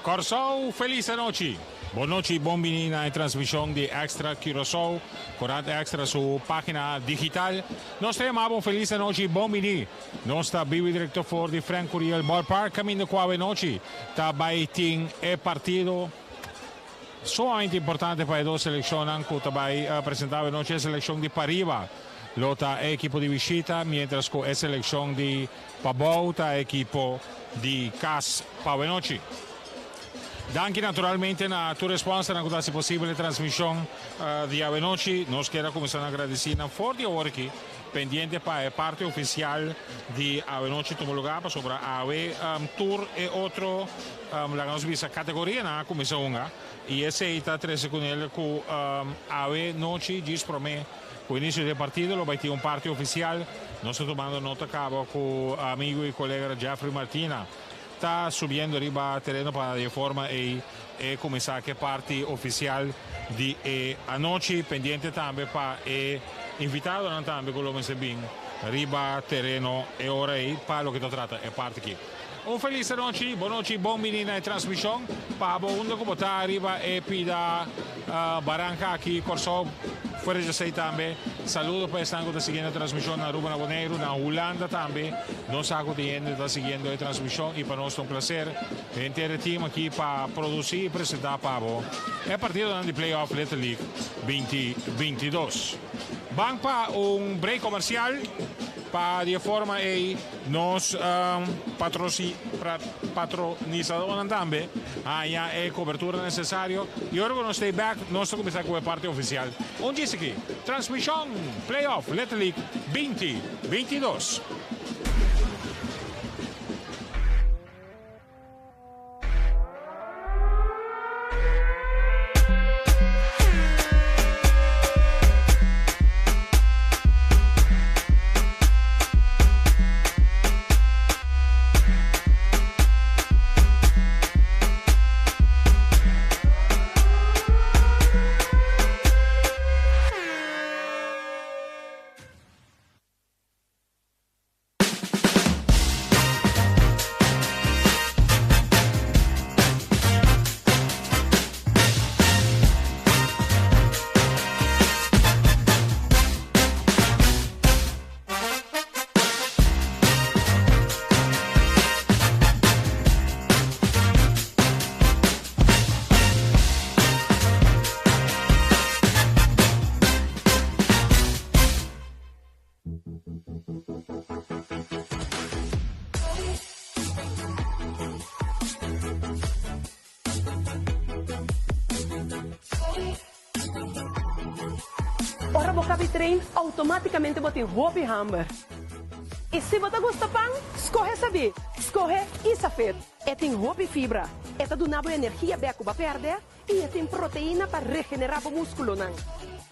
Kòrsou, felis anochi! Bon nochi, bon bini na e transmishon di Extra Curaçao, Korant Extra su página digital. Nos ta yama bo un felis anochi, bon bini! Nos ta bibi direkto for di Frank Curiel Ballpark, kaminda ku awe nochi ta bai tin e partido sumamente importante pa e dos selekshonnan ku ta bai presenta awe nochi. E selekshon di pariba lo ta e ekipo di bishita, mientras ku e selekshon di pabou ta e ekipo di kas pa awe nochi. Danki naturalmente na tur e sponsornan ku ta hasi posibel e transmishon di awe nochi. Nos kier a kuminsá na gradisí nan for di awor aki. Pendiente pa e parti oficial di awenochi tuma lugar pasobra awe tur e otro laga nos bisa categorianan a cuminsa hunga y esey ta trece cu nel cu awe nochi djis prome cu inicio di e partido lo bay tin un parti oficial. Nos ta tumando nota caba cu amigo y colega Jeffrey Martina ta subiendo riba tereno pa di e forma ey e cuminsa cu e parti oficial di e anochi. Pendiente tambe pa e invitadonan tambe cu lo mester bin riba tereno e ora ey pa loke ta trata e parti aki. Un feliz anochi, bon nochi, bon bini na e transmision. Pa bo unda cu bo ta riba e pida baranca aki Corsou. Fuera dje esey tambe, saludo pa esnan cu ta siguiendo e transmision na Aruba, na Boneiru, na Hulanda tambe. Nos sa cu tin hende ta siguiendo e transmision y pa nos ta un placer henter e team aki pa produci y presenta pa bo e partidonan di Playoff Little League 2022. Ban pa un break comercial pa di e forma ey nos patronisadornan tambe haña e cobertura necesario y ora cu nos stay back nos ta cuminsa cu e parti oficial. Un djis aki, transmision Playoff Little League 2022. Ora bo kabi trein, outomátikamente bo tin hopi hamber. I si bo ta gusta pan, skohe sabí, skohe Isafit. E tin hopi fibra, e ta duna bo energia bek ku bo a pèrdè i e tin proteina pa regenerá bo múskulonan.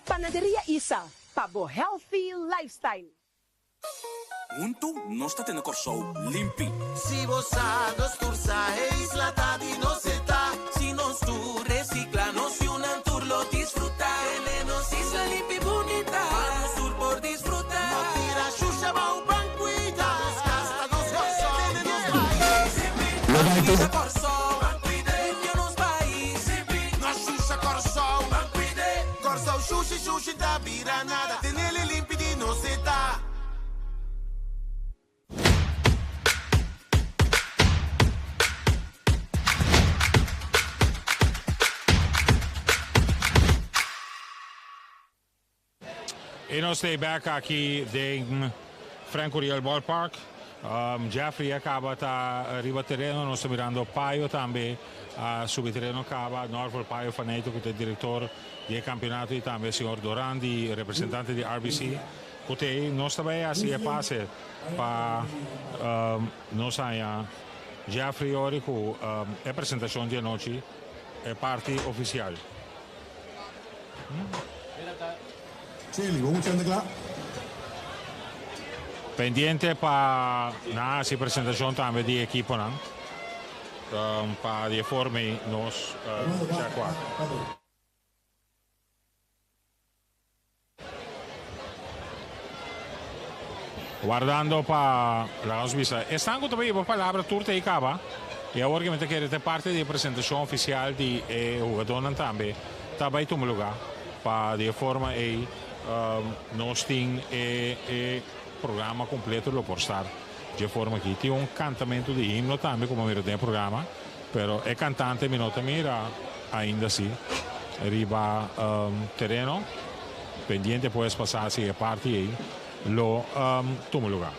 Panaderia Isa, pa bo healthy lifestyle. Huntu nos ta tene Kòrsou limpi. Si bo sa, nos tur sa, e isla ta di nos e ta. Si nos tur resikla, nos yunan tur lo disfrutá. Tene nos isla limpi bunita, pa nos tur por disfrutá. No tira shusha bou ban kuida, nos kas ta nos Kòrsou, tene nos pais. Lo bai tur. Kòrsou, ban kuida, limpia nos pais. No shusha Kòrsou, ban kuida. Kòrsou shushi shushi ta bira nada, tenele limpi di nos e ta. E nos ta bek aki den Frank Curiel Ballpark. Jeffrey a caba ta riba tereno. Nos ta mirando Payo tambe a subi tereno caba. Norval Payo Faneto cu ta e director di e campeonato y tambe señor Doran di representante di RBC cu ta ey. Nos ta bay haci e pase pa nos haya Jeffrey ori cu e presentacion di anochi, e parti oficial. Pendiente pa nan hasi presentacion tambe di ekiponan pa di e forma ei nos check wak. Wardando pa laga nos bisa esnan ku ta biba palabra tur ta ei kaba. I awor ku mi ta kere ta parti di e presentashon ofisial di e hugadónan tambe ta bai tuma lugá pa di e forma ei nos tin e e programa kompleto lo por start dje forma aki. Tin un kantamentu di himno tambe ku bo mira den e programa pero e kantante mi no ta mira ainda si riba tereno. Pendiente pues pa sa si e parti ei lo tuma lugá.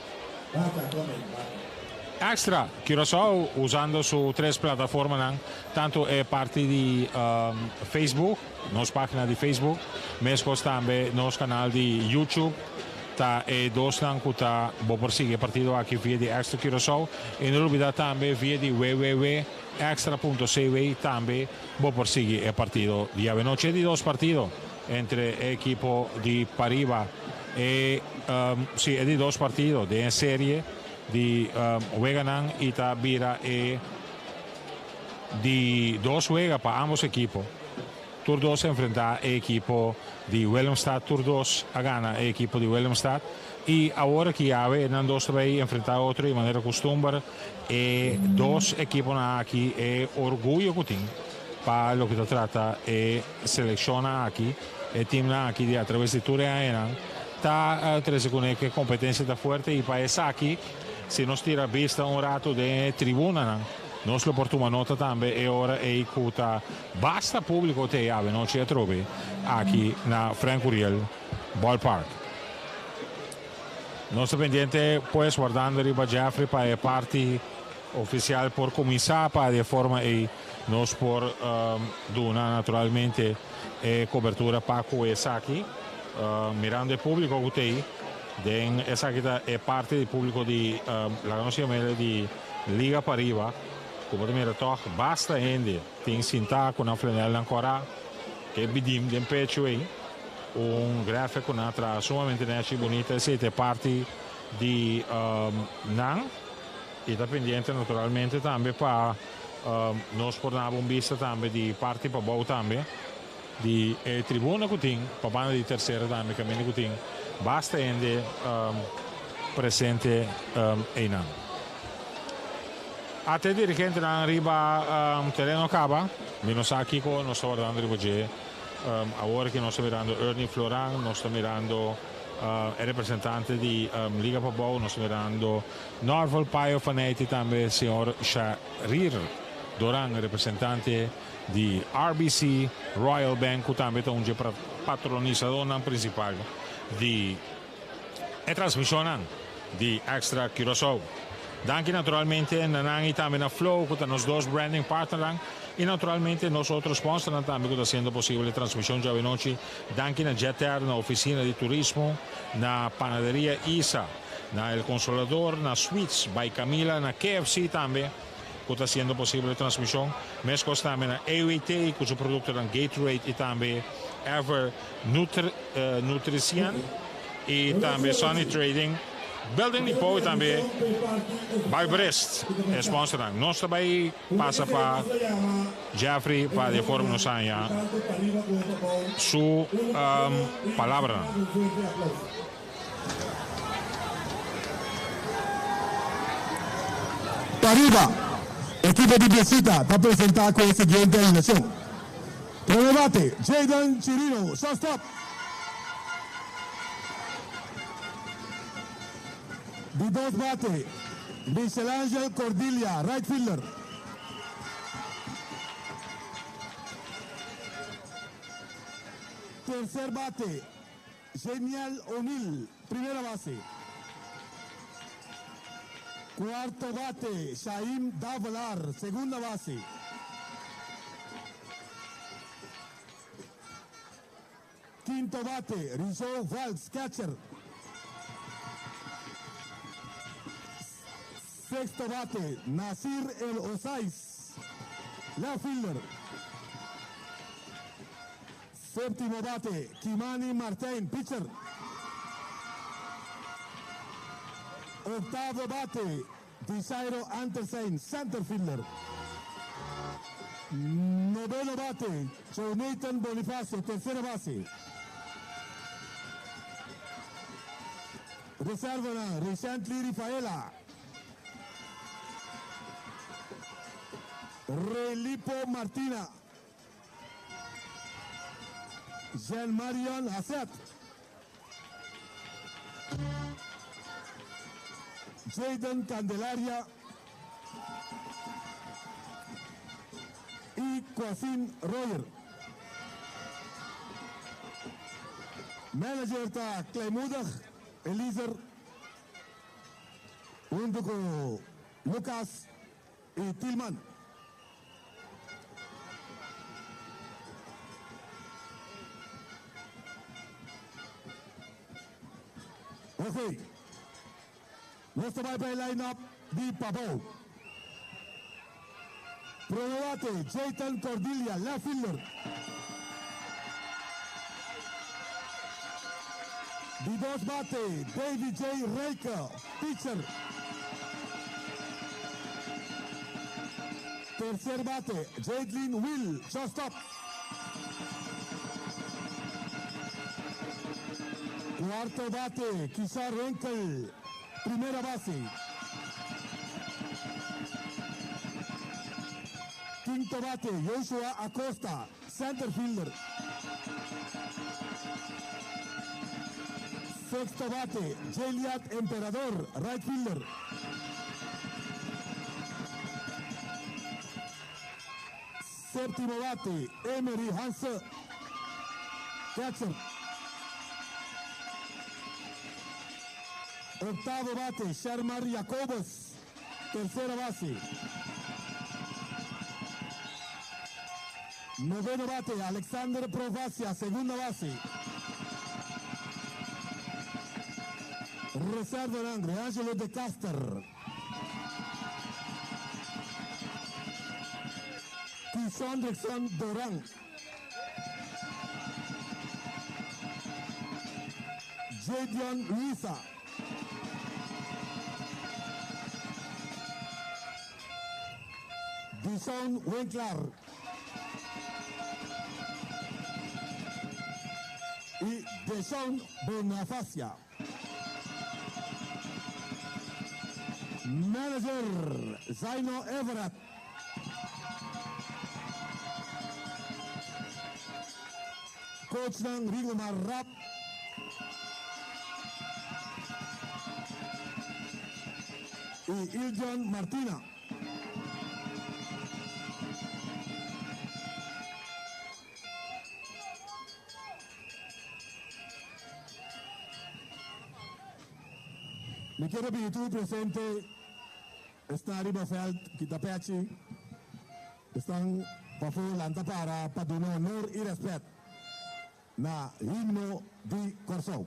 Extra Curaçao usando su tres plataformanan, tantu e parti di Facebook, nos página di Facebook, meskos tambe nos kanal di YouTube, ta e dosnan ku ta bo por sigui e partido aki via di Extra Curaçao i no lubidá tambe via di www.extra punto cw tambe bo por sigui e partido di awenochi. E di dos partido entre e ekipo di pariba e si e di dos partido den e serie di weganan y ta bira e di dos wega pa ambos ekipo. Tur dos a enfrenta e ekipo di Willemstad, tur dos a gana e ekipo di Willemstad y awor aki awe nan dos ta bay enfrenta otro y manera custumber e dos ekiponan aki e orguyo cu tin pa loke ta trata e seleccionnan aki, e teamnan aki di atraves di tur e añanan ta trece cune cu e competencia ta fuerte y pa esaki si nos tira bista un rato den e tribunanan nos lo por tuma nota tambe e ora ey cu ta basta publico te awe nochi atrobe aki na Frank Curiel Ballpark. Nos ta pendiente pues wardando riba Jeffrey pa e parti oficial por cuminsa pa di e forma ey Nos por duna naturalmente e cobertura pa cu esaki, mirando e publico cu t'ey den esaki ta e parti di publico di laga nos yam'el di Liga Pariba, cu bo ta mira toch basta hende tin sinta cu nan flanelnan cora, ke bidim den pecho ey, un graphic cu nan a traha sumamente nechi y bunita, esey ta e parti di nan y ta pendiente naturalmente tambe pa. Nos por naba un bista tambe di parti pabou tambe di e tribuna ku tin pa banda di tersera tambe kaminda ku tin basta hende presente einan. Ata e dirigentenan riba tereno kaba. Mi no sa kiko nos ta wardando riba dje. Awor ki nos ta mirando Ernie Floran, nos ta mirando e representante di Liga Pabou, nos ta mirando Norval Payo Fanetti tambe señor Sharir Doran representante di RBC Royal Bank cu tambe ta un dje patronisadornan principal di e transmisionnan di Extra Curaçao. Danki naturalmente na nan y tambe na Flow cu ta nos dos branding partnernan y naturalmente nos otro sponsornan tambe cu ta haciendo posibel e transmision djawe nochi. Danki na Jetair, na Oficina di Turismo, na Panaderia Isa. Na El Consolador, na Suites by Camila, na KFC tambe cu ta haciendo posibel e transmision. Mescos tambe na EWT cu su productonan Gatorade y tambe Ever Nutricien y tambe Sunny Trading, Building Depot y tambe By Brest e sponsornan. Nos ta bay pasa pa Jeffrey pa di e forma nos haña su palabranan. Pariba, ekipo di Biesita ta presenta ku e siguiente alineacion. Prome bate, Jayden Chirino, shortstop. Di dos bate, Michelangel Cordilia, right fielder. Tercer bate, Genial O'Neal, primera base. Cuarto bate, Shaim Davelaar, segunda base. Quinto bate, Rizzo Valks, catcher. Sexto bate, Nasir El Osais, left fielder. Séptimo bate, Kimani Martijn, pitcher. Octavo bate, Disairo Antersein, center fielder. Noveno bate, Jonathan Bonifacio, tercera base. Reservanan, Recently Rifaela. Relipo Martina. Jean Marion Hasset. Jaden Candelaria. Y Coacin Royer. Manager ta Kleimoedig Eliezer hunto cu Lucas y Tilman. Ok, nos ta bai pa e line-up di Pabou. Prome bate, Jayton Cordilia, left fielder. Di dos bate, Davy J. Rijke, pitcher. Tercer bate, Jadlin Will, shortstop. Cuarto bate, Kishar Renkel, primera base. Quinto bate, Joshua Acosta, center fielder. Sexto bate, Jeliat Emperador, right fielder. Séptimo bate, Emery Hanse, catcher. Octavo bate, Sharmar Jacobos, tercera base. Noveno bate, Alexander Provacia, segunda base. Reserva Angre, Angelo de Caster. Kisondrickson Doran. Jadion Luisa. Dishon Winkler. Y Deshaun Bonafacia. Manager Zaino Everett. Coach ng Rigomar Rapp. Y Iljon Martina. Mi kier pidi tur presente esnan riba veld kita pechi, esnan pafó lanta para pa duna honor y respet na himno di Kòrsou.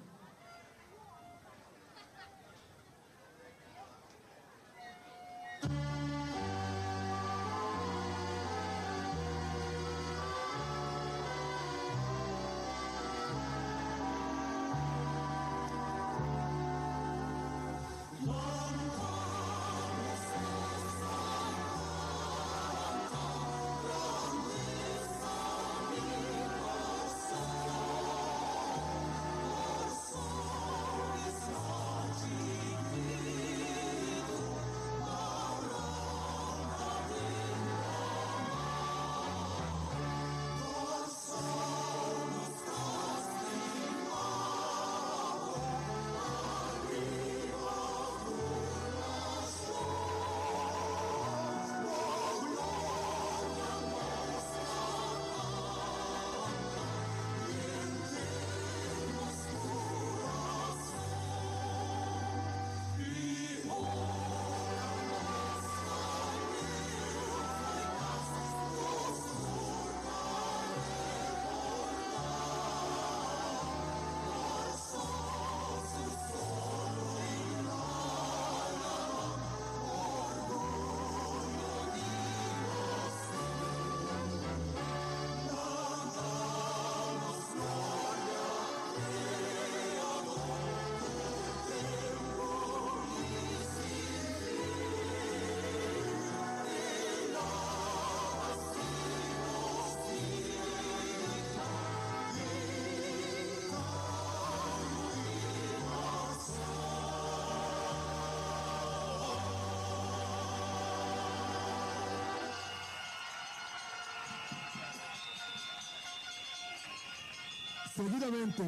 Seguidamente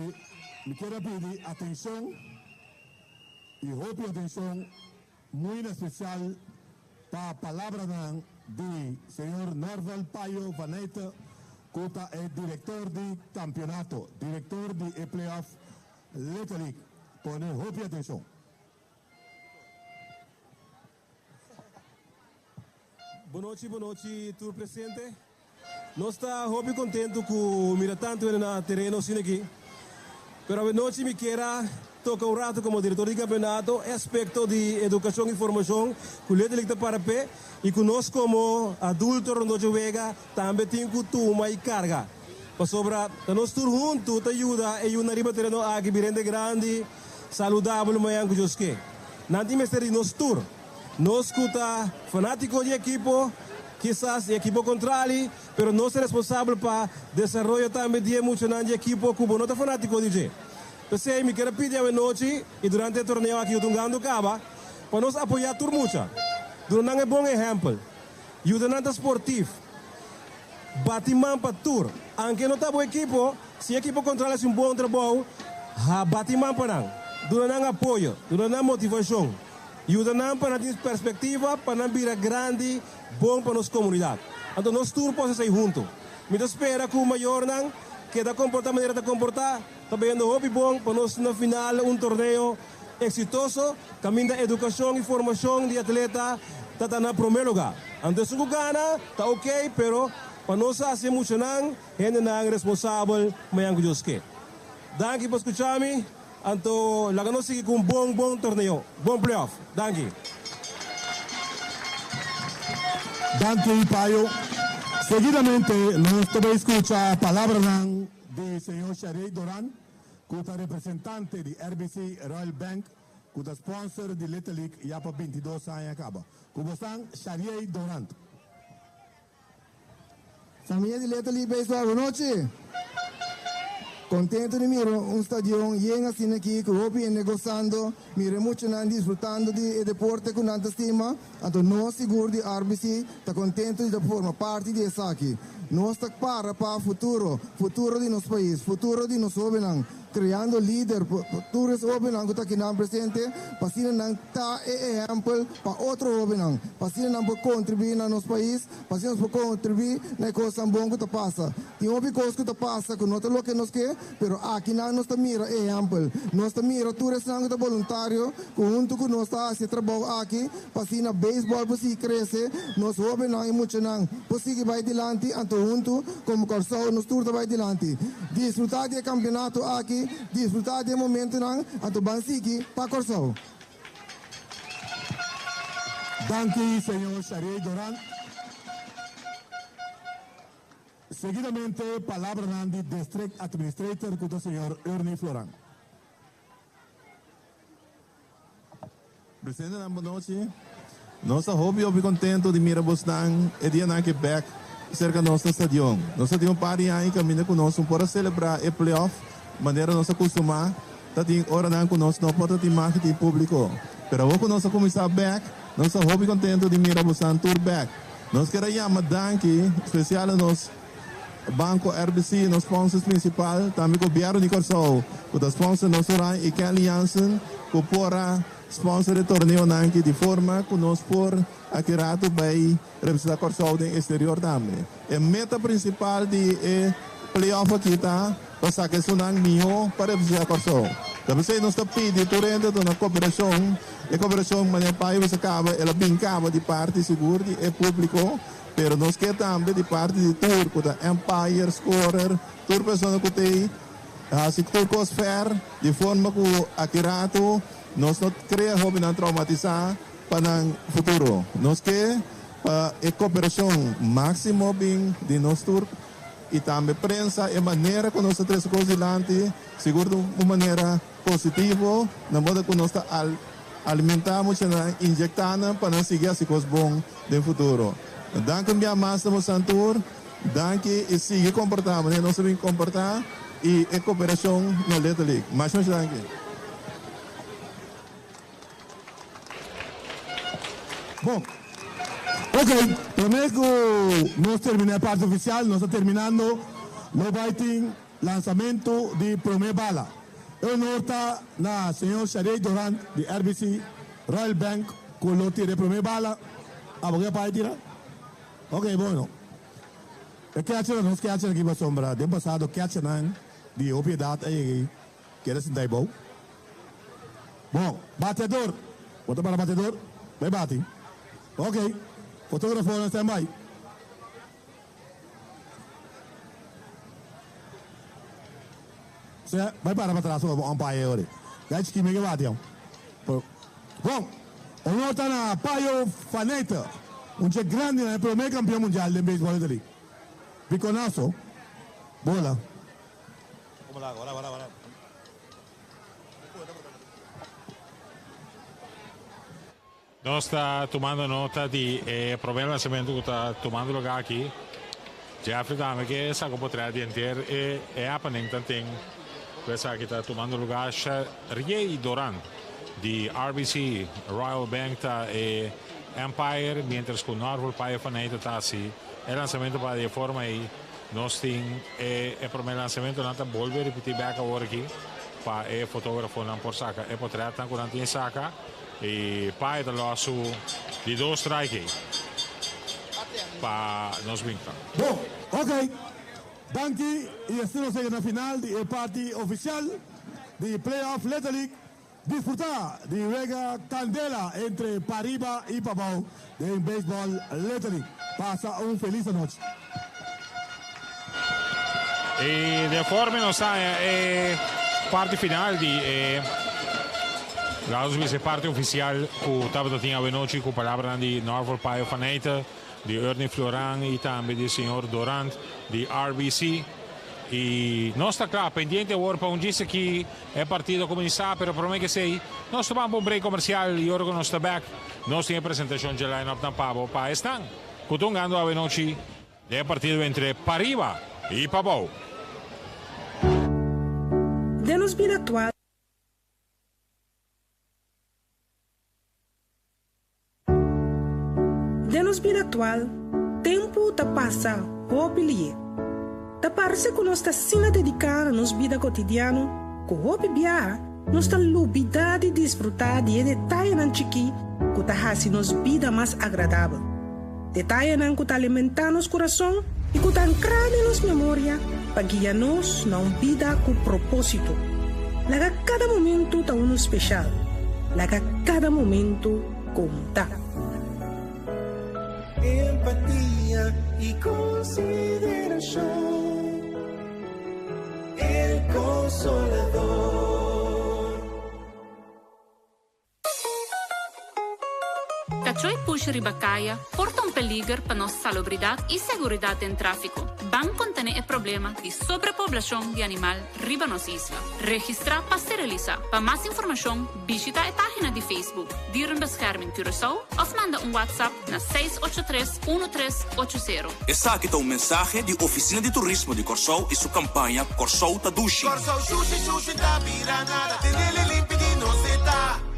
mi kier a pidi atencion y hopi atencion muy en especial pa palabranan di señor Norval Payo van Nijte cu ta e director di campeonato, director di e playoff Little League. Pone hopi atencion. Bonochi bonochi tur presente. Nos ta hopi contento cu mira tanto hende na tereno asina aki. Pero awenochi mi kier a toca un rato como director di campeonato e aspecto di educacion y formacion cu Little League ta para p'e y cu nos como adulto rondó dje wega tambe tin cu tuma y carga. Pasobra ta nos tur hunto ta yuda e yunan riba tereno aki bira hende grandi, saludabel mañan cu Dios ke. Nan tin mester di nos tur. Nos ku ta fanátiko di ekipo, kisas e ekipo kontrali, pero nos ta responsabel pa desaroyo tambe di e muchanan di ekipo ku bo no ta fanátiko di dje. P'esei mi kier a pidi awenochi i durante e torneo aki ku ta hungando kaba, pa nos apoyá tur mucha. Duna nan e bon ehèmpel. Yuda nan ta sportif. Bati man pa tur. Anke no ta bo ekipo, si e ekipo kontrali hasi un bon trabou, ha bati man pa nan. Duna nan apoyo. Duna nan motivashon. Yuda nan pa nan tin perspektiva pa nan bira grandi bon pa nos komunidat. Anto nos tur por hasi esei huntu. Mi ta spera ku mayornan keda komportá manera ta komportá, ta bayendo hopi bon pa nos na final un torneo eksitoso kaminda edukashon i formashon di atleta ta ta na promé lugá. Anto esun ku gana ta oke pero pa nos hasi e muchanan hendenan responsabel mañan ku Dios ke. Danki pa skucha mi. Anto laga nos sigui ku un bon bon torneo. Bon playoff. Danki. Danki Payo. Seguidamente nos ta bay scucha palabranan di señor Sharey Doran cu ta representante di RBC Royal Bank cu ta sponsor di Little League ya pa 22 aña caba. Cu bosan Sharey Doran. Famia di Little League Baseball, bonochi! Contento di mira un stadion yen asina aki cu hopi hende gozando, mira e muchanan disfrutando di e deporte cu nan ta stima, anto nos sigur di RBC ta contento di ta forma parti di esaki. Nos ta para pa futuro, futuro di nos pais, futuro di nos hobennan, creando lider pa tur es hobennan cu ta akinan presente pa asina nan ta e ehempel pa otro hobennan, pa asina nan por contribui na nos pais, pa asina nos por contribui na e cosnan bon cu ta pasa. Tin hopi cos cu ta pasa cu no ta loke nos ke, pero akinan nos ta mira ehempel. Nos ta mira tur esnan cu ta boluntario cu hunto cu nos ta haci e trabou aki pa asina beisbol por sigui crece, nos hobennan y muchanan por sigui bay dilanti, anto hunto como Corsou nos tur ta bay dilanti. Disfruta di e campeonato aki, disfruta di e momentonan, anto ban sigui pa Corsou. Danki señor Sharey Doran. Seguidamente palabranan di District Administrator cu ta señor Ernie Floran. Presentenan bonochi. Nos ta hopi hopi contento di mira bosnan e dianan aki bek cerca nos na stadion. Nos ta tin un par di aña caminda cu nos no por a celebra e playoff manera nos a custuma. Ta tin oranan cu nos no por ta tin mag di publico. Pero awor cu nos a cuminsa bek, nos ta hopi contento di mira bosnan tur bek. Nos kier a yama danki special a nos Banco RBC, nos sponsors principal, tambe Gobierno di Corsou cu ta sponsor nos Oranje y Kelly Jansen cu por a sponsor e torneonan aki di forma cu nos por aki rato bay representa Corsou den exterior tambe. E meta principal di e playoff aki ta pa saca esunnan miho pa representa Corsou. Ta p'esey nos ta pidi tur hende duna cooperacion, e cooperacion manera Payo bisa caba el a bin caba di parti sigur di e publico. Pero nos ke tambe di parti di tur ku ta umpire, scorer, tur persona ku t'ei hasi tur kos fair di forma ku aki ratu nos no krea hobennan traumatisá pa nan futuro. Nos ke pa e koperashon máksimo bin di nos tur i tambe prensa e manera ku nos ta trese kos dilanti sigur ta un manera positivo na moda ku nos ta alimentá muchanan, inyektá nan pa nan sigui hasi kos bon. Den futuro. Danki un bia mas na bosan tur. Danki y sigui comporta manera nos a bin comporta y e cooperacion na Little League. Masha masha danki. Bon. Ok, prome cu nos termina e parti oficial, nos ta terminando, lo bay tin. Lansamento di prome bala. E honor ta na señor Sharey Durant di RBC Royal Bank cu lo tira e prome bala. Abo ke pa e tira? Ok, bueno. E catcher, nos catcher aki pasobra den pasado catchernan di hopi edad a yega ei keda sinta ei bou. Bon, bateador. Bo ta para bateador? Bai bati. Ok. Fotografonan stand by. Sea, bai para patras pa bo umpire ora. Gai chiki mege bati am. Bon, honor ta na Payo Fanete, un dje grandi nan e prome campeon mundial den baseball Little League. Piconazo, bola. Nos ta tumando nota di e prome lansamento cu ta tumando lugar aki. Jeffrey tambe ke saca un potret di henter e e happening tanten cu esaki ta tumando lugar. Shariey Doran di RBC Royal Bank ta e umpire mientras cu Norval Payo Faneyte ta haci e lansamento pa di e forma ey nos tin e e prome lansamento. Nan ta bolbe ripiti bek awor aki pa e fotografonan por saca e potretnan cu nan tin saca. E pae ta los su di dos strike ei pa nos winta. Bon, ok. Danki y asina nos yega na final di e parti oficial di Playoff Little League. Disfruta di wega candela entre pariba y pabao den Baseball Little League. Pasa un feliz anochi. Y de forma nos haya e parti final di e laat ons bisa e parti oficial cu tabata tin awenochi cu palabranan di Norval Payo van Eijten, di Ernie Floran y tambe di señor Dorant di RBC. Y nos ta cla pendiente awor pa un djis aki e partido cuminsa, pero prome que esey nos ta ban pa un break comercial y ora cu nos ta back nos tin e presentacion dje line-up nan pabo pa esnan cu ta hungando awenochi Den e partido entre pariba y pabou. Den nos bida actual. Den nos bida actual, tempu ta pasa hopi lié. Ta parse cu nos ta asina dedicá na nos bida cotidiano cu hopi biaha nos ta lubidá di disfrutá di e detayenan chikí cu ta haci nos bida mas agradabel. Detayenan ku ta alimentá nos kurason i ku ta ankrá den nos memoria pa guia nos na un bida ku propósito. Laga kada momentu ta unu speshal. Laga kada momentu konta. Empatia i konsiderashon. El Consolador. Kachó i pushi riba kaya por ta un peliger pa nos salobridat i seguridat den tráfiko. Ban kontené e problema di sobrepoblashon di animal riba nos isla. Registrá pa sterilisá. Pa mas informashon bishitá e página di Facebook Dierenbescherming Curaçao òf manda un WhatsApp na 683 1380. Esaki ta un mensahe di Ofisina di Turismo di Kòrsou i su kampaña Kòrsou ta dushi. Kòrsou shushi shushi ta bira nada tenele limpi di nos e ta.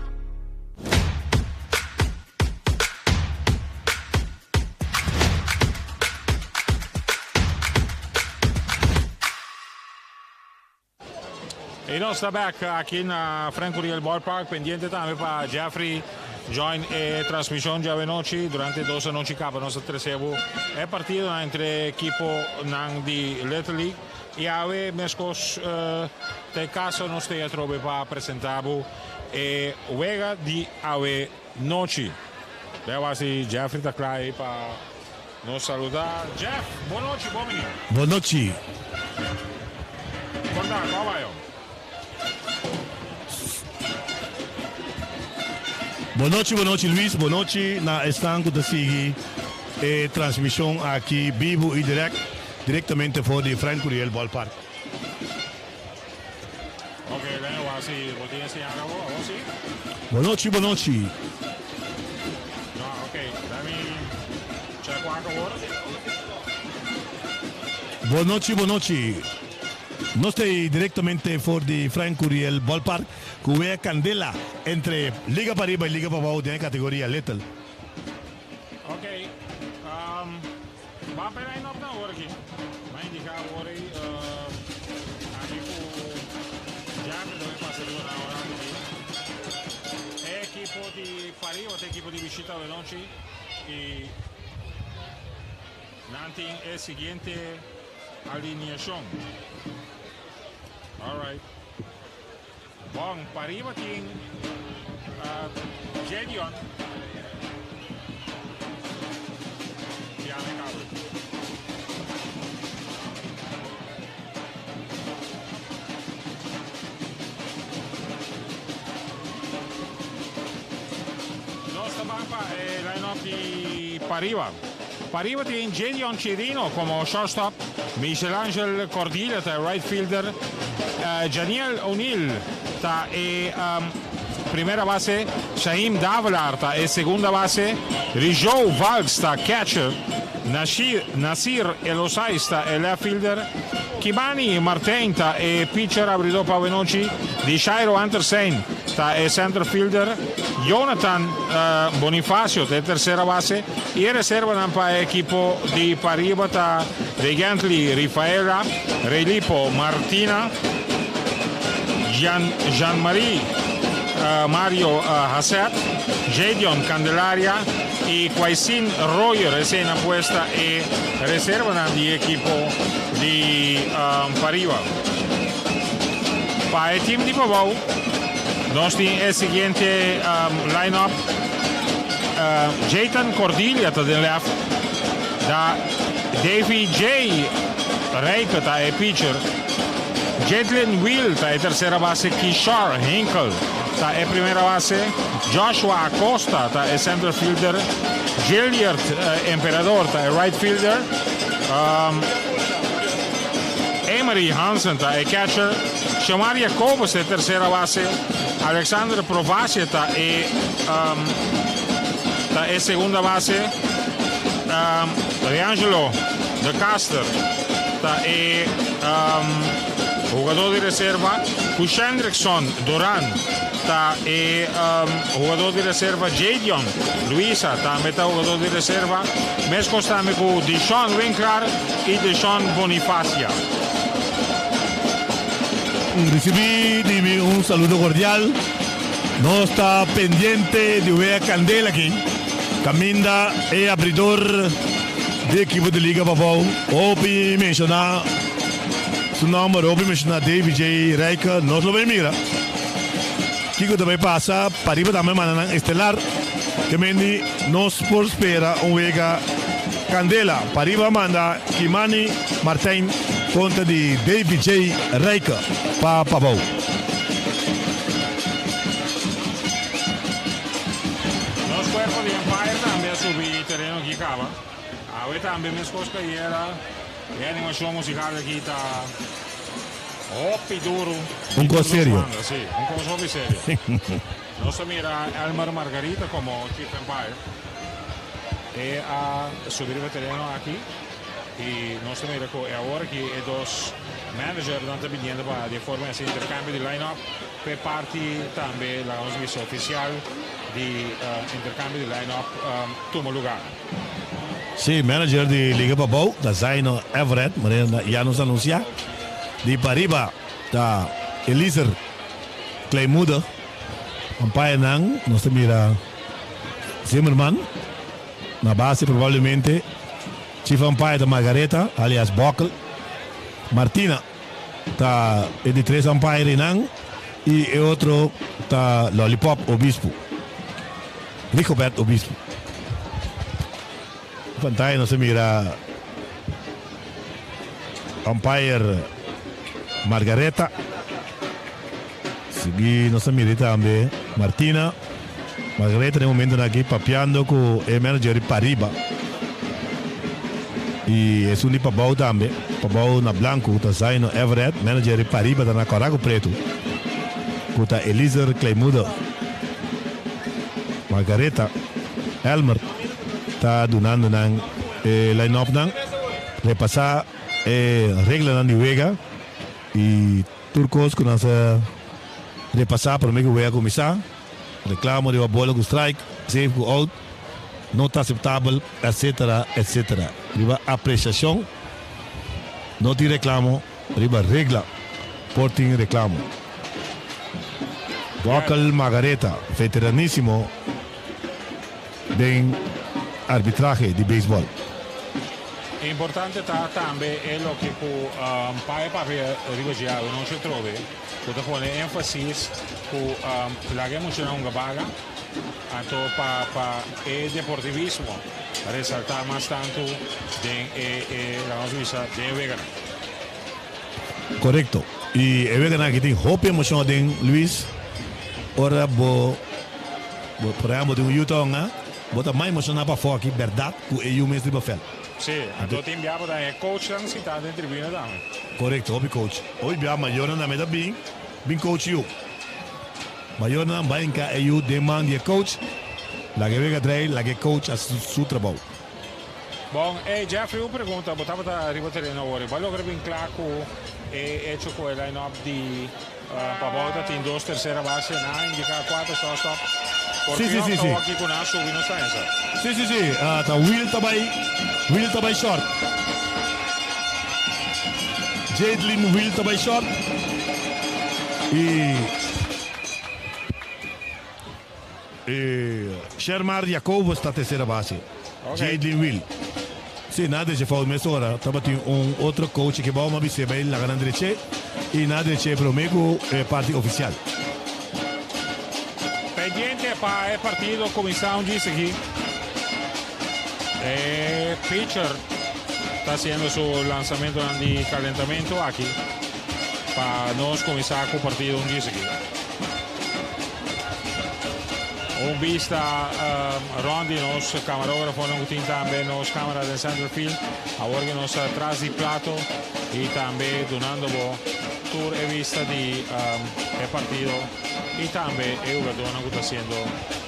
Y nos ta back aki na Frank Curiel Ballpark, pendiente tambe pa Jeffrey join e transmision djawe nochi. Durante dos anochi caba nos a trece bo e partidonan entre equiponan di Little League. Y awe mescos ta e caso nos ta atrobe pa presenta bo e wega di awe nochi. Deo asi Jeffrey ta cla ey pa nos saluda. Jeff, bon nochi, bon bini. Bon nochi. Con ta, con a bay? Bon nochi, bon nochi Luis, bon nochi na esnan cu ta sigui e transmision aki bibo y direct, directamente for di Frank Curiel Ballpark. Ok, ben, wak si bo tin e señal awor, awor si. Bon nochi, bon nochi. No, ok, let me check wak awor. Bon nochi, bon nochi. Nos ta ei directamente for di Frank Curiel Ballpark cu wea candela entre Liga Pariba y Liga Pabao den e categoria Little. Ok, um, ban p'e line-up nan awor aki. Ban indica awor ei, um. bishita awenochi i nan tin e siguiente alineashon. Alright. Bon, pariba tin uh, Jedion. Piano cable. Nos ta ban pa e line-up di Pariba. Pariba tin Jedion Chirino como shortstop, Michelangel Cordilla ta e right fielder, Janiel O'Neal ta e primera base, Shaim Davelaar ta e segunda base, Rijou Valks ta catcher, Nasir Elosais ta e left fielder, Kimani Martijn ta e pitcher abridor pa awenochi, Dishairo Antersein ta e center fielder, Jonathan Bonifacio ta e tercera base y e reservanan pa e ekipo di pariba ta Regently Rifaela, Reylipo Martina, Jean Jean-Marie Mario Hasset, Jadion Candelaria y Kwaisin Royer. Eseinan pues ta e reservanan di e ekipo di pariba. Pa e team di Pabou nos tin e siguiente line-up, Jayton Cordelia ta den left, da Davy J. Rijke ta e pitcher, Jedlin Wiel ta e tercera base, Kishore Hinkel ta e primera base, Joshua Acosta ta e center fielder, Gilliard Emperador ta e right fielder, Emery Hansen ta e catcher, Shomar Jacobus ta e tercera base, Alexander Provacia ta e ta e segunda base, Reangelo De Caster ta e hugador di reserva, Kushendrickson Doran ta e hugador di reserva, Jadion Luisa tambe ta hugador di reserva, meskos tambe ku Dishon Winklaar i Deshon Bonifacia. Ricibi di mi un saludo cordial. Nos ta pendiente di wea candela aki. Caminda e abridor di ekipo di Liga Pabou. Hopi menciona su nomber, hopi menciona Davy J. Rijke. Nos lo bay mira kico ta bay pasa. Pariba tambe manda nan estelar. Ke mendi nos por spera un wega candela. Pariba manda Kimani Martijn kontra di Davy J. Rijke pa Pabou. Nos cuerpo di umpire tambe a subi tereno aki caba. Awe tambe mescos cu ayera e animacion musical aki ta hopi duro. Un cos serio. Si, un cos hopi serio. Nos ta mira Elmer Margarita como chief umpire. E a subi riba tereno aki y nos ta mira cu e awor aki e dos managernan ta biniendo pa di e forma haci intercambio di line-up. P'e parti tambe laga nos bisa oficial di intercambio di line-up tuma lugar. Sí, manager di Liga Pabou ta Zaino Everett, manera ya nos anuncia. Di pariba ta Eliezer Kleinmoedig. Umpirenan nos ta mira Zimmerman na base probablemente. Chief umpire ta Margareta alias Bokkel. Martina ta e di tres umpire einan y e otro ta Lollipop Obispo. Rigobert Obispo. Pantaya nos ta mira umpire Margareta. Sigui nos ta mira tambe Martina. Margareta den momentonan aki papiando cu e manager di pariba. Y esun di pabou tambe. Pabou na blanco ta Zaino Everett. Manager di pariba ta na cora cu preto cu ta Eliezer Kleimuder. Margareta Elmer ta dunando nan e line-upnan. Repasa e reglanan di wega y tur cos cu nan sa repasa prome cu wega cuminsa. Reclamo riba bola cu strike, safe cu out no ta aceptabel, etc. Etc. Riba apreciacion no tin reclamo, riba regla por tin reclamo. Bokkel Margareta, veteranisimo. den arbitrahe di beisbòl. Importante ta tambe e loke ku Pai a papia riba dje awe nochi atrobe, ku ta pone énfasis ku laga e muchanan hunga baga, anto pa pa e deportivismo resaltá mas tantu den e e laga nos bisa den e weganan. Korekto. I e weganan aki tin hopi emoshon aden Luis, ora bo bo por ehèmpel bo tin un yu ta hunga, Bo ta mas emoshoná pafó aki, bèrdat, ku e yu mes riba vèlt. Sí, anto tin bia bo ta haña coachnan sintá den tribuna tambe. Korekto, hopi coach. Hopi bia mayornan tambe ta bin, bin coach yu. Mayornan bai hinká e yu den man di e coach, laga e wega drei, laga e coach hasi su trabou. Bon, ey Jeffrey, un pregunta, bo tabata riba tereno awor, bo a logra bin kla ku e echo ku e line-up di. Pa bouta tin dos tercera base nan a indica cuater shortstop. Por Sí, fin sí, of sí, ta sí. hockey cu nan a subi nos ta esa. Sí, sí, sí. Ah, ta Will ta bai, Will ta bai short. Jadelyn Will ta bai short. Y y Shermar Jacobus ta tercera base. Ok. Jadelyn Will. Sí, nan a drecha fout mesora. Tabatin un otro coach aki bao, m'a bis'é bai laga nan drech'é y nan a drech'é promé cu e parti oficial. Pendiente pa e partido cuminsa un djis aki. E pitcher ta haciendo su lanzamentonan di calentamento aki pa nos cuminsa cu partido un djis aki. Un bista rond di nos camarografonan cu tin tambe nos camera den center field. Awor cu nos ta tras di plato y tambe dunando bo tur e bista di e partido y tambe e hugadornan cu ta haciendo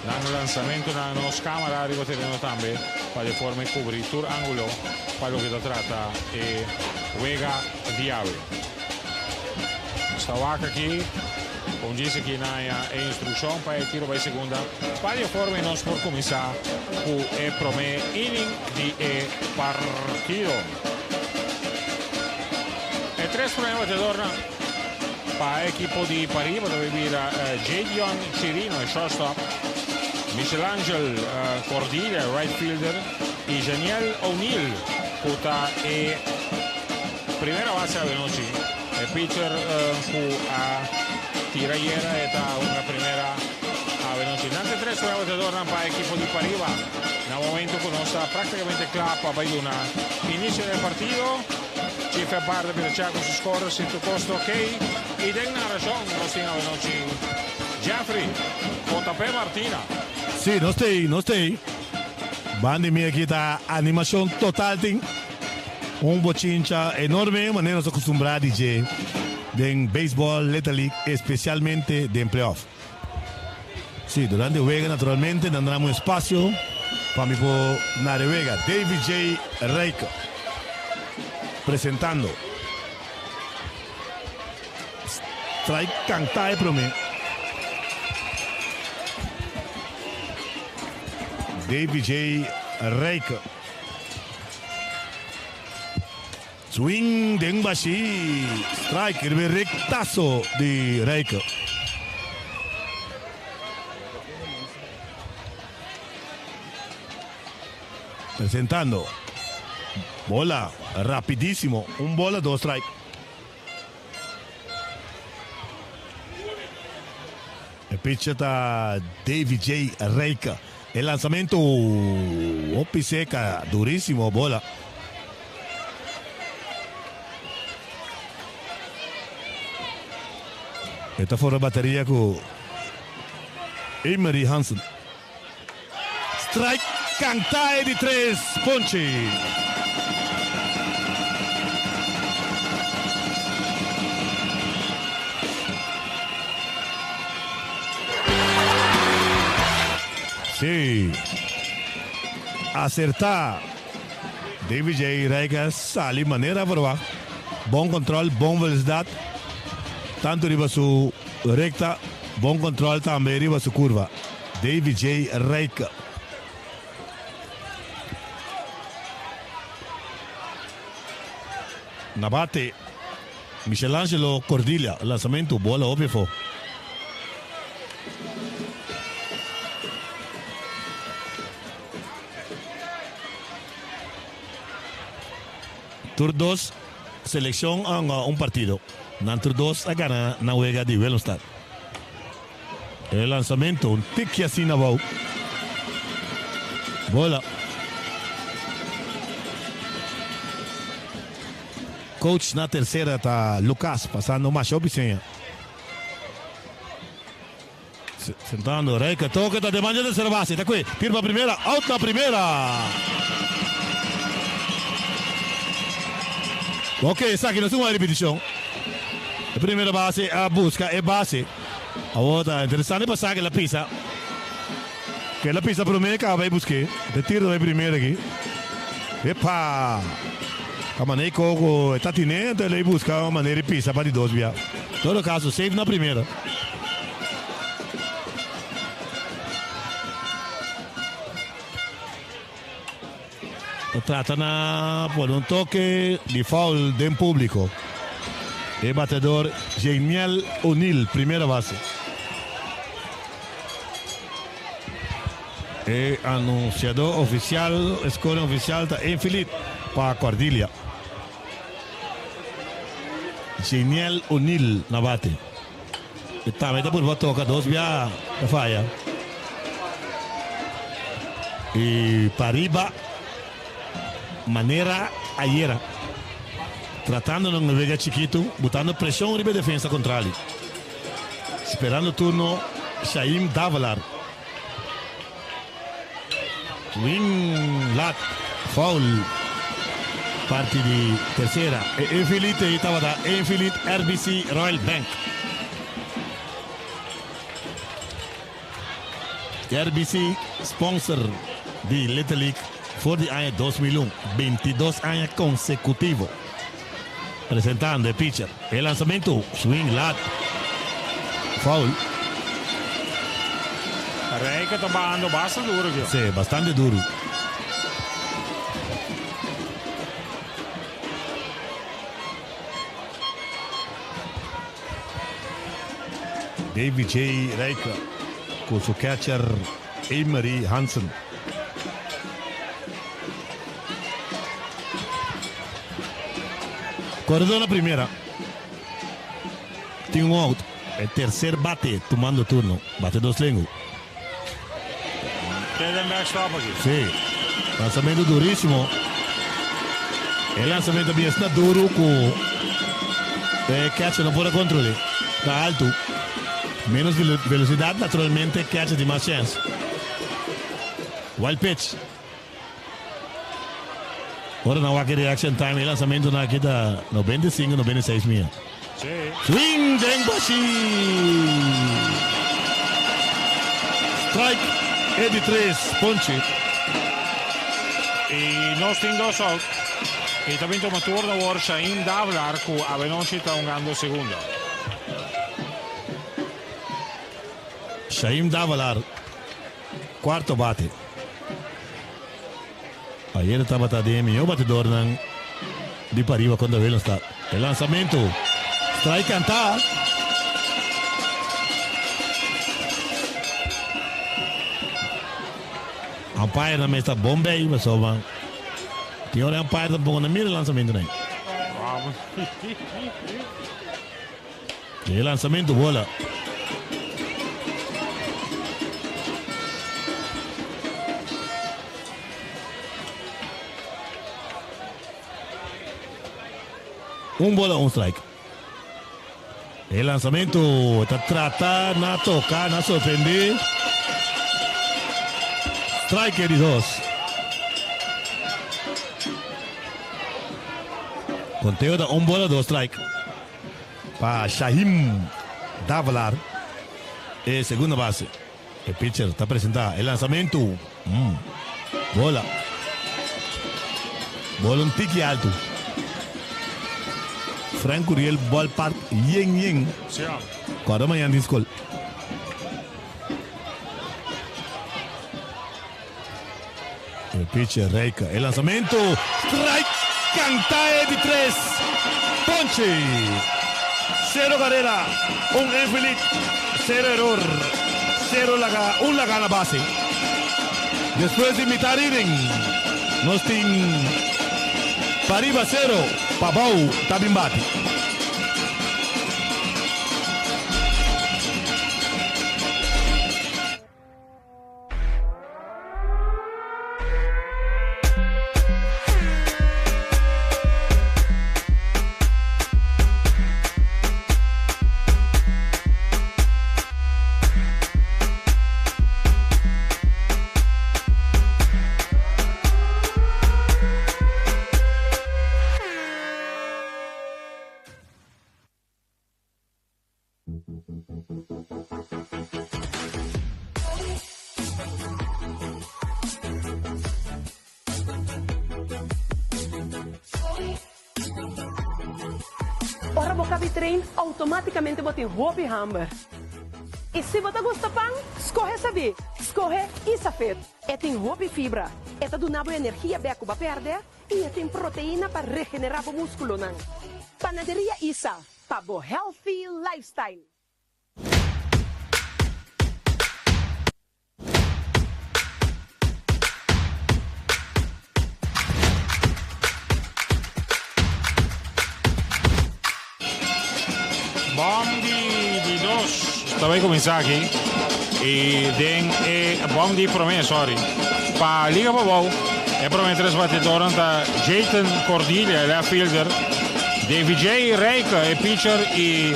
nan lanzamentonan. Nos camera riba tereno tambe pa di forma e cubri tur angulo pa loke ta trata e wega di awe. Nos ta wak aki. Kon djis aki na haña e instrukshon pa e tiro bai segunda, pa di e forma nos por kuminsá ku e promé inning di e partido. E tres promé batedornan pa e ekipo di Pariba ta bai bira Jadion Chirino, e shortstop, Michelangel Cordilla, e right fielder, i Janiel O'Neal ku ta e primera base awenochi. E pitcher cu a tira ayera e ta hunga primera awenochi. Nan ta e tres nuevo batedornan pa ekipo di Pariba. Na momento cu nos ta practicamente cla pa bay duna inicio den e partido. Chief Eppard a bira cha cu su score si tur cos ta ok. Y den narracion nos tin awenochi Jeffrey JP Martina. Sí, nos ta ei, nos ta ei. Banda di mi aki ta animacion total tin. Un bochincha enorme manera nos a costumbrá di dje den baseball Little League, especialmente den playoff. Sí, durante wega naturalmente nan dam un espacio pa mi por nara e wega. David J. Rijke presentando. Strike cantá e prome. David J. Rijke. Swing den bashi. Strike riba e rectazo di Rijke. Presentando. Bola rapidísimo. Un bola, dos strike. E pitcher ta Davy J. Rijke. E lanzamento hopi seca, durísimo bola. E ta forma bateria cu Emery Hansen. Strike canta e di tres ponche. Sí. Acertá. David J. Rijker sali manera verwacht. Bon control, bon velocidad. Tanto riba su recta, bon control tambe riba su curva. David J. Rijke. Na bate, Michelangelo Cordilia, lanzamento, bola hopi afó. Tur dos selekshon a hunga un partido. Nan tur dos a gana nan wega di Willemstad. E lansamento un tiki asina abou. Bola. Coach na tercera ta Lucas pasando masha hopi seña. Sentando Rijker toke ta demanda tercera base ta kue tira pa primera out na primera. Ok esaki no es un repeticion. E primera base a busca e base. Awor ta interesante pa sa ke la pisa. Ke la pisa prome caba e buske. E tira ta bay primera aki. Epa! Ta manera e coco e ta tine enton el a busca un manera di pisa pa di dos bia. Todo caso safe na primera. Ta trata na pone un toke di foul den publico. E batedor Jeniel O'Neal, primera base. E anunciador oficial, e scoring oficial ta Infinite pa Cordelia. Jeniel O'Neal na bate. E tambe ta purba toca dos bia ta faya. Y pariba manera ayera. Tratando nan un wega chikitu, butando presion riba e defensa contrali. Sperando turno Shaim Davelaar. Swing lat foul parti di tercera. E infinite ei tabata Infinite RBC Royal Bank. RBC sponsor di Little League for di aña 2001, 22 aña consecutivo. Presentando e pitcher. E lansamento, swing lat, foul. Rijke ta bahando basta duro aquí. Sí, bastante duro. David J. Rijke ku su catcher Emery Hansen. Corredor na primera. Tin un out. E tercer bate tumando turno. Bate dos lengu. Keden backstop aki. Sí. Lanzamento durísimo. E lanzamento bien está duro ku e catcher no por a controle. Ta alto. Menos velocidad, naturalmente catcher tin mas chance. Wild pitch. Ora nan wak e reaction time e lanzamentonan aki ta 95, 96 mia. Sí. Swing den bashi! Strike e di tres ponche. Y nos tin dos out. Y ta bin tuma turno awor Shain Davelaar cu avenochi ta hungando segundo. Shain Davelaar cuarto bate. Ayer tabata den e mihó batedornan di pariba kontra Willemstad. E lansamentu, strike kantá. Umpire nan mester bon bei pasobra tin ora e umpire tampoco no mira e lansamentunan. E lanzamento bola. Un bola, un strike. E lanzamento ta trata na toca, na sorprende. Strike di dos. Conteo ta un bola, dos strike. Pa Shahim Davelaar e segunda base. E pitcher ta presenta e lanzamentu. Mm. Bola. Bola un tiki altu. Frank Curiel Ballpark yen yen. Kòrda mañana tin skol. E pitcher Rijke. E lanzamento. Strike. Canta e di tres. Ponche. Cero carrera. Un infinite. Cero error. Cero laga. Un laga na base. Despues di mitar inning. Nos tin. Pariba sero, pabou ta bin bati. Ora bo kabi train, automáticamente bo tin hopi hamber. I si bo ta gusta pan, skohe sabí, skohe Isafit. E tin hopi fibra, e ta duna bo energia bek ku bo a pèrdè i e tin proteina pa regenerá bo múskulonan. Panaderia Isa, pa bo healthy lifestyle. Bom di di dos ta bai kuminsá aki i den e bom di promé sorry pa Liga Pabou e promé tres batidornan ta Jayton Cordelia e left fielder, Davy J. Rijke e pitcher i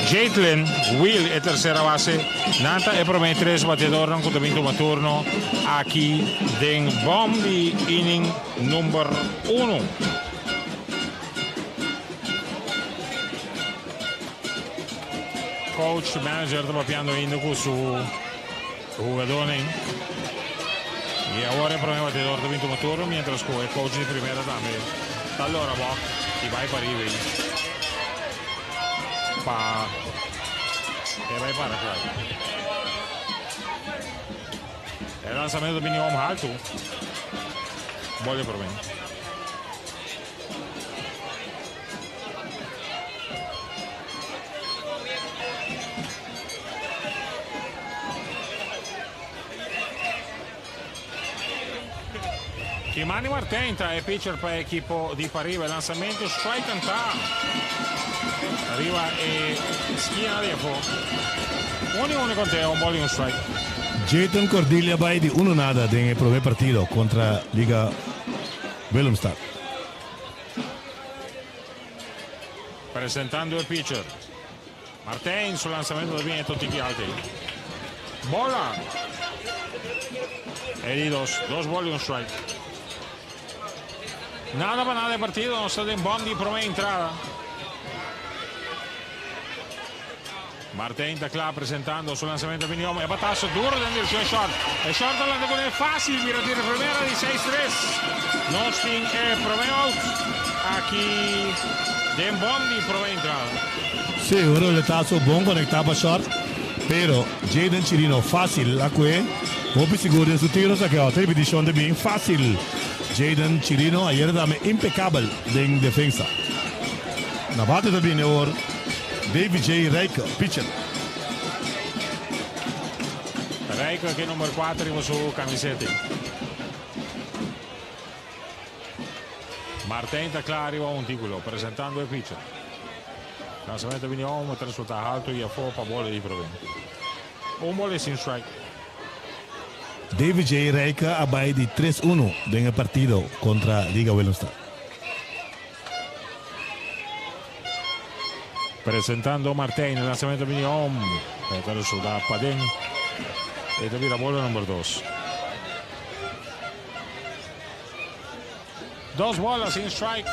Jaitlyn Wiel e tersera base. Nan ta e promé tres bateadornan ku ta bin tuma turno aki den bòm di inning number unu. Coach manager ta papiando ainda ku su hugadónan. I awor e promé bateador ta bin tuma turno miéntras ku e coach di primera tambe ta lora bòk i bai pariba ei pa e bai para kla. E lanzamento ta bini om haltu. Bole promé. Kimani Martijn ta e pitcher pa e ekipo di Pariba. E lanzamento strike anta riba e skina di afó. Un i un e konteo, un ball i un strike. Jayton Cordelia bai di uno nada den e prome partido kontra Liga Willemstad. Presentando e pitcher. Martijn su lanzamento ta bien tiki alto ei. Bola. E di dos. Dos bola y un strike. Nada pa nada e partido. Nos ta den bom di prome entrada. Martijn ta kla presentando su lanzamento bini om. E batazo duro den direccion short. E short ta landa con e fácil. Mira tira primera di 6-3. Nos tin e prome out aki den bom di prome entrada. Sí, un roletazo bon conecta pa short, pero Jayden Chirino fácil a cue. Hopi sigur den su tiro sa ke otro repeticion ta bin fácil. Jayden Chirino ayer tambe impecabel den defensa. Na bate ta bini awor Davy J. Rijke, pitcher. Rijke ke number 4 riba su camiseta. Martijn ta kla riba un tíkulo, presentando e pitcher. Lanzamento bini om, ta resulta halto i afó pa bola di promé. Un bola i sin strike. Davy J. Rijke a bai di tres uno den e partido kontra Liga Willemstad. Presentando Martijn, e lanzamento bini om, pero ta resulta paden. E ta bira bola number dos. Dos bola sin strike.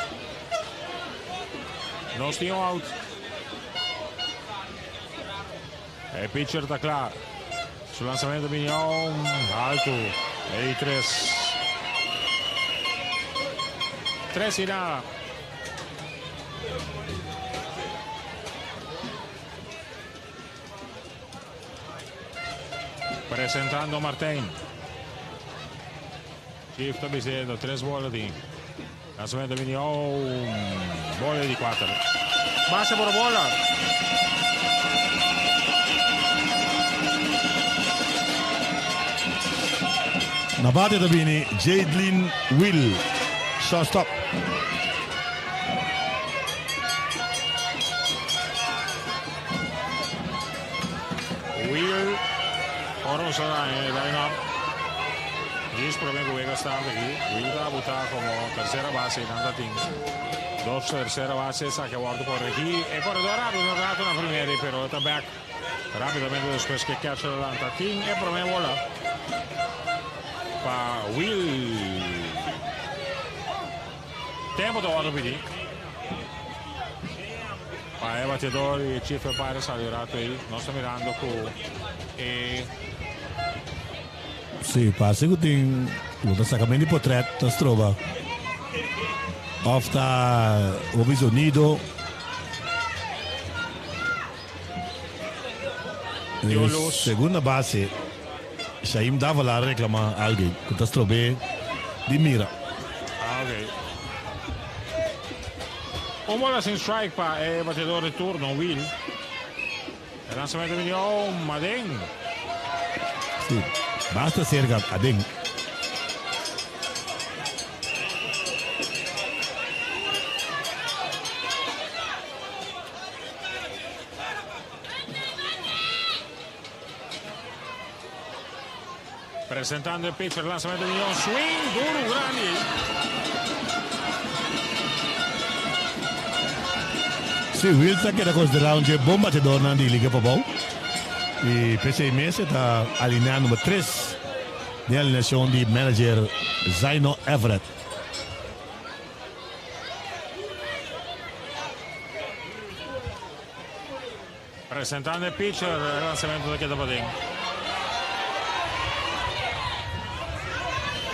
Nos tin un out. E pitcher ta kla. Su lanzamento bini om haltu. E di tres. Tres y nada. Presentando Martijn. Chief ta bisendo tres bola tin. Lanzamento bini oh, bola di cuatro. Base por bola. Na bate ta bini Jadelyn Will, shortstop. Ora nos a daña e line-up, djis prome ku wega start aki, Will ta abuta komo tersera base i nan ta tin dos tersera base. Esaki a wòrdu koregí. E koredor a abri un ratu na primera i pero e ta bèk rápidamente despues ku e catcher a lanta. Tin e prome bola pa Will. Tempo ta wòrdu pidi pa e bateador y e chief umpire sali rato ey. Nos ta mirando cu e. Si, parse cu tin lo ta saca men di potret ta stroba of ta hopi zonido. Segunda base Shaim Davila a reclama algo cu ta strob'e di mira. Ah, ok. Un bola sin strike pa e bateador di turno, Will. E lanzamento bini om aden. Si, basta cerca aden. Presentando e pitcher, lanzamento di un swing duro grandi. Si, Will ta keda konsiderá un dje bon batedornan di Liga Pabou. I p'esei mes e ta alineá number tres den alineashon di manager Zaino Everett. Presentando e pitcher, e lanzamento ta keda paden.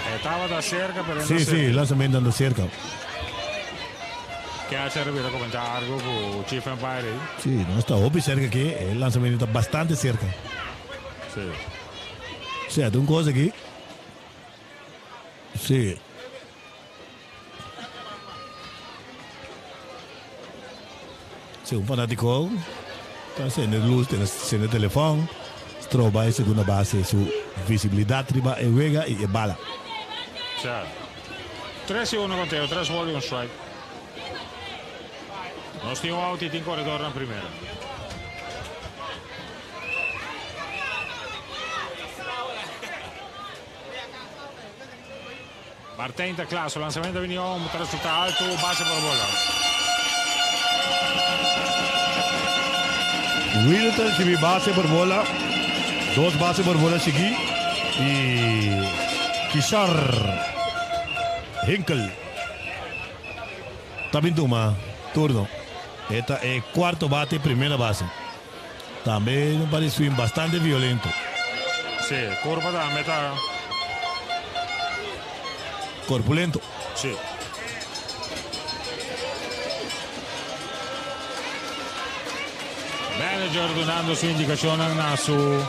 E tabata cerca, pero no Sí, sí, lanzamento anda cerca. Catcher bira comenta algo cu Chief Umpire ahí. Sí, no está hopi cerca aquí, e lanzamento ta bastante cerca. Sí. Sí, un cosa aquí. Sí. Si un fanatico ta sende luz, ta sende telefon, stroba e segunda base su visibilidad riba e wega y e bala. Sa. Tres y uno conteo, tres ball y un strike. Nos tin un out y tin corredor na primera. Martijn ta kla, su lanzamento a bini om, ta resulta alto, base por bola. Will ta ricibi base por bola, dos base por bola sigui y Kishar Hinkel ta bin tuma turno. E ta e cuarto bate primera base. Tambe un par di swing bastante violento. Sí, curva tambe ta. Corpulento. Sí. Manager dunando su indicacionnan na su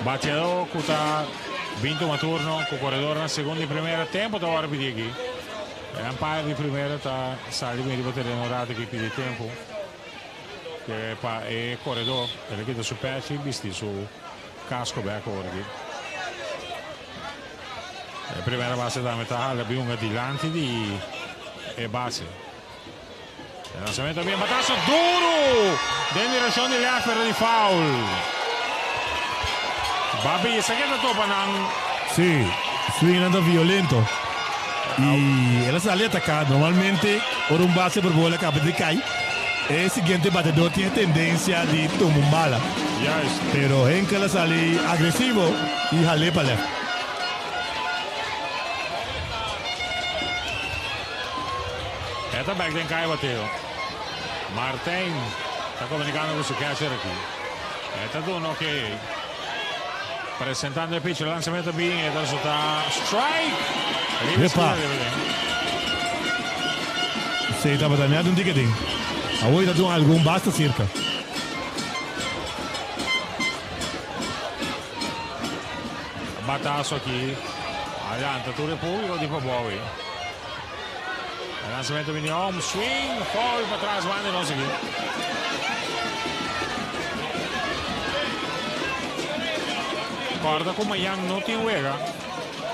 bateador cu ta bin tuma turno cu corredornan segunda y primera. Tempo ta worde pidi aki. E umpire di primera ta sali bin riba tereno un rato aki pidi tempo. Ke pa e koredó, el a kita su pèchi i bisti su kasko bèk awor aki. E primera base tambe ta hala bin hunga dilanti di e base. E lansamento bin bataso duru den direkshon di lèft pero di foul. Babi esaki ta topa nan. Sí, swingnan ta violento y el a sali ataca. Normalmente ora un base por bola caba di cay, e siguiente batedor tin e tendencia di tuma un bala. Juist. Pero Henkel a sali agresivo y hal'é pa left. E ta bek den cay bateo. Martijn ta comunicando cu su catcher aki. E ta duna ok. Presentando e pitcher, lanzamento bin, e ta resulta strike. Riba Epa. esquina riba den. Sí, tabata net un tiketin. Awor ta dun algun basta cerca. Batazo aki. Adelanta tur e publico di Pabou. E lanzamento bini om, swing, foul pa tras, banda nos aki. Corda cu mañan no tin wega.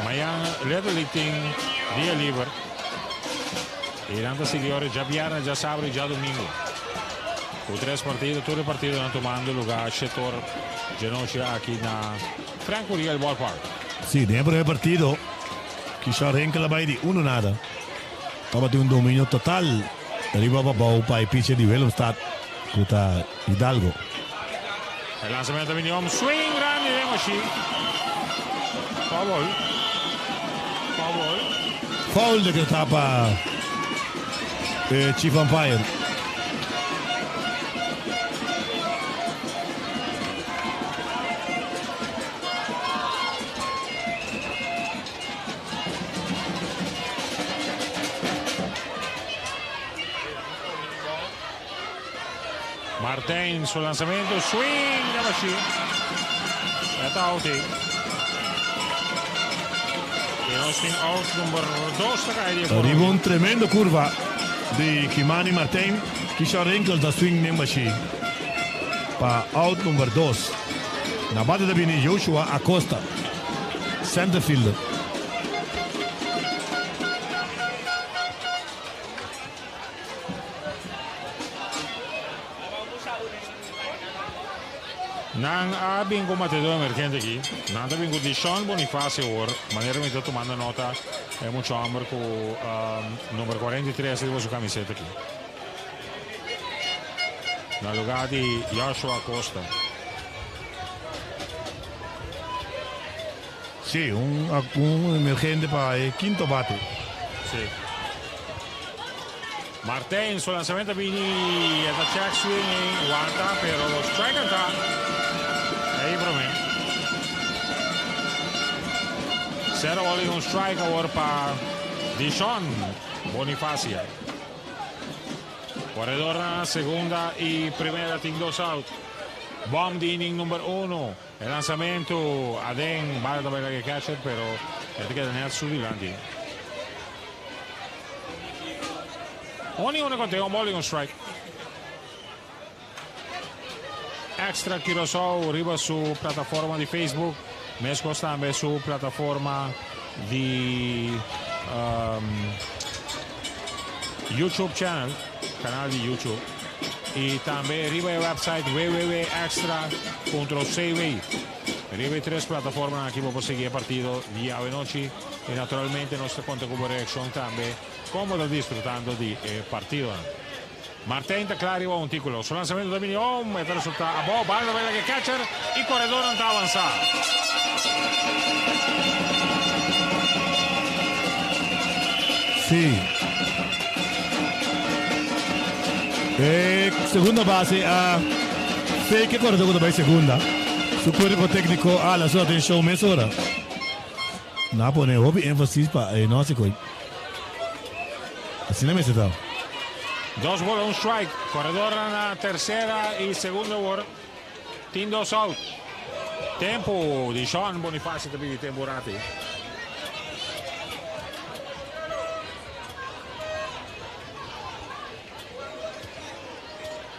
Mañan Little League tin dia liber. Y nan ta sigui ora djabièrnè, djasabra y djadomingo. Ku tres partido, tur e partidonan tumando lugá shetor djenochi aki na Frank Curiel Ballpark. Sí, den e primer partido Kishon Rinkel a bai di uno nada. Tabatin un dominio total riba Pabou pa e pitcher di Willemstad ku ta Hidalgo. E lanzamento a bini om swing grandi den Oshi. Foul ball. Foul ball. Foul decretá pa e chief umpire. Martijn su lanzamento, swing de Bashir. E ta out ei. I nos tin out number 2 ta kai di e Riba un tremendo curva di Kimani Martijn, Kishon Rinkel ta swing den Bashir pa out number 2. Na bate ta bini Joshua Acosta, centerfielder. Nan a bin ku matedó emergente aki. Nan ta bin ku Dishon Bonifacio awor. Manera mi ta tumando nota e mucha homber ku number 43 riba su kamiseta aki. Na lugar di Joshua Acosta. Sí, un un emergente pa e kinto bate. Sí. Martijn su lanzamento a bini e ta check swing ei wanta pero strike anta ei prome. Cero ball y un strike awor pa Dishon Bonifacia. Corredor na segunda y primera tin dos out. Bomb di inning number uno. E lanzamento aden bala ta bai laga e catcher pero e ta keda net su dilanti. Un y uno conteo, un ball y un strike. Extra Curaçao riba su plataforma di Facebook, mescos tambe su plataforma di um, YouTube channel, canal di YouTube. Y tambe riba e website www.extra.cw. Riba e tres plataformanan aki bo por sigui e partido di awenochi y naturalmente nos ta conta cu bo reaccion tambe con bo ta disfrutando di e partidonan. Martijn ta cla riba un ticulo. Su lanzamento ta bini om, e ta resulta abao, bala ta bay laga e catcher y coredornan ta avansa. Sí. E segunda base a fake e koredó ku ta bai segunda. Su kuerpo tékniko a hala su atenshon mesora. Nan a pone hopi énfasis pa e no hasi koi. Asina mester ta. Dos bola un strike. Koredornan na tersera i segunda awor. Tin dos out. Tempu di Sean Bonifacio ta pidi tempu rati.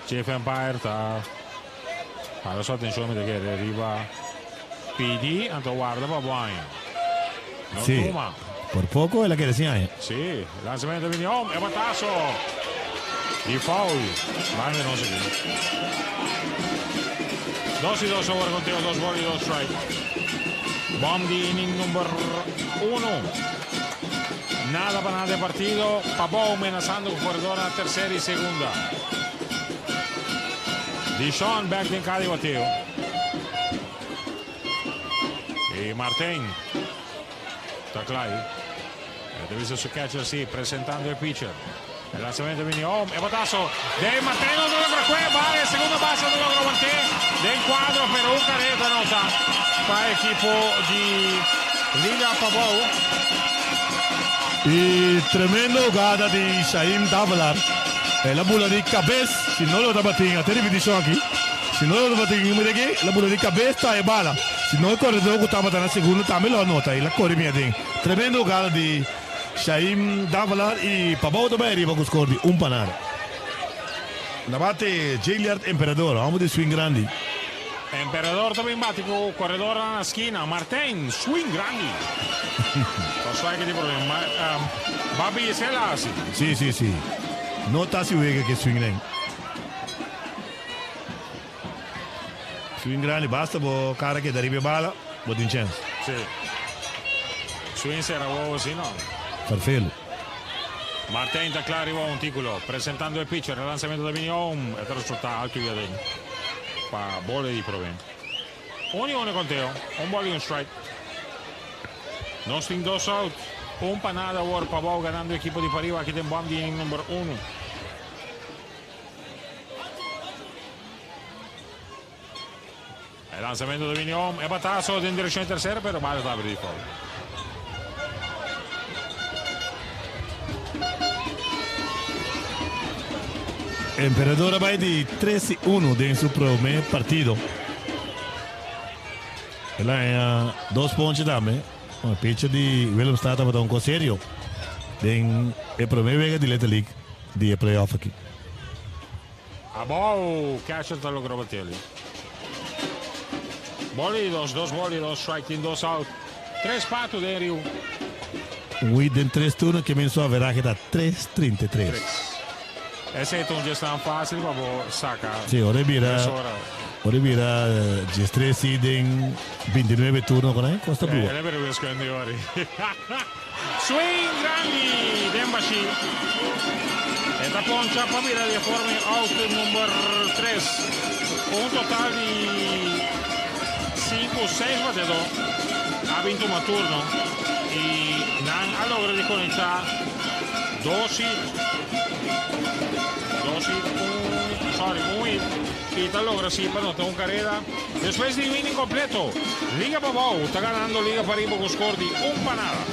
Chief Empire ta hala su atencion mi ta kere riba pidi anto warda pa bo aña. No Sí. tuma. Por poco el a kere sin aña. Sí, lanzamento bini home, e batazo di foul. Banda nos aki. 2-2 awor conteo, dos ball y dos strike. Bomb di inning number 1. Nada pa nada e partido. Pabou menasando cu corredor na tercera y segunda. Dishon back den cada bateo. Y Martin ta cla ahí. E ta bisa su catcher si, presentando e pitcher. E lanzamento bini home, e batazo de Martin no logra cue, vale, segunda base no logra aguanté den cuadro, pero un carrera nota pa equipo di Liga Pabou. Y tremendo jugada di Shaim Davelaar. El a bula di cabes, si no lo tabatin, a te repeticion aki, si no lo tabatin, mira aki, el a bula di cabes ta e bala. Si no e corredor cu tabata na segundo tambe lo a nota, el a core bien aden. Tremendo jugada di Shaim Davelaar y Pabou ta bay ariba cu score di un pa nada. Na bate Jeliard Emperador, homber di swing grandi. Emperador ta bin bati cu coredornan na skina. Martijn, swing grandi. Ta strike di problema. Ma, um, Babi esey la haci. Si, si, si. No ta haci wega cu e swing den. Swing grandi, basta bo kara keda riba e bala, bo tin chèns. Sí. Swing sera wowo si no. Farfelu. Martijn ta kla riba un tíkulo, presentando e pitcher. E lansamento ta bini home, e ta resultá altu i aden pa bola di promé. Un i un e konteo, un bòl i un strike. Nos tin dos out, un pa nada awor Pabou ganando ekipo di pariba aki den bòm di inning number unu. E lansamento ta bini om, e bataso den direkshon di tersera pero bala ta abri di foul. Emperador a bai di tres i uno den su prome partido. El a haña dos ponche tambe. E pitcher di Willemstad tabata un kos serio den e prome wega di Little League di e playoff aki. Abou, catcher ta logra bateli. Boli di dos, dos boli, dos strike, tin dos out. Tres patu den riu. Un hit den tres turno ke men su averahe ta tres trinta i tres. Tres. Esei ta un djesnan fácil pa bo saka Sí, ora e bira, tres ora. ora e bira diestres hit den bintinuebe turno con e kosta Eh, blua. el a bira wiskunde ori. Swing grandi den bashí. E ta poncha pa bira di e forma in out number tres. Ku un total di sinku, seis batedó a bin tuma turno i nan a logra di konektá dos hit, dos hit, un, sorry, un hit i ta logra si pa nota un karera. Despues di un inning completo, Liga Pabou ta ganando Liga Pariba cu score di un pa nada.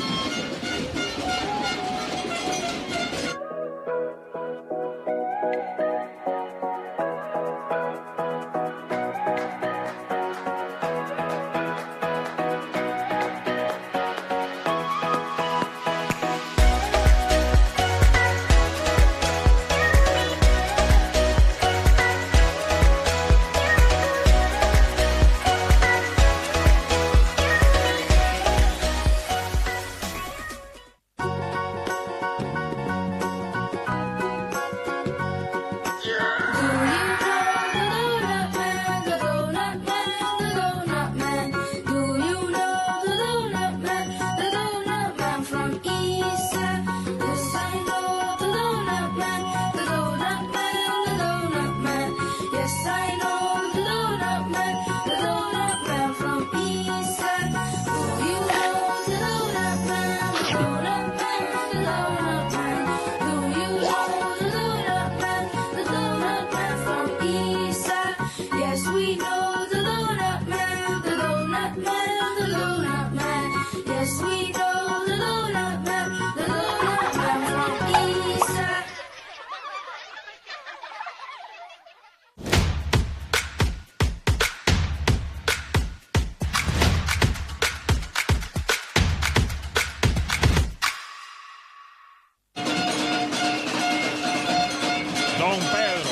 Don Pedro.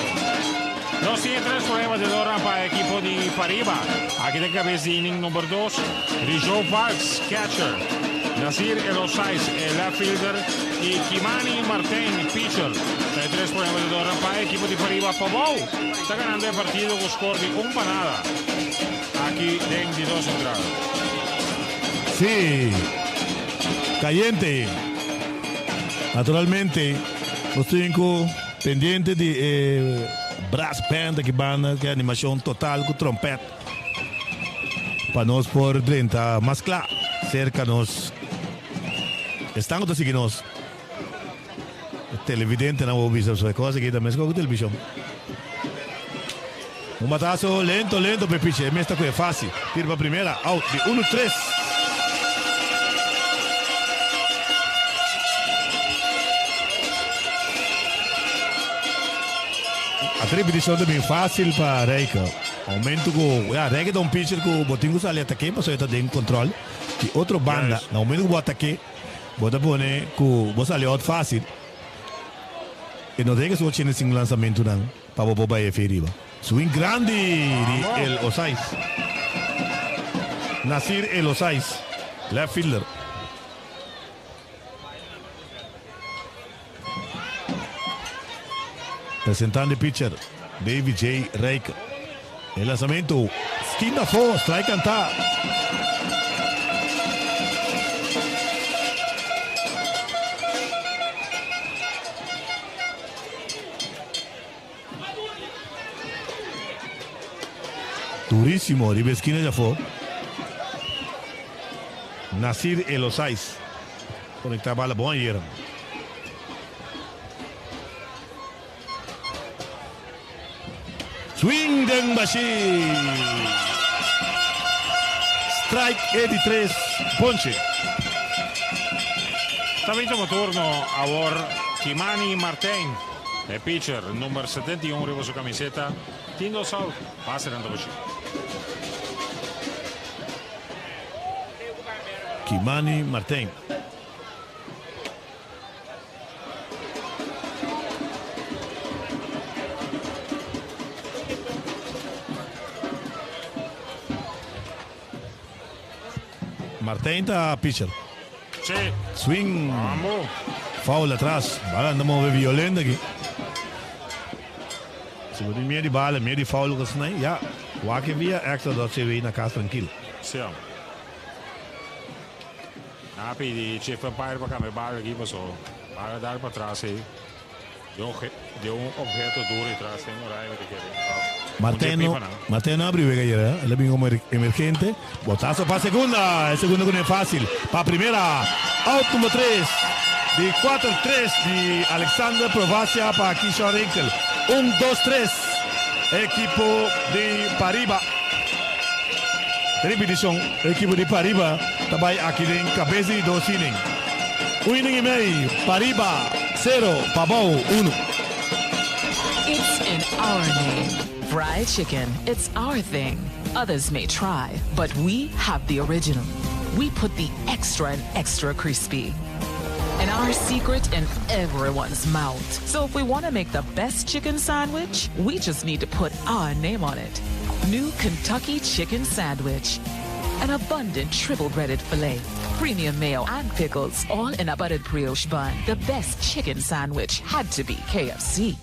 Nos tin e tres problemas de dora pa equipo di Pariba. Aki den cabes di inning number dos, Rijo Valks, catcher. Nasir Elosais, e left fielder. Y Kimani Martijn, pitcher. Ta e tres problemas de dora pa equipo di Pariba. Pabou ta ganando e partido cu score di un pa nada. Aki den di dos entrada. Sí. Cayente. Naturalmente, nos tin cu pendiente di e brass band aki banda, cu e animacion total cu trompet, pa nos por drenta mas cla cerca nos esnan cu ta sigui nos. E televidentenan bo bisa so e cos aki ta mescos cu television. Un batazo lento lento pa e piche, e mes ta cu e facil. Tira pa primera, out di uno tres. A repeticion ta bin facil pa Rijke. Momento cu, ya, Rijke ta un pitcher cu bo tin cu sali atake pasobra e ta den control di otro banda. Na momento cu bo atake, bo ta pone cu bo sali out facil. E no rega su 85 lanzamentonan pa bo por bai efe riba. Swing grandi di El Osais. Nasir El Osais, left fielder. Presentando e pitcher, David J. Rijke. E lanzamento. Skinta afó, strike kantá. Durísimo riba e skina djafó. Nasir Elosais konektá bala bon ayera. Swing den bashí. Strike e di tres ponche. Ta bin tuma turno awor Kimani Martijn, e pitcher number 71 riba su camiseta. Tin dos out, pase nan ta bashí. Kimani Martijn. Martijn ta pitcher. Sí. Swing. Vamos. Foul atras. Bala anda move violento aki. Si bo tin miedo di bala, miedo di foul ku asina, ya. Wak e via extra.cw na kas trankil. Sí. Nan a pidi Chief Umpire pa cambia bal aki paso bal a dal patras ey di un obheto duro y tras den oray mi ta kere. Marteno Marteno a abri wega ayera el a bin como emergente botazo pa segunda e segunda cu no e facil pa primera out number tres di cuater tres di Alexander Provacia pa Kishon Rinkel un dos tres ekipo di Pariba. Repeticion, Ekipo di Pariba ta bai aki den kabes di dos inning. Un inning i mei, Pariba sero, Pabou unu. It's in our name. Fried chicken, it's our thing. Others may try, but we have the original. We put the extra and extra crispy. And our secret in everyone's mouth. So if we want to make the best chicken sandwich, we just need to put our name on it. New Kentucky Chicken Sandwich. An abundant triple breaded filet, premium mayo and pickles, all in a buttered brioche bun. The best chicken sandwich had to be KFC.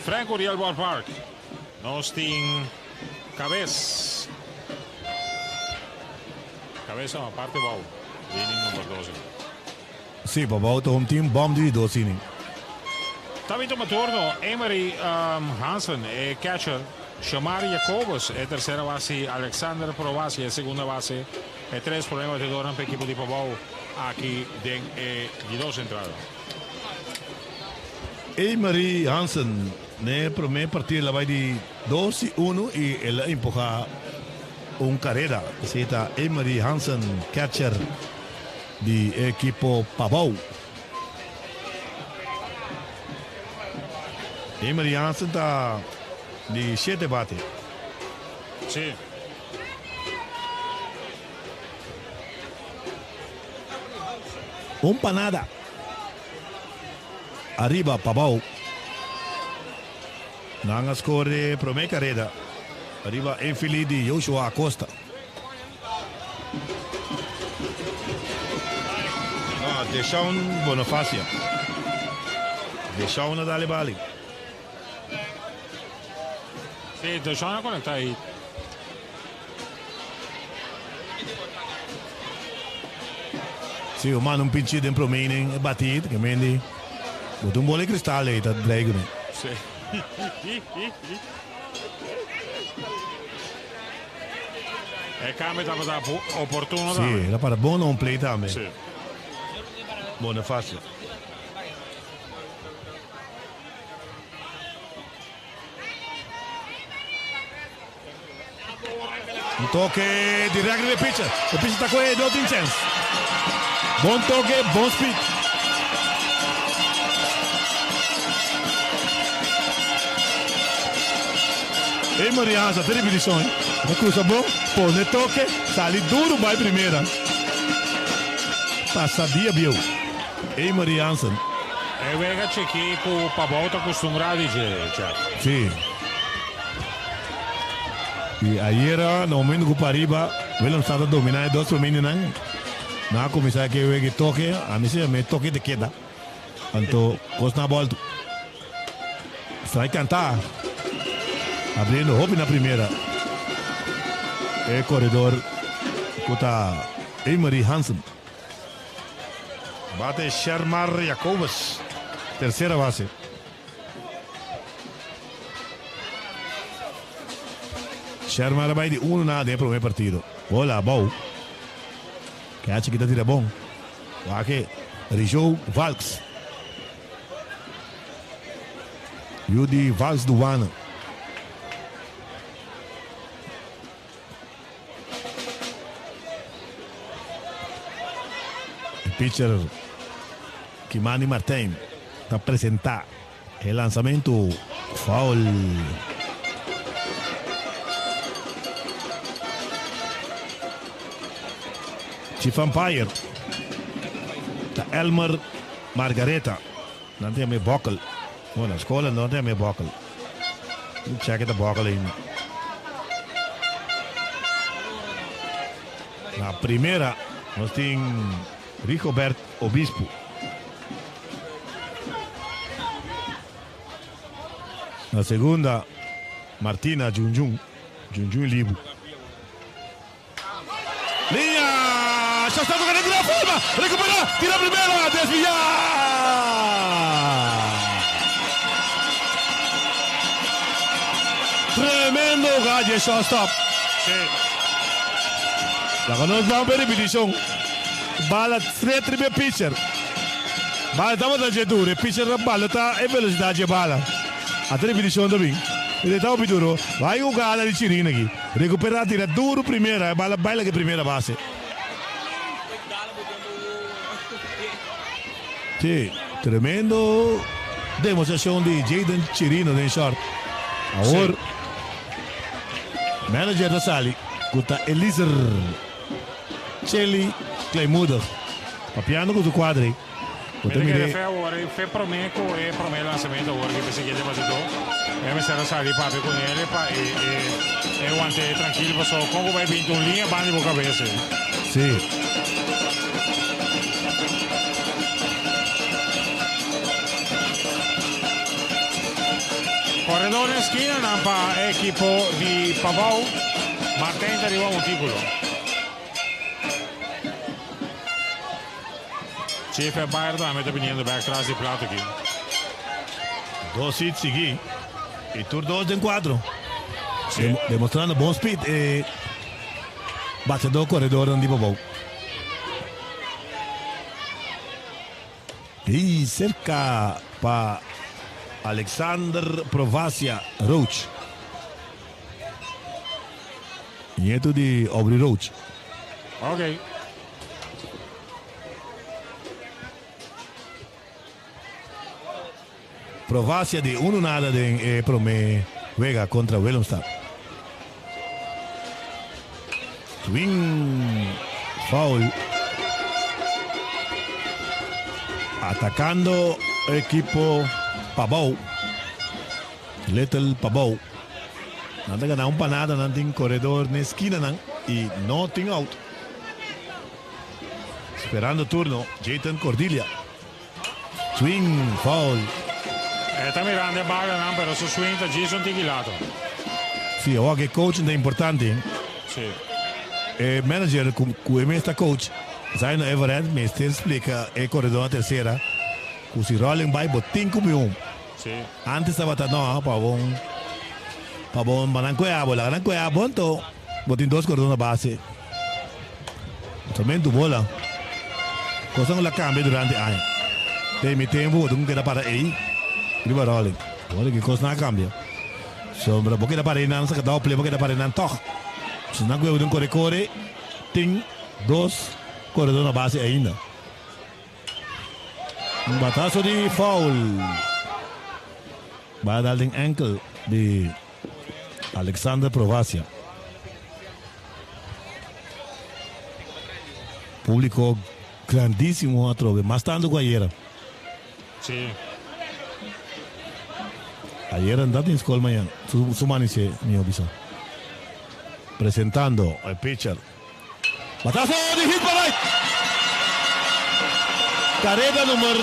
Frank Uriel Ballpark. Nos tin Cabes. Cabes no, parte bou. Inning number 12. Sí, pa bou ta un team bom di dos inning. Ta bin tuma turno Emery um, Hansen, e catcher. Shamar Jacobus, e tercera base. Alexander Provasi, e segunda base. E tres prome batedornan pa ekipo di Pabou aki den e di dos entrada. Emery Hansen n'e prome partido el a bai di dos i uno i el a empuha un karera. Esei ta Emery Hansen, catcher di e ekipo Pabou. Emery Hansen ta di shete bate. Sí. Un panada. Ariba pabou. Nan a score prome careda riba infili di Joshua Acosta. No, Deshaun Bonifacio. Deshaun a dale bali. Sí, Deshaun a conecta ahí. Si, un manda un pinchi den prome inning, e bati hit, ke mendi bota un bola di kristal ei ta drei kuné. Sí. E cambio tabata oportuno Sí, tambe. el a para bon na un play tambe. Sí. Bonifacio. Un toke direct riba e pitcher. E pitcher ta kohe, no tin chens. Bon toke, bon speed. Emory Hansen ta ripitishon. Ta krusa bon, pone toke, sali duru bai primera. Pasa dia bieu. Emory Hansen. E wega chikí ku Pabou ta kustumbrá di dje, Jeff. Sí. I ayera na momento ku pariba Willemstad a dominá e dos promé-nan. Nan a kuminsá ke wega e toke, ami si mi toke ta keda. Anto kos na bòltu. Strike kantá. Abriendo hopi na primera. E koredor ku ta Emery Hansen. Bate Shermar Jacobus, tersera base. Shermar a bai di uno na den e prome partido. Bola abou. Catcher kita tira bon. Wak Rijo Valks. Yu di Valks Duana. E pitcher Kimani Martijn ta presenta e lanzamento foul. Chief umpire ta Elmer Margareta. Nan ta yama e bokkel. No, na skola no ta yama e bokkel. Check ta bokkel ainda. Na primera nos tin Rigobert Obispo. Na segunda Martina Junjun, Junjun Libu. Liña! Shasta toca den gran forma! Recupera! Tira primera! Desvia! Tremendo galle shortstop. Sí. Laga nos ban pa e repeticion. Bala straight riba e pitcher. Bala tabata dje duro. E pitcher ta balota e velocidad dje bala. Ata repeticion ta bin. E ta hopi duro. Bai hugada di Chirin aki. Recupera tira duro primera e bala bai laga e primera base. Si, tremendo demostracion di Jayden Chirino den short. Awor manager ta sali cu ta Eliezer Chely Kleinmoedig papiando cu su cuadre. Bo ta Mira mir'é. ke fe awor, e fe promé ku e promé lansamento awor ke ta siguiente batidó. E mester a sali papia ku nel pa e e e want'é trankil paso kon ku bai binti un liña banda di bo kabes ei. Sí. Koredor den skinanan pa e ekipo di Pabou. Martijn ta riba montíkulo. Chief Empire tambe ta biniendo bek tras di plato aki. Dos hit sigui y tur dos den cuadro. Demostrando bon speed e bateador coredornan di Pabou. Y cerca pa Alexander Provacia Roach. Nieto di Aubrey Roach. Ok. Provacia di uno nada den e prome wega contra Willemstad. Swing foul. Atacando equipo Pabou. Little Pabou. Nan ta gana un panada, nan tin koredor n'e skinanan i no tin out. Sperando turno, Jayton Cordilia. Swing, foul. E ta mirando e balanan, pero su swing ta djis un tiki lato. Si, awor e coaching ta importante. Si. E manager ku e mes ta coach, Zaino Everett, mester splika e koredor na tersera ku si rolling bai bo tin ku bin un. Si. Antes tabata no pa bon pa bon pa nan kue abo laga nan kue abo anto bo tin dos kordon na base solamente bola cosa ku la kambia durante aña den mi tempo bo tin ku keda para ei riba rolling awor ki kosnan a kambia sombra bo keda para einan sa keda ople bo keda para einan tog si nan kue bo tin kore kore tin dos koredor na base ainda. Un batazo di foul. Bala dal den enkel di Alexander Provacia. Públiko grandísimo atrobe, mas tantu ku ayera. Sí. Ayera no tin skol mañan, su, su manisé, mi a bisa. Presentando e pitcher. Batazo di hit pa right. Careda number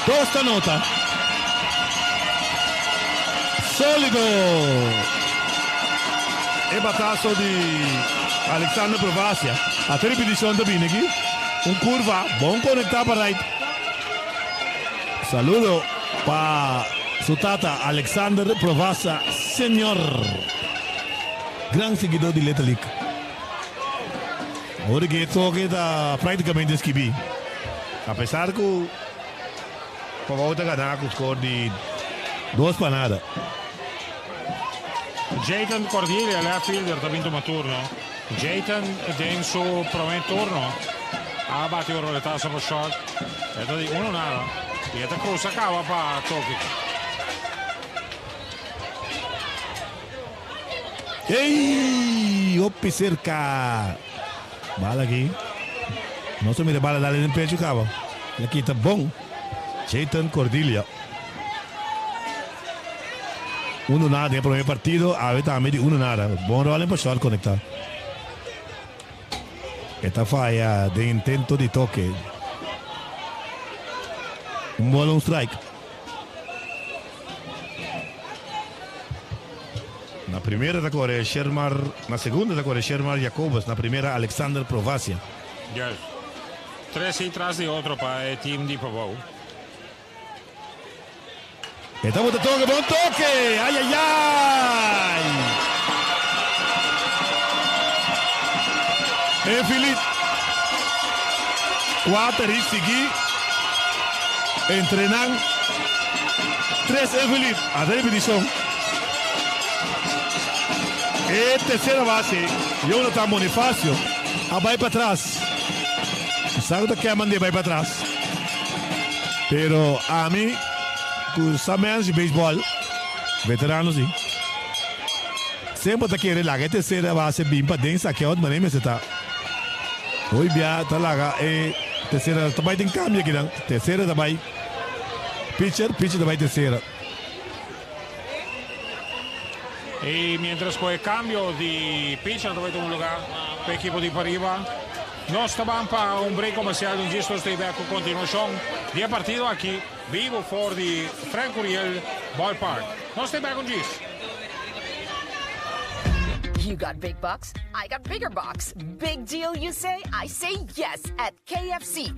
2 ta nota. Solido. E batazo di Alexander Provacia. A repeticion ta bini aki. Un curva, bon conecta pa right. Saludo pa su tata Alexander Provacia Senior. Gran seguidor di Little League. Ora cu e toque ta practicamente skibi. A pesar cu Pavao ta gana cu score di 2 pa 0. Jayton Cordelia, left fielder, ta bin tuma turno. Jayton den su prome turno. A bati un roletazo pa short. E ta di 1-0. Y ta cruza caba pa toque. Ey! Hopi cerca. Bala aki. Nos a mira bala dal den pecho caba. Aki ta bon. Jayton Cordelia. 1-0 den prome partido. Awe tambe di 1-0. Bon rolling pa short conecta. E ta faya den intento di toque. Un bola, un strike. Na primera ta core Shermar, na segunda ta core Shermar Jacobus, na primera Alexander Provacia. Yes. Tres hit tras di otro pa e team di Pavao. E ta bota toque, bon toque! Ai, ai, ai! E Philip. Cuater hit sigui. Entrenan. Tres e Philip. A repeticion. E tercera base, Jonathan Bonifacio, a bay pa atras. Sabe cu ta manda bay pa atras. Pero ami, cu sa di baseball, veterano si. Semper ta kere laga e tercera base bin pa den saca out, mas ta. Hoy bia ta laga e tercera tambe tin cambio aki dan. Tercera tambe. Pitcher, pitcher tambe tercera. Y mientras cu e cambio di pitcher tambe tin lugar pa e ekipo di Pariba. Nos ta pa un break comercial un djis nos ta cu continuacion di e partido aki bibo for di Frank Curiel Ballpark. Nos ta un djis. You got big bucks, I got bigger bucks. Big deal, you say? I say yes at KFC.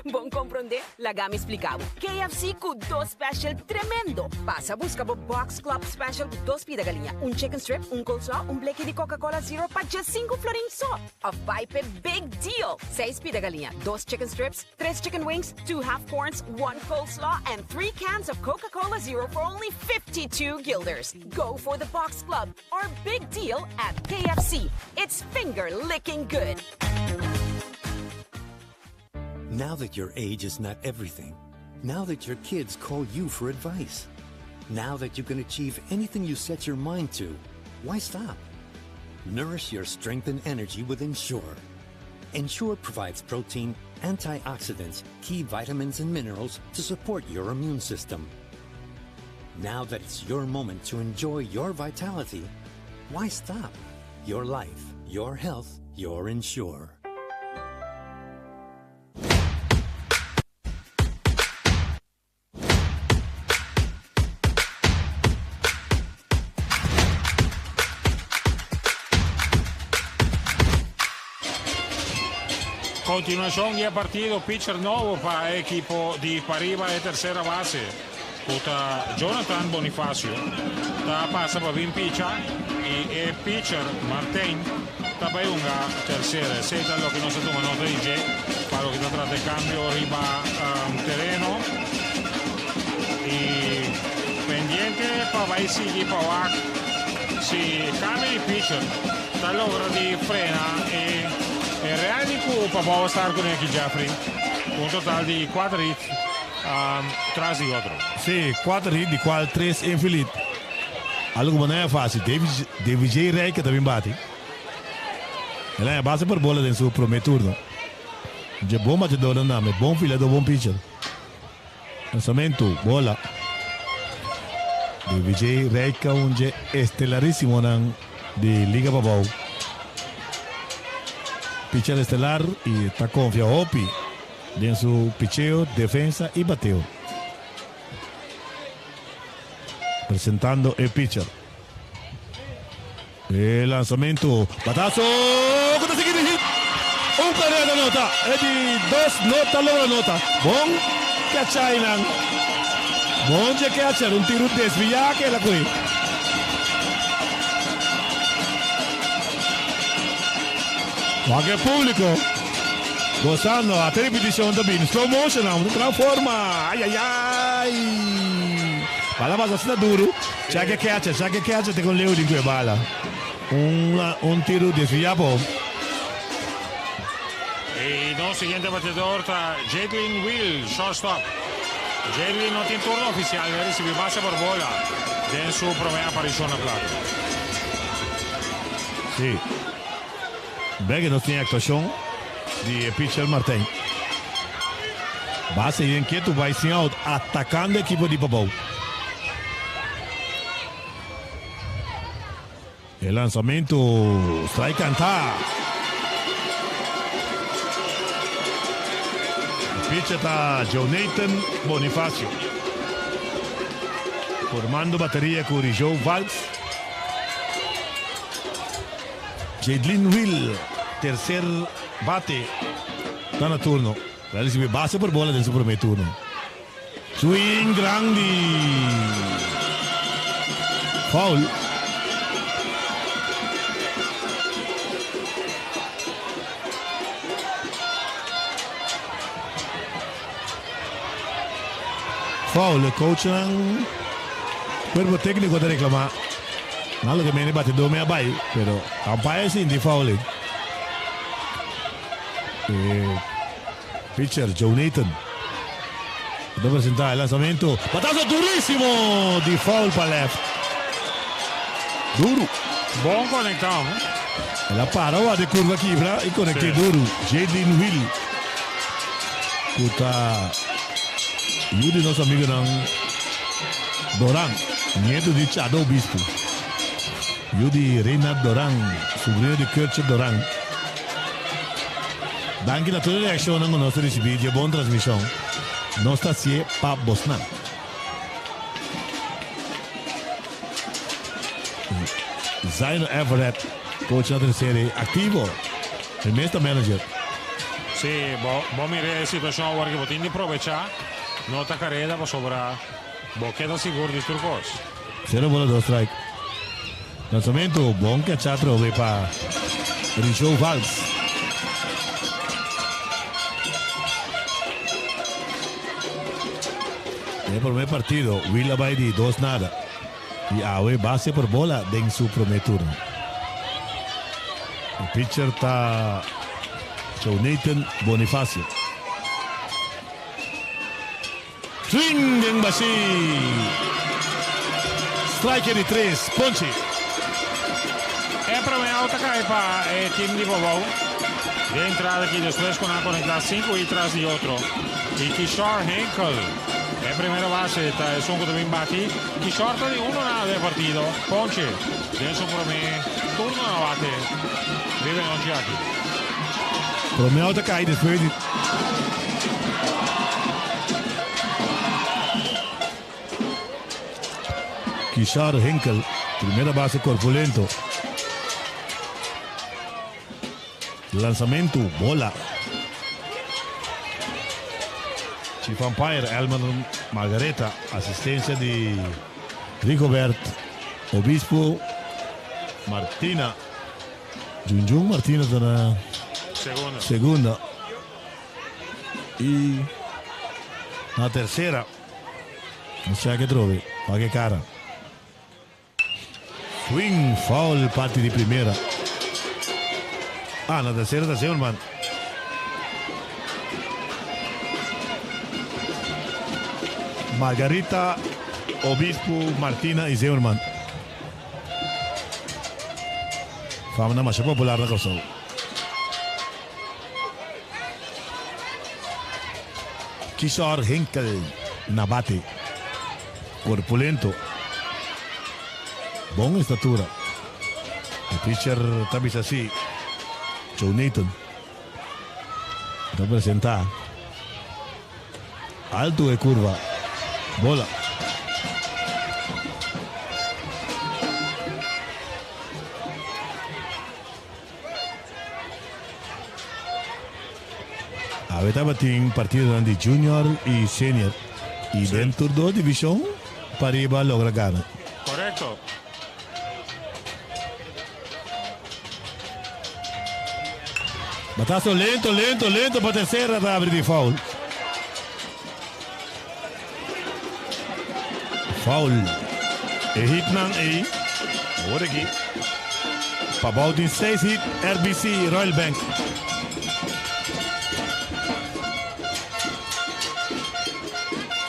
Bo n' comprende? Laga mi splica. KFC cu dos special tremendo. Pasa busca bo Box Club Special cu dos pida galiña, un chicken strip, un coleslaw, un bleki di Coca-Cola Zero pa just 5 florin so. Of bay p'e big deal. Seis pida galiña, dos chicken strips, tres chicken wings, two half corns, one coleslaw, and three cans of Coca-Cola Zero for only 52 guilders. Go for the Box Club or big deal at KFC. It's finger licking good. Now that your age is not everything, now that your kids call you for advice, now that you can achieve anything you set your mind to, why stop? Nourish your strength and energy with Ensure. Ensure provides protein, antioxidants, key vitamins, and minerals to support your immune system. Now that it's your moment to enjoy your vitality, why stop? Your life, your health, your Ensure. Continuacion di partido, pitcher nobo pa e ekipo di Pariba e tercera base. Ta Jonathan Bonifacio. Ta pasa pa bin picha y e pitcher Martin ta pa hunga tercera. Esey ta loke nos a tuma nota DJ pa loke ta trata di cambio riba tereno. Y pendiente pa bay sigui pa wak si cambio di pitcher ta logra di frena e real di cu Pavao star cu Nicky Jeffrey. Un total di 4 hits. Tras di otro. Sí, kuater hit di kual tres infield. Algo ku no e fásil. David J. Rijker ta bin bati. El a haña base por bola den su promé turno. Dje bon batedornan tambe, bon filador, bon pitcher. Lansamentu, bola. David J. Rijker un dje estelarísimonan di Liga Pabou. Pitcher estelar i ta konfia hopi Den su picheo, defensa y bateo. Presentando e pitcher. E lanzamento, batazo cu ta sigui di hit. Un carrera ta nota, e di dos no ta logra nota. Bon catch aynan. Bon dje catcher, un tiro desvia cu el a coge. Wak e publico. Gozando, ata repeticion ta bini. Slow motion nan, ta transforma. Ay ay ay. Bala pasa asina duru. Check e catcher, check e catcher te con leu din cu e bala. Un un tiro desvia po. Y nos siguiente batedor ta Jadlin Will, shortstop. Jadlin no tin turno oficial, el a ricibi base por bola den su prome aparicion na plato. Sí. Bègge nos tin e aktuashon di e pitcher Martijn. Base yen ketu bai sin out atakando ekipo di Pabou. E lansamentu strike kanta. E pitcher ta Jonathan Bonifacio. Formando bateria ku Rijo Valks. Jadlyn Will, tercer bate, ta na turno. El a ricibi base por bola den su prome turno. Swing grandi. Foul. Foul, e coachnan, cuerpo tecnico ta reclama. Nan loke mene batidor me a bai, pero umpire sinti foul ei. E pitcher Joe Nathan ta presenta e lanzamento. Batazo durísimo di foul pa left. Duru. Bon conectao, no? El a para wak e curva kibra y conecte duru. Jadlin Will cu ta yu di nos amigonan Doran, nieto di Chado Obispo, yu di Reinhard Doran, subrino di Kurtje Doran. Danki na tur e reaccionnan cu nos a ricibi di e bon transmision. Nos ta hacié pa bosnan. Zaino Everett, coach na tercera, activo. E mes ta manager. Sí, bo bo mira e situacion awor ki bo tin di probecha. No ta careda pasobra bo keda sigur di tur cos. Cero bola dos strike. Lanzamento bon cacha atrobe pa Rijo Valks. Den e prome partido Will a bai di dos nada y awe base por bola den su prome turno. E pitcher ta Jonathan Bonifacio. Swing den bashí. Strike di tres, Ponchi. E prome out a kai pa e team di Bobou. Den entrada aki despues ku nan a konektá sinku i tras di otro. I Kishore Henkel, e primera base, ta esun ku ta bin bati. Kishore ta di uno nada e partido. Ponchi den su prome turno na bate riba e nochi aki. Prome out a kai despues di. Kishar Henkel, primera base korpulento. Lansamentu, bola. Chief umpire Elmer Margareta, asistencia di Rigobert Obispo Martina. Junjun Martina ta na Segunda. segunda. Y na tercera. No sa ke trobe. Wak e cara. Swing foul parti di primera. Ah, na tercera ta Zimmerman. Margarita, Obispo, Martina i Zimmerman. Famanan masha popular na Kòrsou. Kishore Henkel na bate. Korpulento. Bon estatura. E pitcher ta bisa si Joe Nathan ta presenta. Alto e curva. Bola. Awe tabatin partidonan di junior y senior y den tur dos division pariba logra gana. Correcto. Batazo lento, lento, lento pa tercera ta abri di foul. Foul. E hitnan ei. Awor aki. Pabou tin seis hit RBC Royal Bank.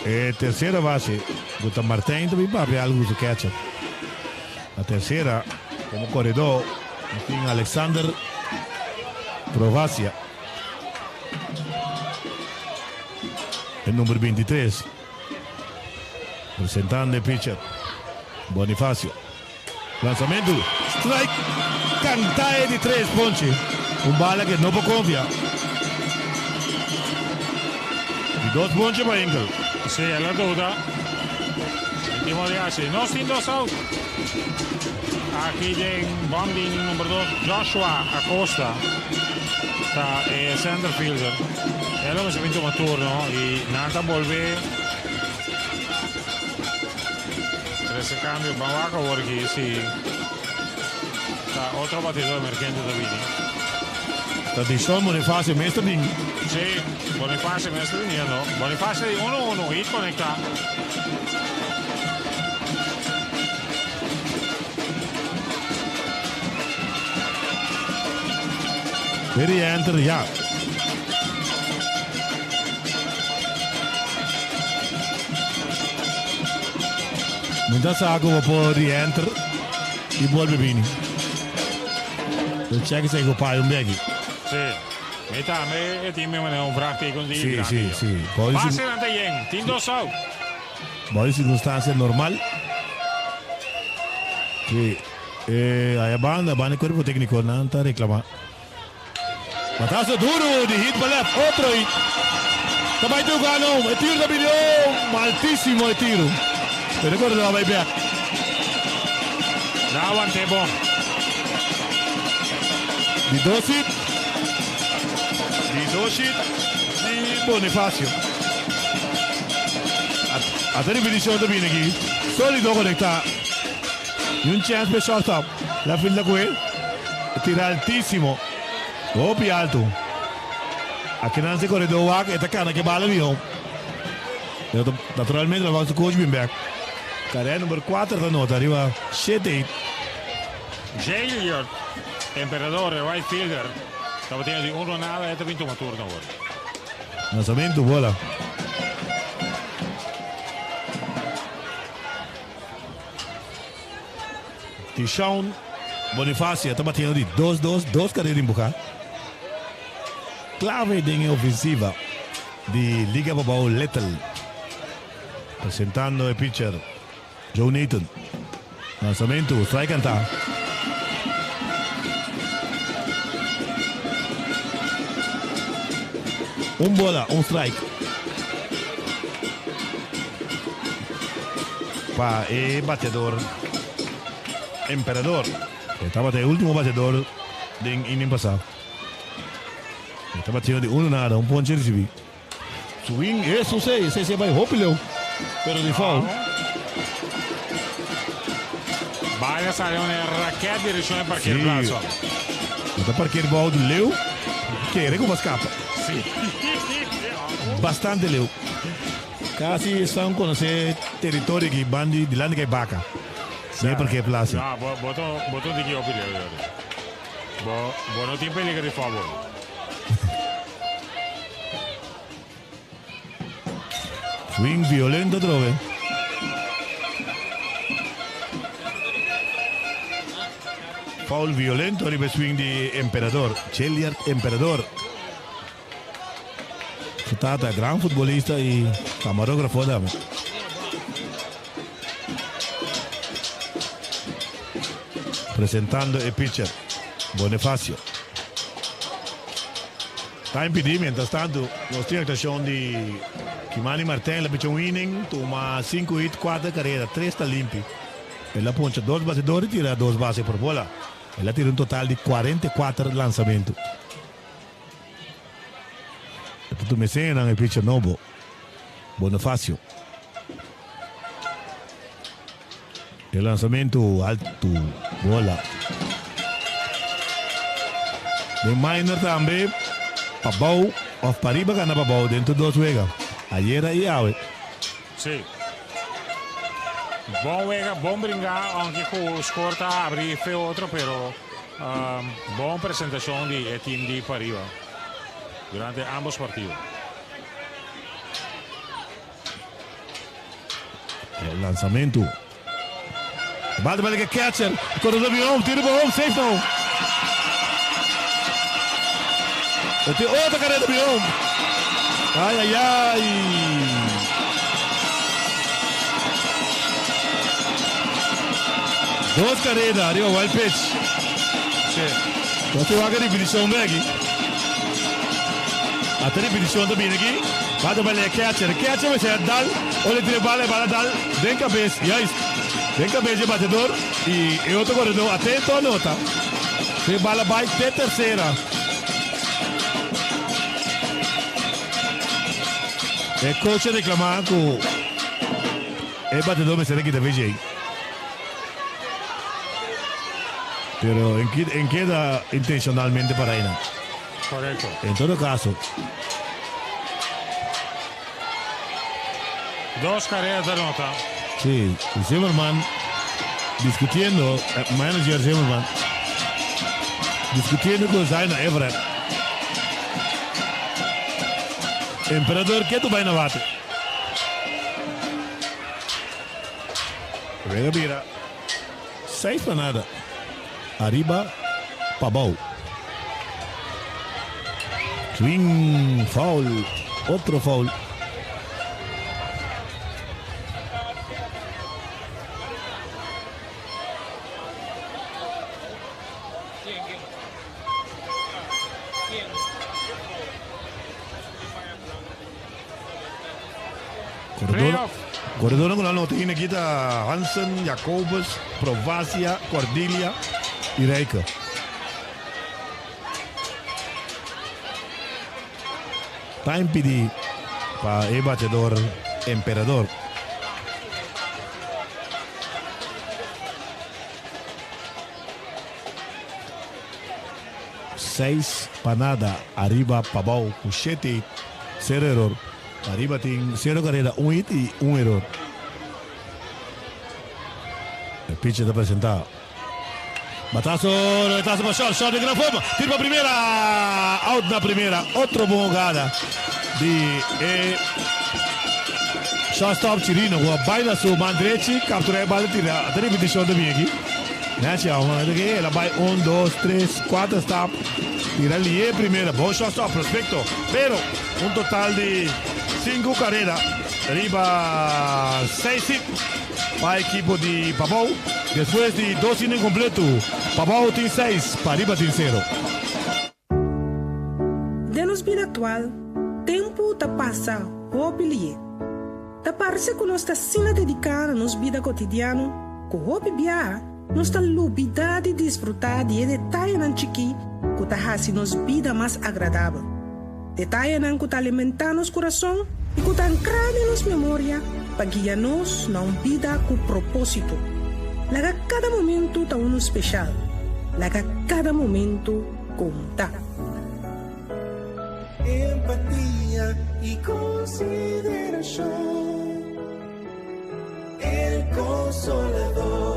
E tercera base, Guta Martijn ta bin papia algo ku su catcher. Na tercera, como corredor, nos tin Alexander Provacia. E number 23. Presentando e pitcher, Bonifacio. Lanzamento, strike, canta e di tres ponche. Un bala que no por confia. Di dos ponche pa Enkel. Sí, el a duda. Último di haci. Nos tin dos out. Aki den bom di inning number 2, Joshua Acosta ta e center fielder. El lo mester bin tuma turno y nan ta bolbe trece cambio. Ban wak awor aki si ta otro batidor emergente ta bini. Ta Dishon Bonifacio mes ta bin. Sí, Bonifacio mes ta biniendo. Bonifacio di 1-1, hit conecta. Very enter, ja. Mi ta sa ku bo por re-enter i bolbe bini. Lo check esei ku pai un beki. Sí. Mi tambe e tin mi manera un vraagteken di Sí, grandi. sí, sí. Bou di Pasenan ta yen. Tin dos out. Bou di sirkunstansia normal. Sí. E aya banda, banda di kuerpo tékniko nan ta reklamá. Batazo duro di hit pa left, otro hit. Ta bai toca no, e tiro ta bini, oh, maltísimo e tiro. Pero e corredor a bai bek. Na awante bon. Di dos hit. Di dos hit di Bonifacio. Ata repeticion ta bini aki. Solido conecta. Y un chance pa e shortstop. La finta cu e tira altisimo. Hopi alto. Akinan si corredor wak e ta cana ke bala miho. Naturalmente la wak su coach bin bek. Carrera number 4 ta nota riba 7 hit. Jayliard Emperador e right fielder tabatin di un ronada e ta bin tuma turno awor. Lanzamento bola. Tishawn Bonifacio ta batiendo di dos dos, dos carrera empuja. Clave den e ofensiva di Liga Pabao Little. Presentando e pitcher Joe Nathan. Lanzamento, strike canta. Un bola, un strike. Pa e bateador Emperador. E tabata e ultimo bateador den inning pasa. E ta batiendo di uno nada, un ponche ricibi. Swing, eso sí, ese se bai hopi leu. Pero di foul. Bala sale una raket direccion e parkeerplaats. Sí. Ta parkeerbouw di leu. Kere ku scapa. Sí. Bastante leu. Casi están conoce territorio ki bandi dilante kay baka. Nee parkeerplaats. No, bo bo to bo to diki hopi leu. Bo bo no tin peligro di foul. Swing violento atrobe. Foul violento riba e swing di Emperador, Cheliard Emperador. Su tata gran futbolista y camarógrafo tambe. Presentando e pitcher, Bonifacio. Ta impidi, mientras tanto, nos tin actuacion di Kimani Martin, el a picha un inning, tuma 5 hit, 4 carrera, 3 ta limpi. El a poncha dos batedor y tira dos base por bola. El a tira un total di 44 lanzamento. E ta tuma esena e pitcher nobo, Bonifacio. E lanzamento alto, bola. Den minor tambe, Pabou of Pariba gana Pabou den tur dos wega, ayera y awe. Sí. Bon wega, bon bringa, aunke cu score ta abri fe otro, pero bon presentacion di e team di Pariba durante ambos partido. E lanzamento. E bal ta bal ke catcher. E corredor bin home, tira pa home, safe nou. E tin otro carrera bin home. Ay, ay, ay. Dos carrera arriba wild pitch. Sí. Nos tin wak repeticion bek aki. Ata repeticion ta bini aki. Bata bal e catcher. E catcher mester a dal. Ora e tira e bala, e bala dal den cabes. Juist. Den cabes di e batedor. Y e otro corredor atento a nota. E bala bay te tercera. E coach a reclama cu e batedor mester a kita VJ. Pero en keda intencionalmente para ahí. Correcto. En todo caso. Dos carreras de nota. Sí, Zimmerman discutiendo, manager Zimmerman, discutiendo con Zaina Everett. Emperador, ¿qué tu vaina bate? Wega bira. 6-0. Ariba Pabou. Swing, foul, otro foul. Corredor, corredor con la nota aquí ta Hansen, Jacobus, Provacia, Cordelia y Rijke. Ta impidi pa e batedor Emperador. 6-0 ariba Pabou ku shete hit, sero eror. Ariba tin sero karera, un hit i un eror. E pitcher ta presentá. Batazo, retazo pa short, short den gran forma. Tira pa primera, out na primera. Otro bon hogada di e shortstop Chirino ku a bai na su man drechi, kaptura e bal i tira. Ata repetishon ta bin aki. Nechi a hon ke el a bai un, dos, tres, kuater stap. Tira lié primera. Bon shortstop, prospecto. Pero un total di sinku karera riba seis hit pa ekipo di Pabou. Despues di dos inning kompleto, Pabou tin seis, Pariba tin sero. Den nos bida aktual, tempu ta pasa hopi lié. Ta parse ku nos ta asina dediká na nos bida kotidiano ku hopi biaha nos ta lubidá di disfrutá di e detayenan chikí ku ta hasi nos bida mas agradabel. Detayenan ku ta alimentá nos kurason i ku ta ankrá den nos memoria pa guia nos na un bida ku propósito. Laga kada momentu ta unu speshal. Laga kada momentu konta. Empatia y consideracion. El Consolador.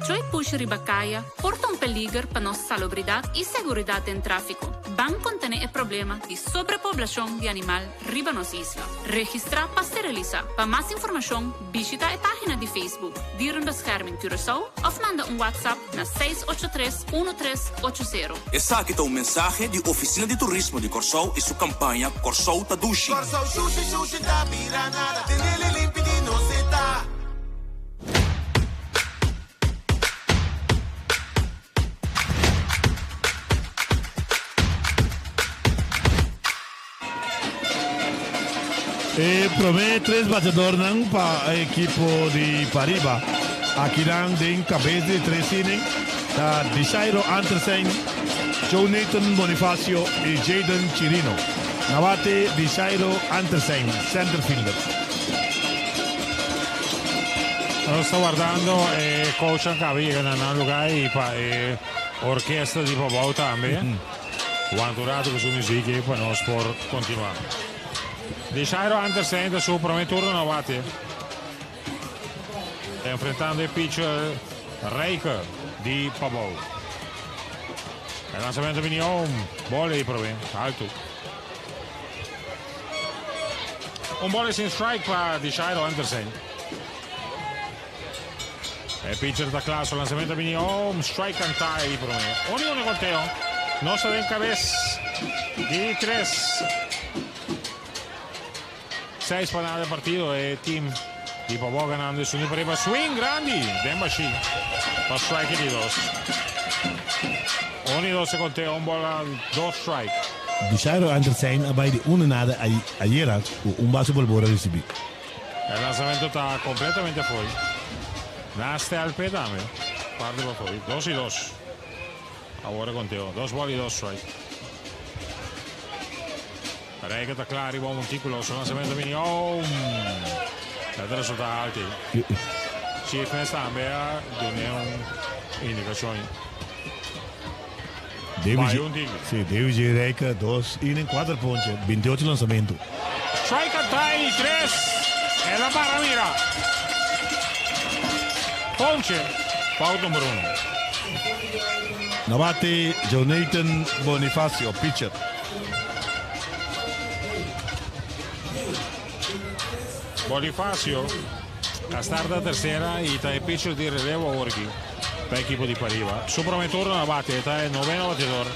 Kachó i pushi riba kaya por ta un peliger pa nos salobridat i seguridat den tráfiko. Ban kontené e problema di sobrepoblashon di animal riba nos isla. Registrá pa sterilisá. Pa mas informashon bishita e página di Facebook Dierenbescherming Curaçao òf manda un WhatsApp na 683 1380. Esaki ta un mensahe di Ofisina di Turismo di Kòrsou i su kampaña Kòrsou ta dushi. Kòrsou shushi shushi ta bira nada tenele limpi di nos e ta. E prome tres batedornan pa e ekipo di Pariba akinan den kabes di e tres inning ta Dishairo Antersen, Jonathan Bonifacio y Jayden Chirino. Na bate Dishairo Antersen, centerfielder. Nos ta wardando e coachnan caba yega na nan lugar y pa e orkesta di Pabao tambe. Wanta un rato cu su muziek ey pa nos por continua. Dishairo Antersen ta su prome turno na bate. Enfrentando e pitcher Rijke di Pabao. E lanzamento bini home. Bola ey prome. Alto. Un bola sin strike pa Dishairo Antersen. E pitcher ta kla, su lanzamento a bini home, strike kantá ei promé. Un i un e konteo. Nos ta den kabes di tres. Seis pa nada e partido. E team di Pabou ganando e sundi pariba. Swing grandi den bashí pa strike di dos. Un i dos e konteo, un bola, dos strike. Dishairo Andersen a bai di un nada ayera ku un base por bor a risibí. E lanzamento ta completamente afoy. Na stel p'e tambe. Parti pafoy. Dos y dos. Awor e conteo. Dos ball y dos strike. Rijker ta cla riba un monticulo. Su lanzamento bini. Oh! E ta resulta alto. Chief mes tambe a dun'e un indicacion. David J. Sí, David J. Rijker, dos inning, kuater ponche, binti ocho lanzamento. Strike a dai di tres. El a para mira. Ponche pa out number uno. Na bate Jonathan Bonifacio, pitcher. Bonifacio a starta tercera y ta e pitcher di relevo awor aki pa ekipo di Pariba. Su prome turno na bate, e ta e noveno batedor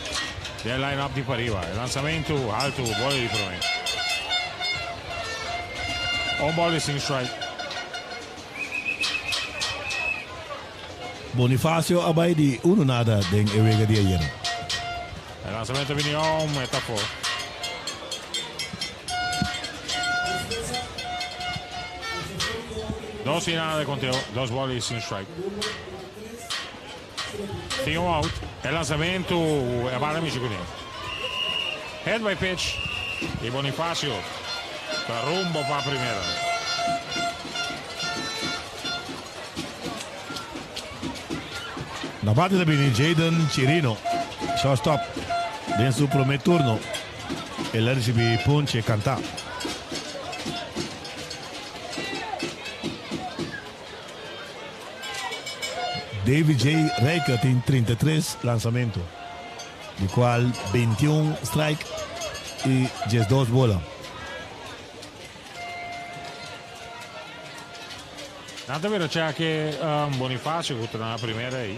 den line-up di Pariba. E lanzamento haltu, bola di prome. Un bola y sin strike. Bonifacio a bai di uno nada den e wega di ayera. E lanzamento bini om, e ta afó. Dos y nada de conteo, dos bola y sin strike. Tin un out. E lanzamento e bala mishi kuné. Hit by pitch y Bonifacio ta rumbo pa primera. Na bate ta bini Jayden Chirino, shortstop, den su prome turno. El a ricibi ponche canta. David J. Rijker tin 33 lansamento, di cual 21 strike y 12 bola. Nan ta bira chèk Bonifacio ku ta na primera ei.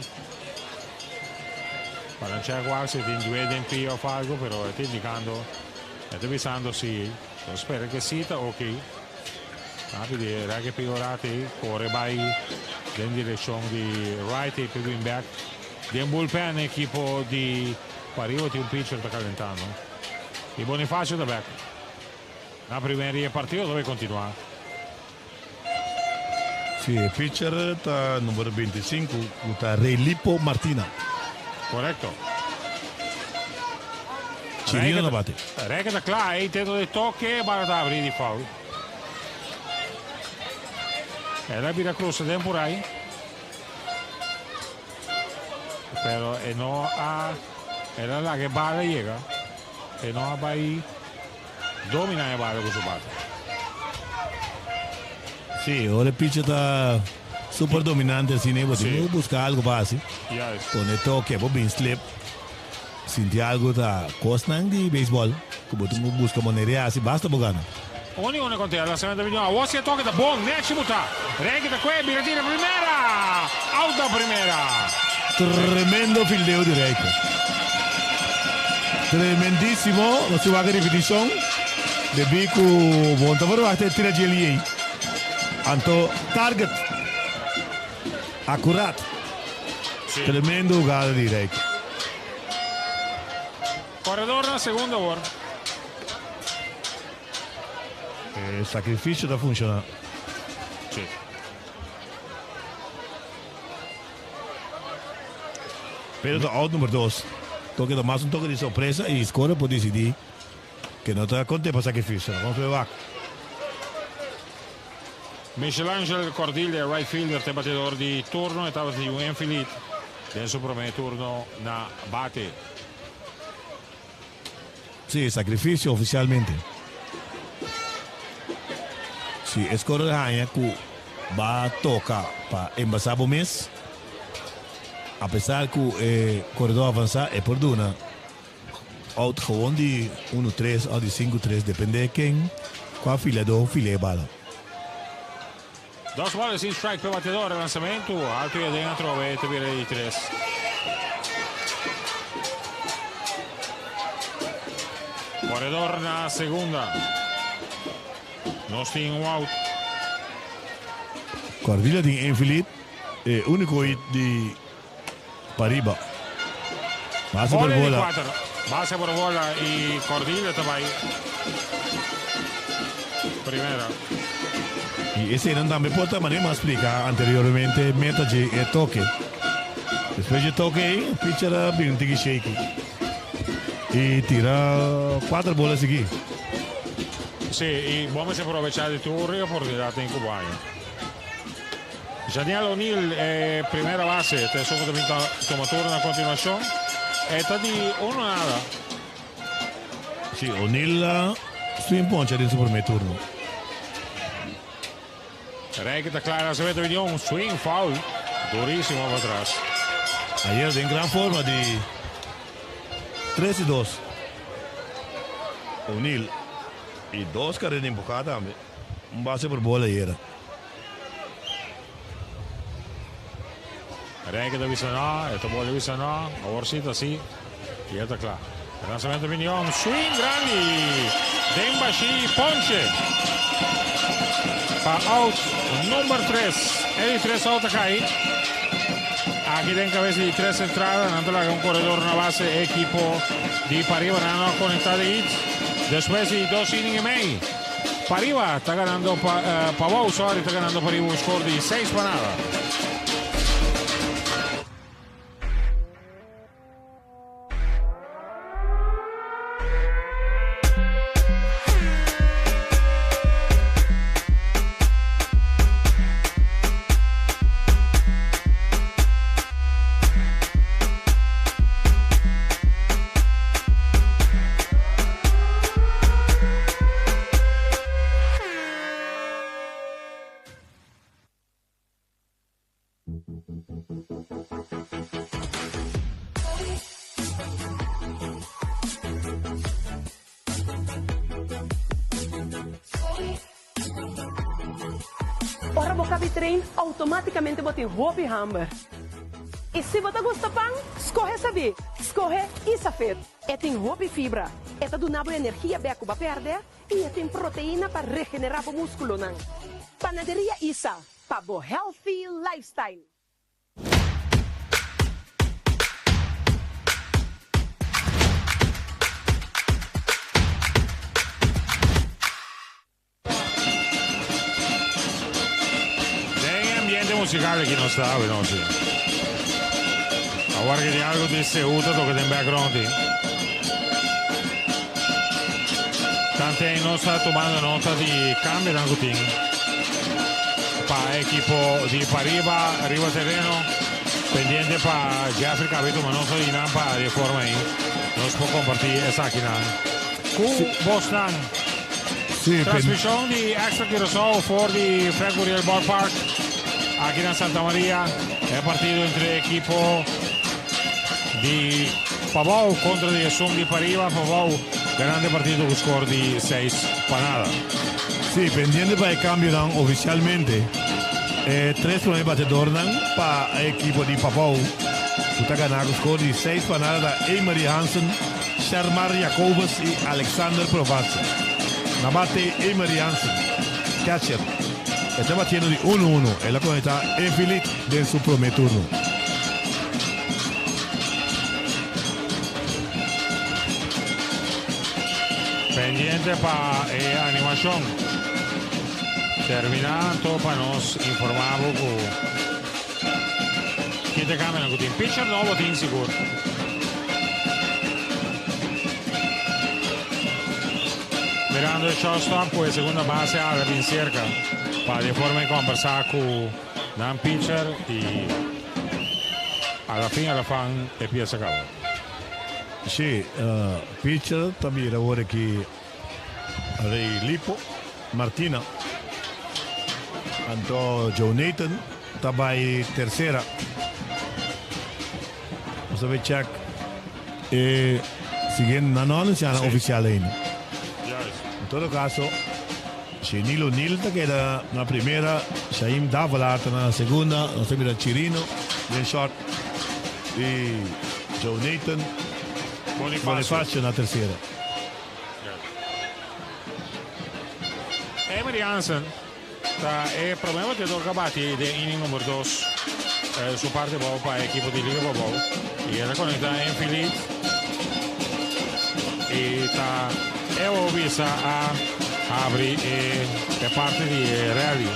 Pa nan chèk wak si tin due den pia òf algu, pero e ta indikando, e ta bisando si. Nos spera ke si ta oke. Nan a pidi e rèk e pia ora ei kore bai den direkshon di right ei pa bin bèk den bullpen. E ekipo di Pariba tin un pitcher ta kalentando i Bonifacio ta bèk na primera i e partido ta bai kontinuá. Si, e pitcher ta number 25 cu ta Raylipo Martina. Correcto. Chirino na bate. Reke ta kla, e intento di toke, bala ta abri di foul. El a bira cruza den por ahí. Pero e no a, el a laga e bala yega. E no a bai Domina e bala ku su bate. Sí, ora e pitcher ta Super dominante asina bo tin ku buska algu pa hasi. Pone toke bo bin slip. Sinti algu ta kosnan di beisbòl ku bo tin ku buska manera di hasi basta bo gana. Uni uni konte e lansamento di Awor si e toke ta bon nechi bo ta. Renke ta kue bira tira primera! Out na primera! Tremendo fildeo di Rijke. Tremendisimo. Nos tin wak e ripitishon. Debí ku bo no ta verwachta e tira dje liei. Anto target akurat. Tremendo hugada di Rijke. Koredor na segundo awor. E sacrificio ta funciona. Sí. Pero ta out number dos. Toke ta mas un toke di sorpresa y score por decidi que no ta conte pa sacrificio. Vamos ver wak. Michelangel Cordille, right fielder, ta e batedor di turno. E tabata di un infield hit den su prome turno na bate. Sí, sacrificio oficialmente. Si e scorer haña cu ba toca pa embasa bo mes, apesar cu e coredor avansa, e por duna out gewoon di uno tres of di cinco tres, depende ken cua fileador filea e bala. Dos bola sin strike p'e batedor. E lanzamentu alto i aden atrobe ta bira di tres. Koredor na segunda. Nos tin un out. Cordilla tin infield e unico hit di pariba. Base por Bola di bola. kuater. Base por bola i Cordilla ta bai primera. I eseinan tambe por ta manera mi a splika anteriormente meta dje e toke. Despues dje toke ei e pitcher a bini un tiki shaky i tira kuater bola sigui. Sí, i bo mester probecha di tur e oportunidat den ku bo haña. Janiel O'Neal e primera base ta esun ku ta bin tuma turno na kontinuashon. E ta di uno nada. Si, O'Neal a swing poncha den su primer turno. Rijke ta kla na su meta bini un swing foul durisimo patras. Ayer den gran forma di tres i dos. O'Neal i dos kareda empuká tambe. Un base por bola ayera. Rijke ta bisa no, e ta bolbe bisa no, awor si ta si y e ta cla. E lanzamento bini un swing grandi den bashi ponche pa out number 3. E di 3 out a cay. Aki den cabeza di 3 entrada, nan ta laga un corredor na base e equipo di Pariba nan no a conecta de hit. Despues di 2 inning y mei. Pariba ta ganando pa Pabou, sorry, ta ganando Pariba un score di 6 pa nada. Ora bo kabi train, automaticamente bo tin hopi hamber. Y si bo ta gusta pan, scoge Sabí, scoge Isafit. E tin hopi fibra, e ta duna bo energia bek ku bo a pèrdè i e tin proteina pa regenerá bo múskulonan. Panaderia Isa, pa bo healthy lifestyle. Den e ambiente musical aki nos ta awe nochi. Awor ke tin algo di Ceuta toca den background ei. Tanten nos ta tumando nota di cambionan cu tin pa ekipo di Pariba riba tereno. Pendiente pa Jeffrey cabe tuma nota di nan pa di e forma ei nos por comparti esakinan cu bosnan. Sí, Transmishon di Extra Curaçao for di Frank Curiel Ballpark. Aki na Santa Maria, e partido entre ekipo di Pabou kontra di esun di Pariba. Pabou ganando e partido ku skor di 6 pa nada. Sí, pendiente pa e kambionan ofisialmente. E tres promé batedornan pa e ekipo di Pabou ku ta gana ku skor di 6 pa nada ta Emery Hansen, Shermar Jacobus i Alexander Provazza. Na bate Emery Hansen, catcher. E ta batiendo di uno uno. El a conecta infilit den su prome turno. Pendiente pa e animacion. Termina anto pa nos informa bo cu ki ta cambia nan cu tin pitcher nobo tin sigur. Mirando e shortstop cu e segunda base a bin cerca pa di forma e conversa cu nan pitcher y a la fin a la fan e pieza caba. Sí, pitcher ta mira awor aki Rey Lipo Martina. Anto Joe Nathan ta bay tercera. Nos a bay check e siguiente nan no anuncia nan oficial ainda. En todo caso, Shenilo Nil ta keda na primera, Shaim Davelaar ta na segunda, nos ta mira Chirino den short y Joe Nathan Bonifacio na tercera. Emery Hansen Ta e prome bateador ku a bati den inning number dos su parti abou pa e ekipo di Liga Pabou y el a conecta Enfilit y ta e awor bisa a habri e e parti di e rally.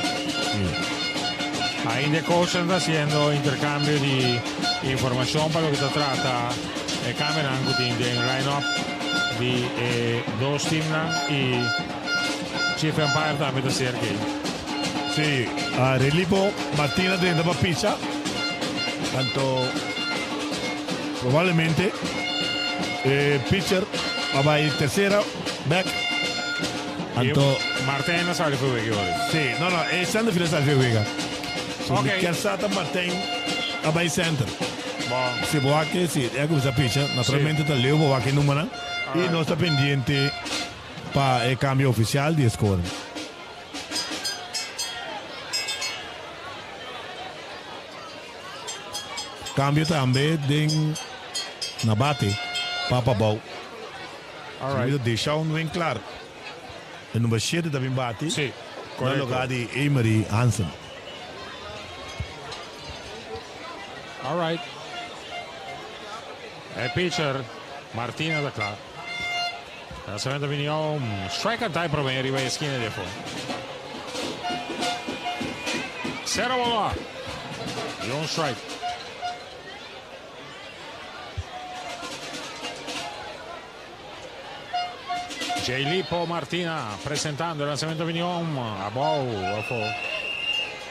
Ainda e coachnan ta haciendo intercambio di informacion pa loke ta trata e cambionan cu tin den line-up di e dos teamnan y Chief Empire tambe ta serka ei. Sí, Relipo Martina drenta pa picha. Anto probablemente e pitcher a bai tercera back. Anto Martin a sali for wega ora. Sí, no no, e center field a sali for wega. So mi kier sa ta Martin a bai center. Bon. Si bo wak si e a cuminsa picha, naturalmente ta leu bo wak e numbernan y nos ta pendiente. Pa e cambio oficial di e score. Cambio tambe den na bate pa Pabou. Alright. Deshaun Winklar, e number shete ta bin bati Sí, na correcto. lugar di Emery Hansen. Alright. E pitcher Martina ta cla. Lanzamento bini un strike a dai prome riba e esquina di afo. Cero bola. Y un strike. Jaylipo Martina presentando el lanzamento bini un abou afo.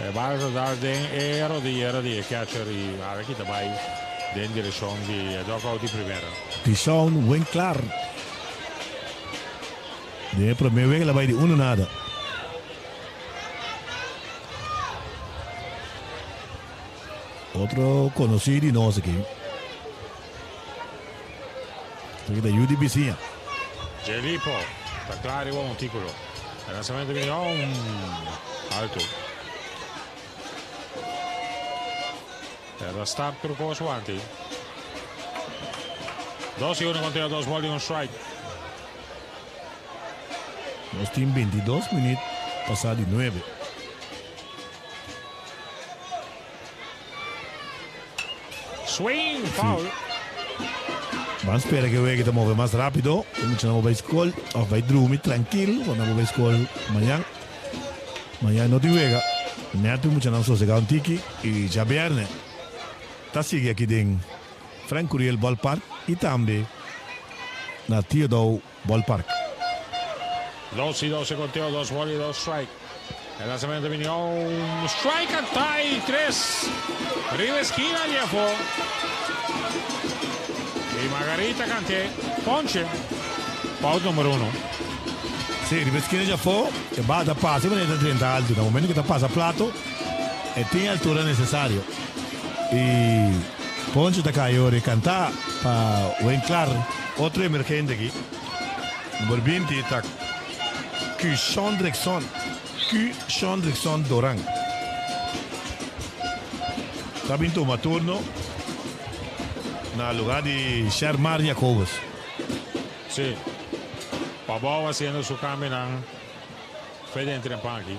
E bala ta dal den e rodillera di e catcher y ala kita bai den direccion di e dugout di primera. Deshaun Winklar den e prome wega la bai di uno nada. Otro conoci di nos aki. Esaki ta yu di bisiña. Jelipo ta kla riba un tikulo. E lansamento bini un alto. E ta stap tur kos wanti. Dos y uno konteo dos ball y un strike. Nos tin 22 minuut pasa di nuebe. Swing, foul. Ban spera ku e wega ta move mas rápido. E muchanan por bai skol òf bai drumi trankil ora nan por bai skol mañan. Mañan no tin wega. Nèt e muchanan sosegá un tiki i djabièrnè ta sigui aki den Frank Curiel Ballpark i tambe na Theodore Ballpark. Dos i dos e konteo, dos bòl i dos strike. E lansamento bini un strike a tie tres riba e skina di afó. I Margarita kant'é ponche pa out number uno. Sí, riba e skina di afó e bal ta pasa i manera ta drenta altu. Na momento ku ta pasa plato. E tin altura necesario. Y Poncho ta cay ora e canta pa Winklaar. Otro emergente aki, number 20, ta Cushondrickson, Cushondrickson Doran. Ta bin tuma turno na lugar di Shermar Jacobus. Sí. Pabao haciendo su cambionan fe den trempan aki.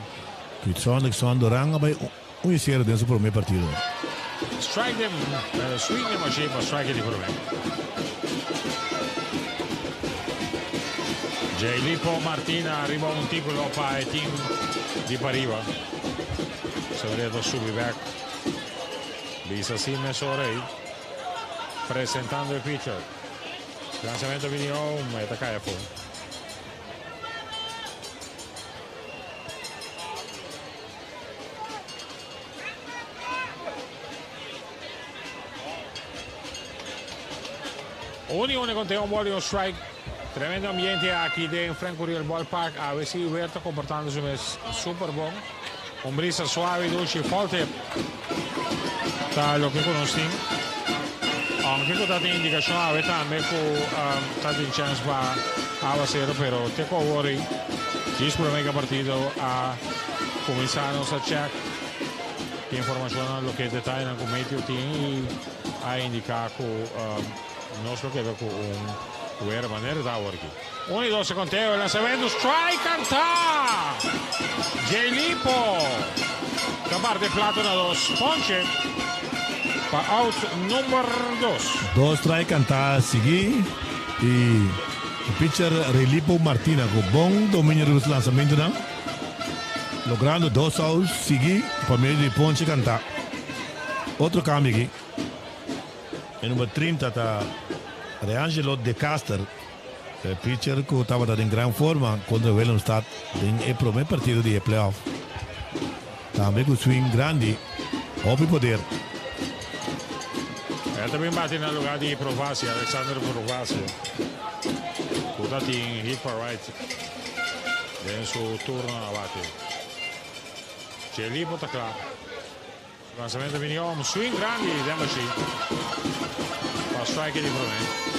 Cushondrickson Doran a bay un y cero den su prome partido. Strike den swing den machine pa strike di prome. Jaylipo Martina riba un titulo pa e team di pariba. Severedo subi bek. Bisa si mesora ei. Presentando e pitcher. Lanzamento bini home, e ta kai afó. Un y un conteo, un ball y un strike. Tremendo ambiente aki den Frank Curiel Ballpark. A ver si weer ta comportando su mes super bon. Un brisa suave, dushi, forte. Ta loke cu nos tin. Aunke cu ta tin indicacion awe tambe cu ta tin chance pa awacero, pero te cu awor ei, djis prome cu e partido a cuminsa nos a check ki informacionnan, loke detayenan cu meteo tin y a indica cu nos lo keda cu un weer manera ta awor aki. Un y dos e conteo, e lanzamento, strike canta! Jaylipo ta parte plato na dos ponche pa out number dos. Dos strike canta sigui y e pitcher Raylipo Martina cu bon dominio riba su lanzamentonan logrando dos outs sigui pa medio di ponche canta. Otro cambio aki. E number 30 ta Reangelo De Caster, e pitcher cu tabata den gran forma contra Willemstad den e prome partido di e playoff. Tambe cu swing grandi, hopi poder. El ta bin bati na lugar di Provacia, Alexander Provacia, cu ta tin hit pa right den su turno na bate. Chelipo ta cla. Lanzamento bini om, swing grandi den bashi pa strike di prome.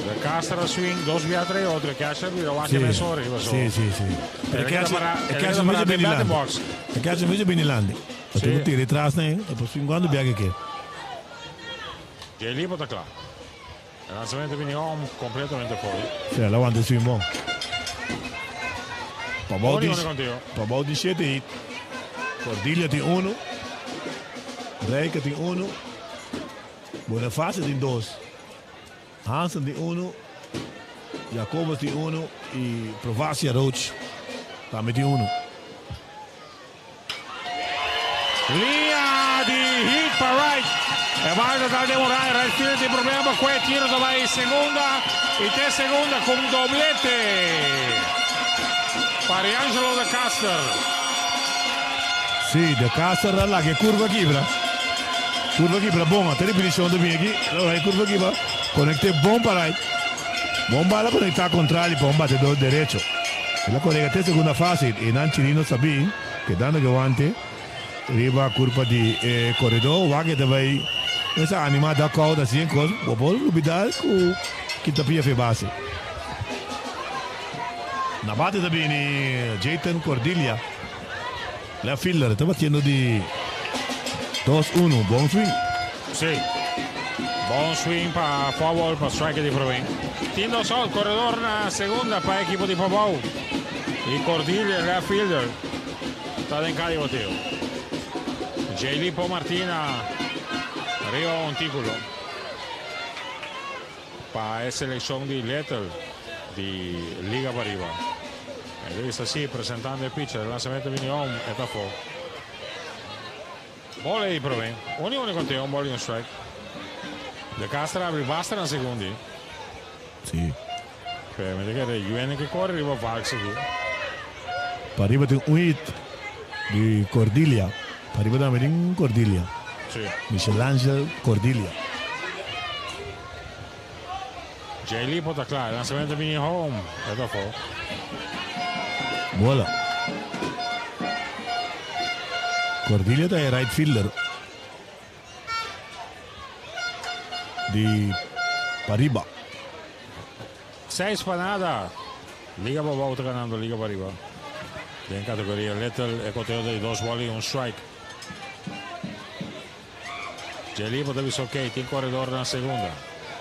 De Castro swing, dos via tres, otro catcher bira wak mes ora riba so. Sí, sí, sí. Pero e catcher, e catcher mucho bini landi. E catcher mucho bini landi. E tin ku tira tras ne, e por swing cuando bia ke ke. Jay Lipo ta kla. E lanzamento bini om completamente fo'i. Sí, el a wanta e swing bon. Pabou di, Pabou di shete hit. Cordilia tin uno. Rijke tin uno. Bonifacio tin dos. Hansen tin uno. Jacobus tin uno. Y Provacia Roach tambe tin uno. Liña di hit pa right. E bal ta tal demora e right fielder tin problema pa kue tiro ta bai segunda y te segunda cu un doblete pa Riangelo de Caster. Sí, de Caster a laga e curva kibra. Curva kibra bon, a te repeticion ta bin aki. El a laga e curva kibra, conecte bon pa right. Bon bala conecta contrali pa un batedor derecho. El a corega te segunda fase y nan Chirino sabí. Kedando gewante riba kurpa di e koredó, wak e ta bai mester animá da kouda así en kos, bo por lubidá ku kita pia fe base. Na bate ta bini Jayton Cordilia, left fielder, ta batiendo di dos uno, bon swing. Sí, bon swing pa foul pa strike di Provin. Tin dos out, koredor na segunda pa ekipo di Pabou. Y Cordilia, left fielder, ta den caya boteo. Jaylipo Martina riba un título pa e seleccion di Little di Liga Pariba. El bisa así, presentando e pitcher, el lanzamiento bini om, e ta afó. Bola di prome, un y un conteo, un bola y un strike. De Castro abri basta na segundi. Sí. Pero mi ta kere Yuene ke kore riba Valks aki. Pariba tin un hit di Cordilia. Pariba tambe tin Cordilia. Sí. Michelangel Cordilia. Jay Lipo ta kla. E lansamentu bini home. E ta afó. Bola. Cordilia ta e right fielder di pariba. Seis pa nada. Liga Pabou ta ganando Liga Pariba. Den categoria Little e conteo ta di dos bola y un strike. Jelipo ta bisa ok, tin corredor na segunda.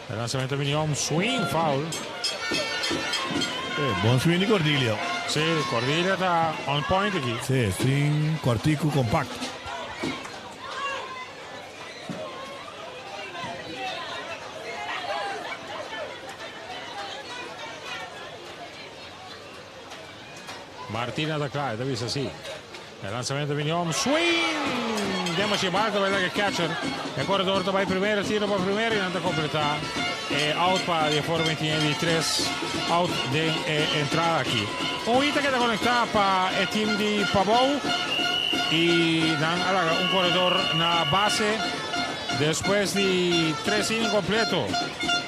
E lanzamento bini om, swing foul. Eh, bon swing di Cordilia. Sí, Cordilia ta on point aki. Sí, swing cortico compact. Martina ta kla, e ta bisa si. E lanzamento bini om, swing! Demashi balta bai laga e catcher. E corredor ta bai primera, tiro pa primera y nan ta completa e out pa di e forma e tin e di tres out den e entrada aki. Un hit a keda conecta pa e team di Pabou y nan a laga un corredor na base despues di tres inning completo.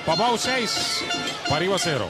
Pabou seis, Pariba sero.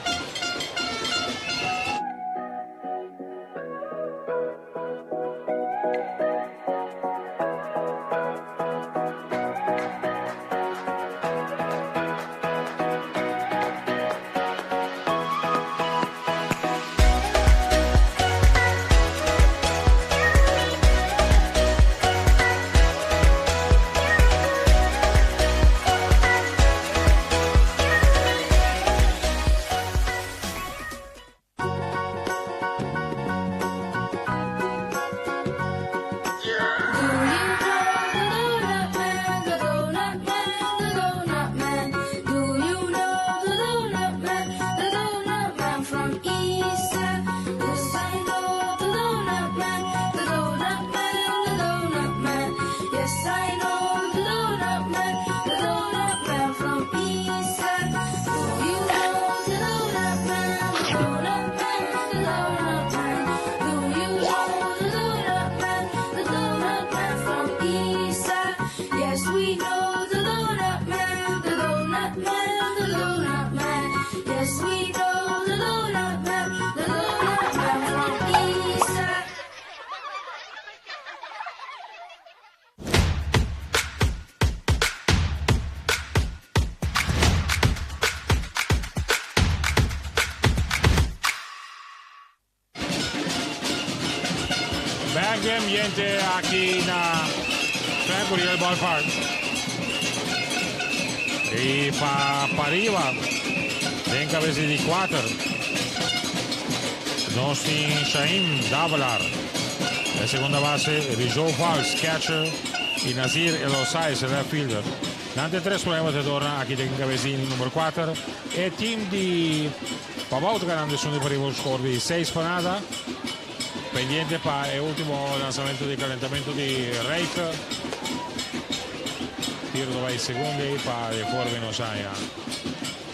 Bek den ambiente aki na Frank Curiel Ballpark. Y pa pariba den cabeza di cuater nos tin Shaim Davalar. E segunda base Rizzo Valls, catcher, y Nazir Elosais, left fielder. Nan tin tres problema te torna aki den cabeza di number cuater. E team di Pabao ta ganando esun di pariba un score di seis pa nada. Pendiente pa e ultimo lanzamento di calentamiento di Rijke. Tiro ta bay segunda y pa de forma nos haya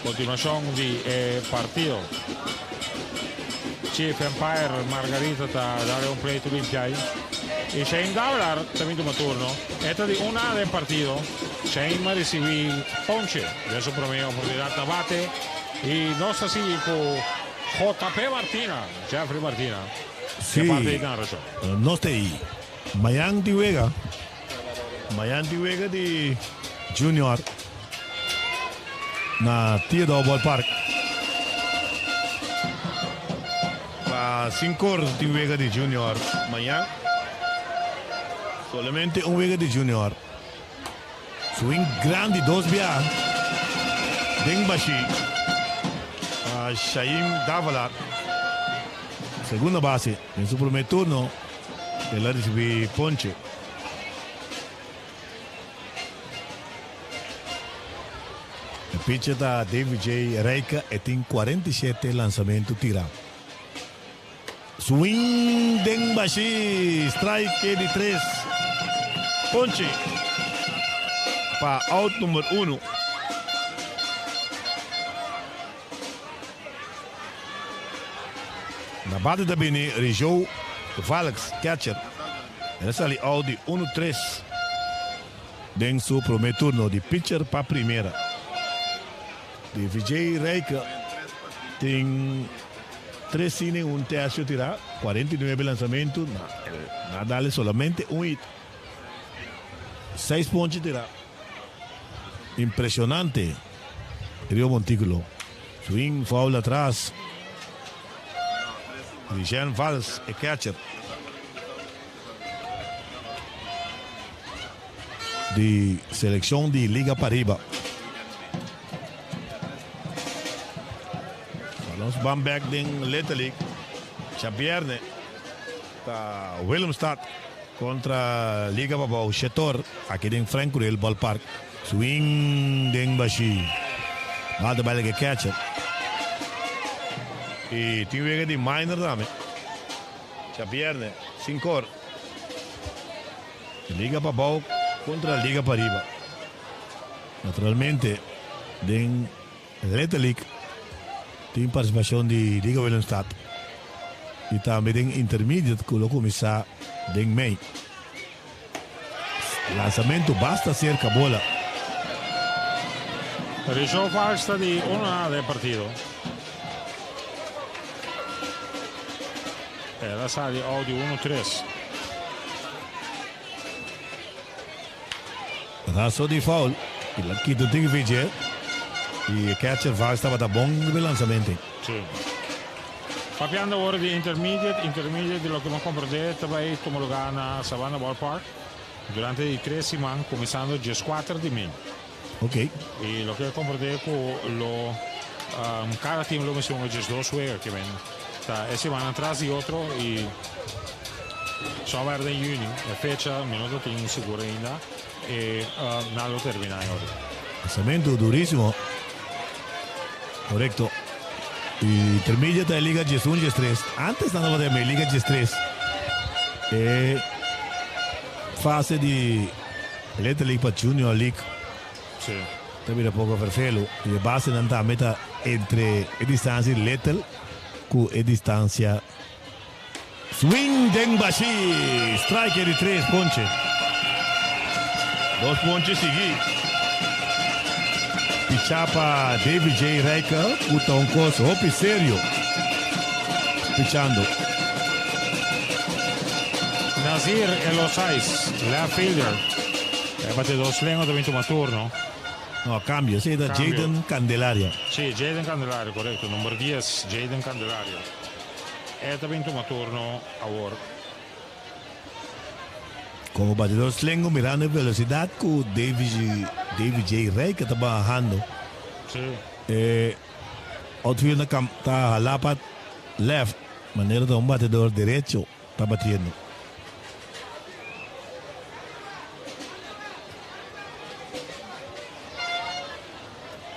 continuacion di e partido. Chief Empire Margarita ta dale un pleito limpia ahí. Y Shane Davalar también tuma turno. E ta di un nada den partido. Shane a ricibi ponche den su prome oportunidad na bate. Y nos ta sigui cu JP Martina, Jeffrey Martina, Sí, de parte di Narashon. nos ta ei. Mayan tin wega. Mayan tin wega di Junior na Theodore Ballpark. Pa sinkor tin wega di Junior mayan. Solamente un wega di Junior. Swing grandi dos bia den bashi pa Shaim Davalar. Segunda base den su prome turno el a ricibi ponche. E pitcher ta David J. Rijka e tin 47 lansamento tira. Swing den bashi, strike di tres. Ponche pa out number uno. Na bate ta bini Rijou Valks, catcher. El a sali out di uno tres den su prome turno di pitcher pa primera. Davy Rijke tin tres inning, un tercio tirá, 49 lanzamento, na dale solamente un hit. Seis ponche tirá. Impresionante. Rio Montículo. Swing, foul atras. Richan Vals, e catcher. Di seleccion di Liga Pariba. Nos ban back den Little League. Djabierne ta Willemstad kontra Liga Pabou Shetor aki den Frank Curiel Ballpark. Swing den bashi. Bal ta bai like catcher. I tin wega di minor tambe. Djabierne, sinkor. Liga Pabou kontra Liga Pariba. Naturalmente den Little League tin partisipashon di Liga Willemstad i tambe den Intermediate ku lo kuminsá den mei. Lansamentu basta serka bola. Risho Vals ta di uno nada den partido. El a sali out di uno tres. Raso di foul. El a kita un tiki fiche. Y e catcher Vals tabata bon riba e lanzamento. Sí. Papiando awor di intermediate, intermediate di loke mi a comprende ta bay tuma lugar na Sabana Ballpark durante di tres siman cuminsando dieskuater di mei. Ok. Y loke a comprende cu lo cada team lo mester hunga 12 wega ke men ta e simannan tras di otro y somewhere den juni e fecha mi no ta tin sigur ainda e nan lo termina e ora. Lanzamento durísimo. Correcto. Y intermedia ta e liga 11, 13. Antes nan tabata e liga 13. E fase di Little League pa Junior League. Sí. Ta bira poko ferfelu. I e basenan tambe ta entre e distansia di Little ku e distansia. Swing den bashí. Strike e di tres ponche. Dos ponche sigui. Pichá pa Davy J. Rijker ku ta un kos hopi serio pichando. Nazir Elosais, left fielder. E bate dos lengo ta bin tuma turno. No, cambio. Esei ta Jaden Candelaria. Sí, Jaden Candelaria, correcto. Number dies, Jaden Candelaria. E ta bin tuma turno awor. Como bate dos lengo mirando e velocidad cu Davy, Davy J. Rijke ta bahando. Sí. E outfielder ta hala pa left. Manera ta un batedor derecho ta batiendo.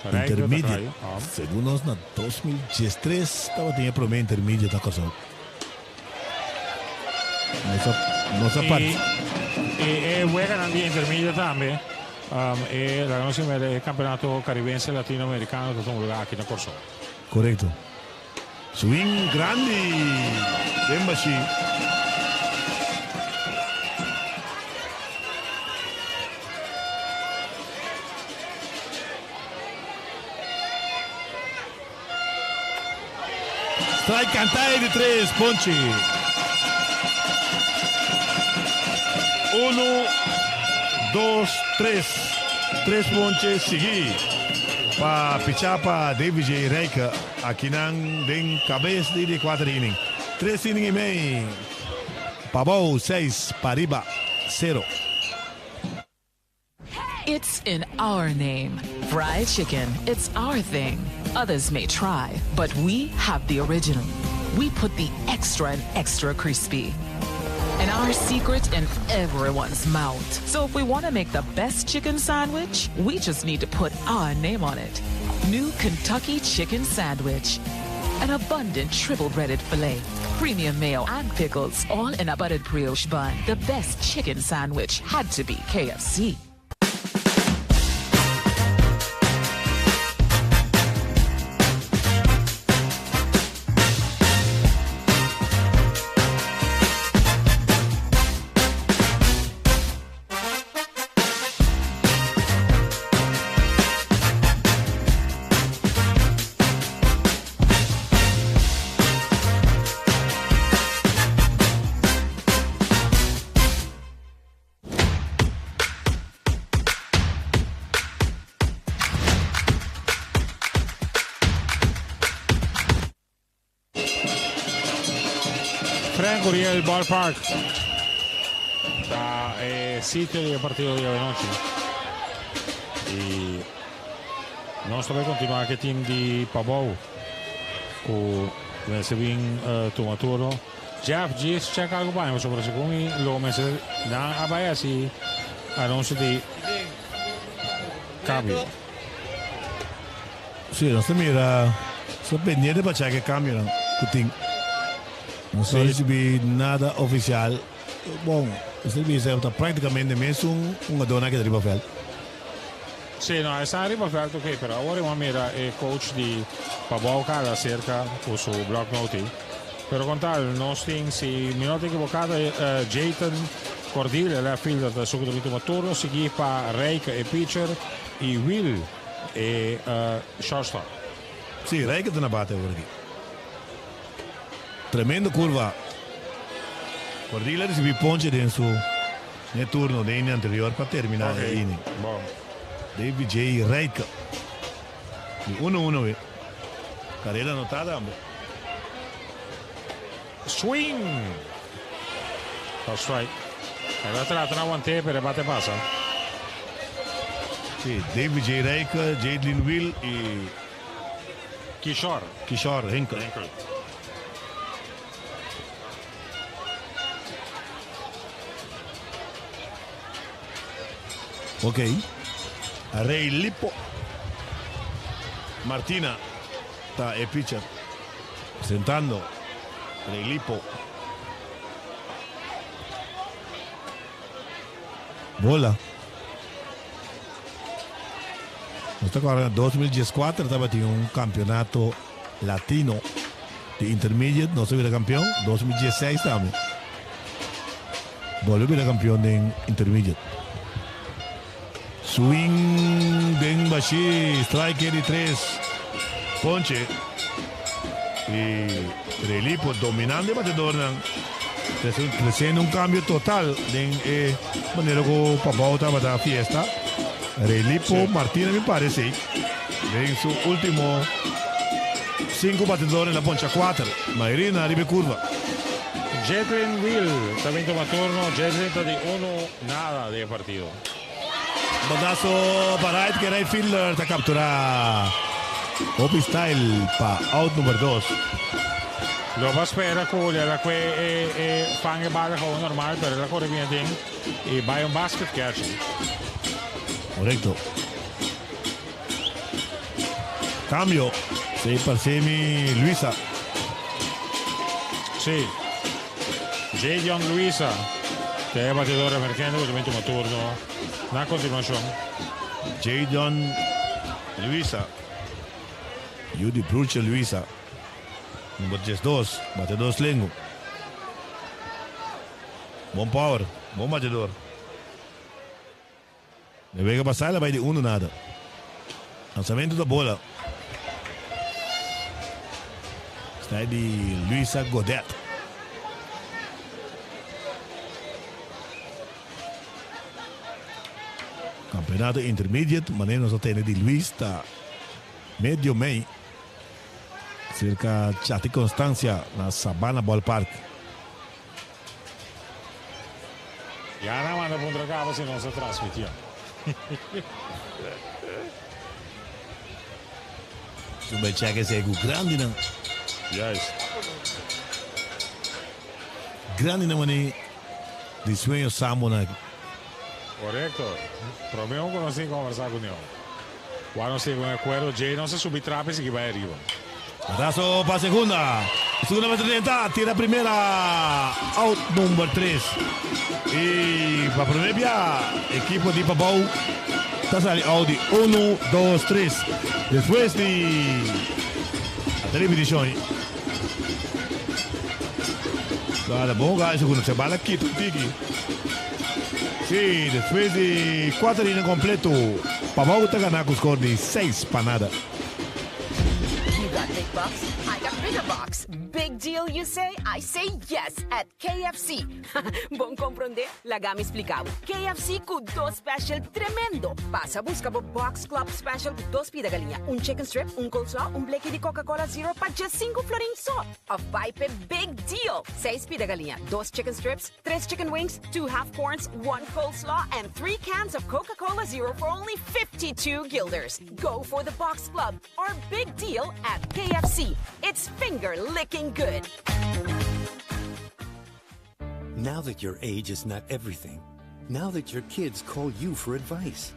Intermediate, segun nos na 2013 tabatin e prome intermediate na Kòrsou. Nos a nos a I e weganan di intermediate tambe e laga nos mira e kampeonato karibense latinoamerikano ta tuma luga aki na Kòrsou. Korekto. Swing grandi den bashi. Strike canta e di tres ponchi. Uno, dos, tres. Tres ponche sigui pa picha pa Davy J. Rijke. Akinan den kabes di di kuater inning. Tres inning i mei. Pabou seis, pariba sero. It's in our name. Fried chicken, it's our thing. Others may try, but we have the original. We put the extra and extra crispy. And our secret in everyone's mouth. So if we want to make the best chicken sandwich, we just need to put our name on it. New Kentucky Chicken Sandwich. An abundant triple breaded filet, premium mayo and pickles, all in a buttered brioche bun. The best chicken sandwich had to be KFC. Curiel Ballpark. Ta e sitio di e partido di anochi. I nos ta bai kontinuá ku e team di Pabou ku mester bin tuma turno. Jeff, djis check algu pa mi pasobra segun mi lo mester nan a bai hasi anunsio di kambio. Sí, nos ta mira so pendiente pa check e kambionan ku tin. Nos no a risibi nada ofisial. Bon, mester bisa ta práktikamente mesun hungadónan a keda riba vèlt. Sí, no, esnan riba vèlt ok, pero awor e mira e coach di Pabou kala serka ku su blok noti. Pero kon tal, nos tin, si mi no ta ekiboká, ta Jayton Cordile, left fielder, ta esun ku ta bin tuma turno, sigui pa Rijke, e pitcher, i Will, e shortstop. Sí, Rijke ta na bate awor aki. Tremendo kurva. Cordile a risibí ponche den su ne turno den inning anterior pa terminá e inning. David J. Rijke di uno uno we. Karera anotá tambe. Swing! Pa strike. El a trata na want'é pero e bate pasa. Sí, David J. Rijke, Jadlin Will i. Kishore. Kishore Henkel. Henkel. Ok. Rey Lipo Martina ta e pitcher. Presentando Rey Lipo. Bola. Nos ta kòrda na 2014 tabatin un kampeonato latino di intermediate, nos a bira kampeon, 2016 tambe bolbe bira kampeon den intermediate. Swing den bashí, strike di tres ponche i Relipo dominando e batedornan, tresiendo un kambio total den e manera ku Pabou tabata fiesta. Relipo Martina mi parece den su ultimo sinku batedor el a poncha kuater, mayoria na riba e kurva. Jetlin Will ta bin tuma turno, Jetlin ta di unu nada den e partido. Batazo pa right ke right fielder ta kaptura. Hopi style pa out number dos. Lo ba spera ku el a kue e e fan e bala gewoon normal pero el a kore bien aden i bai un basket catch. Korekto. Kambio. Si parse mi Luisa. Si. Jadion Luisa ta e batidor emergente ku ta bin tuma turno na kontinuashon. Jadion Luisa, yu di Bruche Luisa, number 12, batidor slengu. Bon power, bon batidor. E wega pasá el a bai di uno nada. Lansamentu ta bola. Sta e di Luisa Godet. Campeonato Intermediate, manera nos a tende di Luis ta medio mei cerca Chati Constancia na Sabana Ballpark. Ya nan manda puntra caba si nos a transmitió. Su bay check esey cu grandinan. Juist. Grandinan mane di sueño sambo nan aki. Correcto. Prome un cu nos tin conversa cu Neo. Wou nos tin un acuerdo djey nos a subi trapi sigui bay ariba. Batazo pa segunda. Segunda bate drenta, tira primera. Out number tres. Y pa primer bia ekipo di Pabou ta sali out di uno, dos, tres. Despues di a repeticion. Bala bon ga segunda se bala kita un tiki. Si, despues di cuater inning completo, Pabou ta gana cu score di seis pa nada. You got big bucks? I got bigger bucks. Big deal, you say? I say yes at KFC. Bon komprondé? Laga mi splika bo. KFC ku dos special tremendo. Pasa buska bo Box Club Special ku dos pida galiña, un chicken strip, un coleslaw, un bleki di Coca-Cola Zero pa djesinku florin so. Of bai p'e Big Deal, seis pida galiña, dos chicken strips, tres chicken wings, two half corns, one coleslaw and three cans of Coca-Cola Zero for only 52 guilders. Go for the Box Club or Big Deal at KFC. It's finger licking good. Now that your age is not everything, now that your kids call you for advice,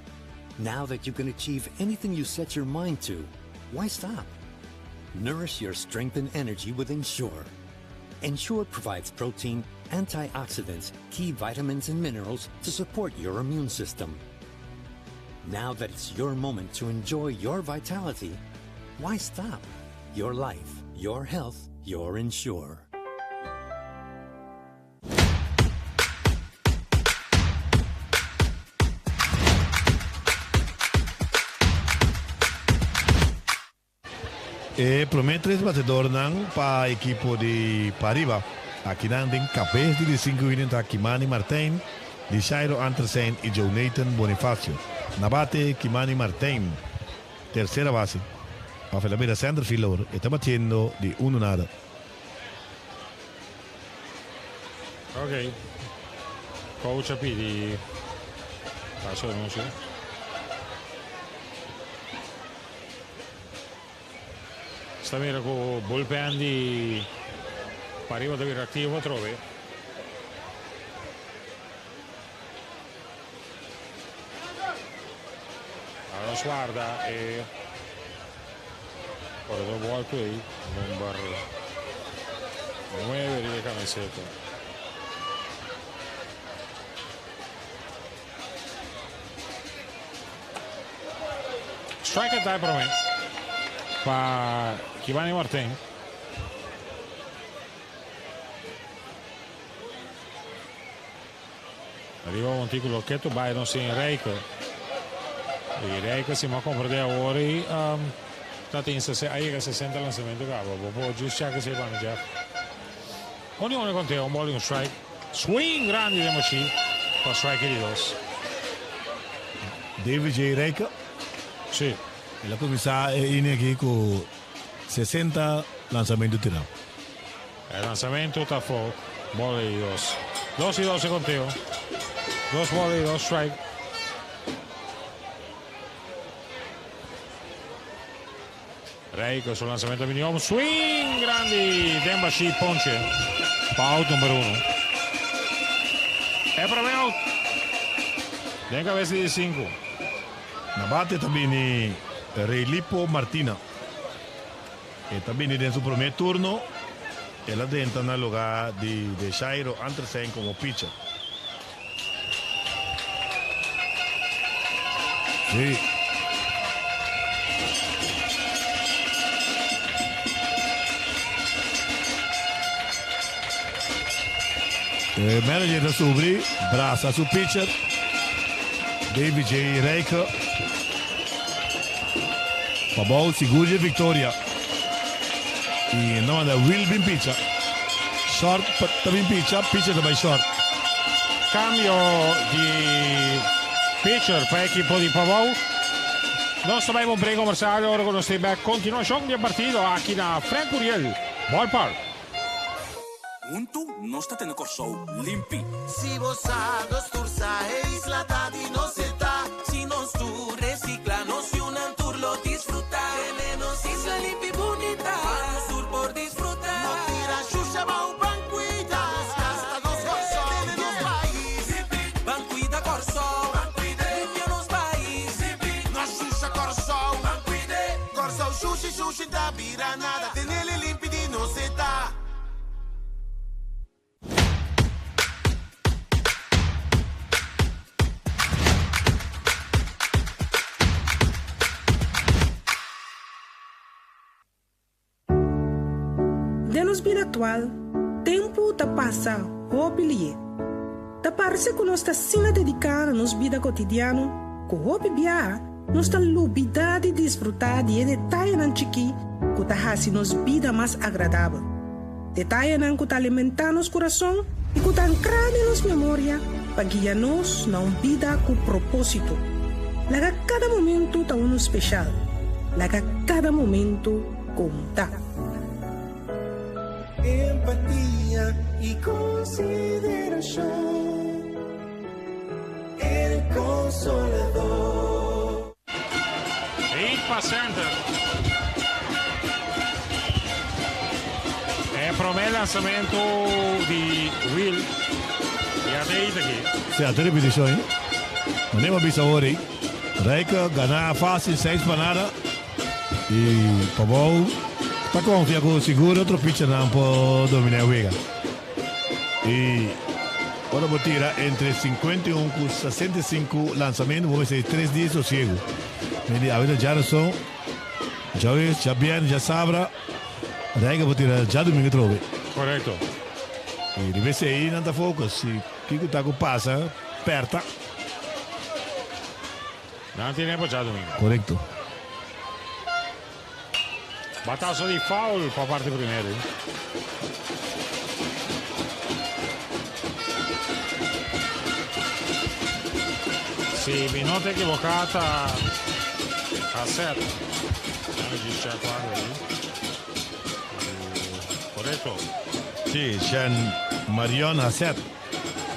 now that you can achieve anything you set your mind to, why stop? Nourish your strength and energy with Ensure. Ensure provides protein, antioxidants, key vitamins, and minerals to support your immune system. Now that it's your moment to enjoy your vitality, why stop? Your life, your health, your Ensure. E promé tres batedornan pa ekipo di Pariba. Akinan den kabes di di sinku inning ta Kimani Martijn, Lishairo Antersen i Jonathan Bonifacio. Na bate Kimani Martijn, tersera base. Of el a bira centerfield awor, e ta batiendo di unu nada. Ok. Coach a pidi pa su anuncio. Sta mira ku bullpen di pariba ta bira aktivo atrobe. Nos warda e koredor Walkway number 9 riba e kamiseta. Strike a promé pa Kibani Martin. Ariba un artículo ketu bai nos sin Rijke. Y Rijke si mo comprende awor y ta tin a yega 60 lanzamento caba. Bo por just check esey pa mi, Jeff. Un y un e conteo, un ball y un strike. Swing grandi den Mochi pa strike di dos. David J. Rijke. Sí. El a cuminsa e inning aki cu 60 lanzamento tira. E lanzamento ta afo, ball y dos. Dos y dos e conteo. Dos ball y dos strike. Rijke su lanzamento bini om. Swing grandi den bashi ponche. Pa out number uno. E prome out. Den cabeza di sinku. Na bate ta bini Raylipo Martina. E ta bini den su prome turno. El a drenta na lugar di Deshairo Antersen como pitcher. Sí. E manager ta subri, brasa su pitcher, David J. Rijke. Pabou sigur dje victoria. Y no manda Will bin picha. Short ta bin picha, pitcher ta bay short. Cambio di pitcher pa ekipo di Pabou. Nos ta bay pa un break comercial ora cu nos tin bek continuacion di e partido aki na Frank Curiel Ballpark. Huntu nos ta tene Kòrsou limpi. Si bo sa, nos tur sa, e isla ta di nos e ta. Si nos tur recicla, nos yunan tur lo disfruta. Tene nos isla limpi bunita, pa nos tur por disfruta. No tira shusha bou, ban cuida nos cas, ta nos Kòrsou. Tene nos pais limpi, ban cuida Kòrsou. Ban cuida, limpia nos pais limpi. No shusha Kòrsou, ban cuida. Kòrsou shushi shushi ta bira nada, tenele limpi di nos e ta. Den nos bida aktual, tempu ta pasa hopi lié. Ta parse ku nos ta asina dediká na nos bida kotidiano ku hopi biaha. nos ta lubidá di disfrutá di e detayenan chikí ku ta hasi nos bida mas agradabel. Detayenan ku ta alimentá nos kurason i ku ta ankrá den nos memoria pa guia nos na un bida ku propósito. Laga kada momentu ta unu speshal. Laga kada momentu konta. Empatia i konsiderashon, El Consolador. Hit pa center. E prome lansamento di Will y a hit aki. Si, a ta repeticion ei. Manera bo a bisa awor ei, Rijke gana facil seis pa nada y Pabou ta confia cu sigur otro pitchernan por domina e wega. Y ora bo tira entre 51 cu 65 lansamento bo mester tres dia sosiego. Mi di awita djarason, djawees, djabièrnè, djasabra, Rijke bo tira djadumingu atrobe. Correcto. Y riba esey nan ta focus. Si kico ta cu pasa, perta. Nan tine pa djadumingu. Correcto. Batazo di foul pa parti primero. Si mi no ta equivoca ta a set. Dame djis check cuadro ahí. Correcto. Si, Shen Marion Haset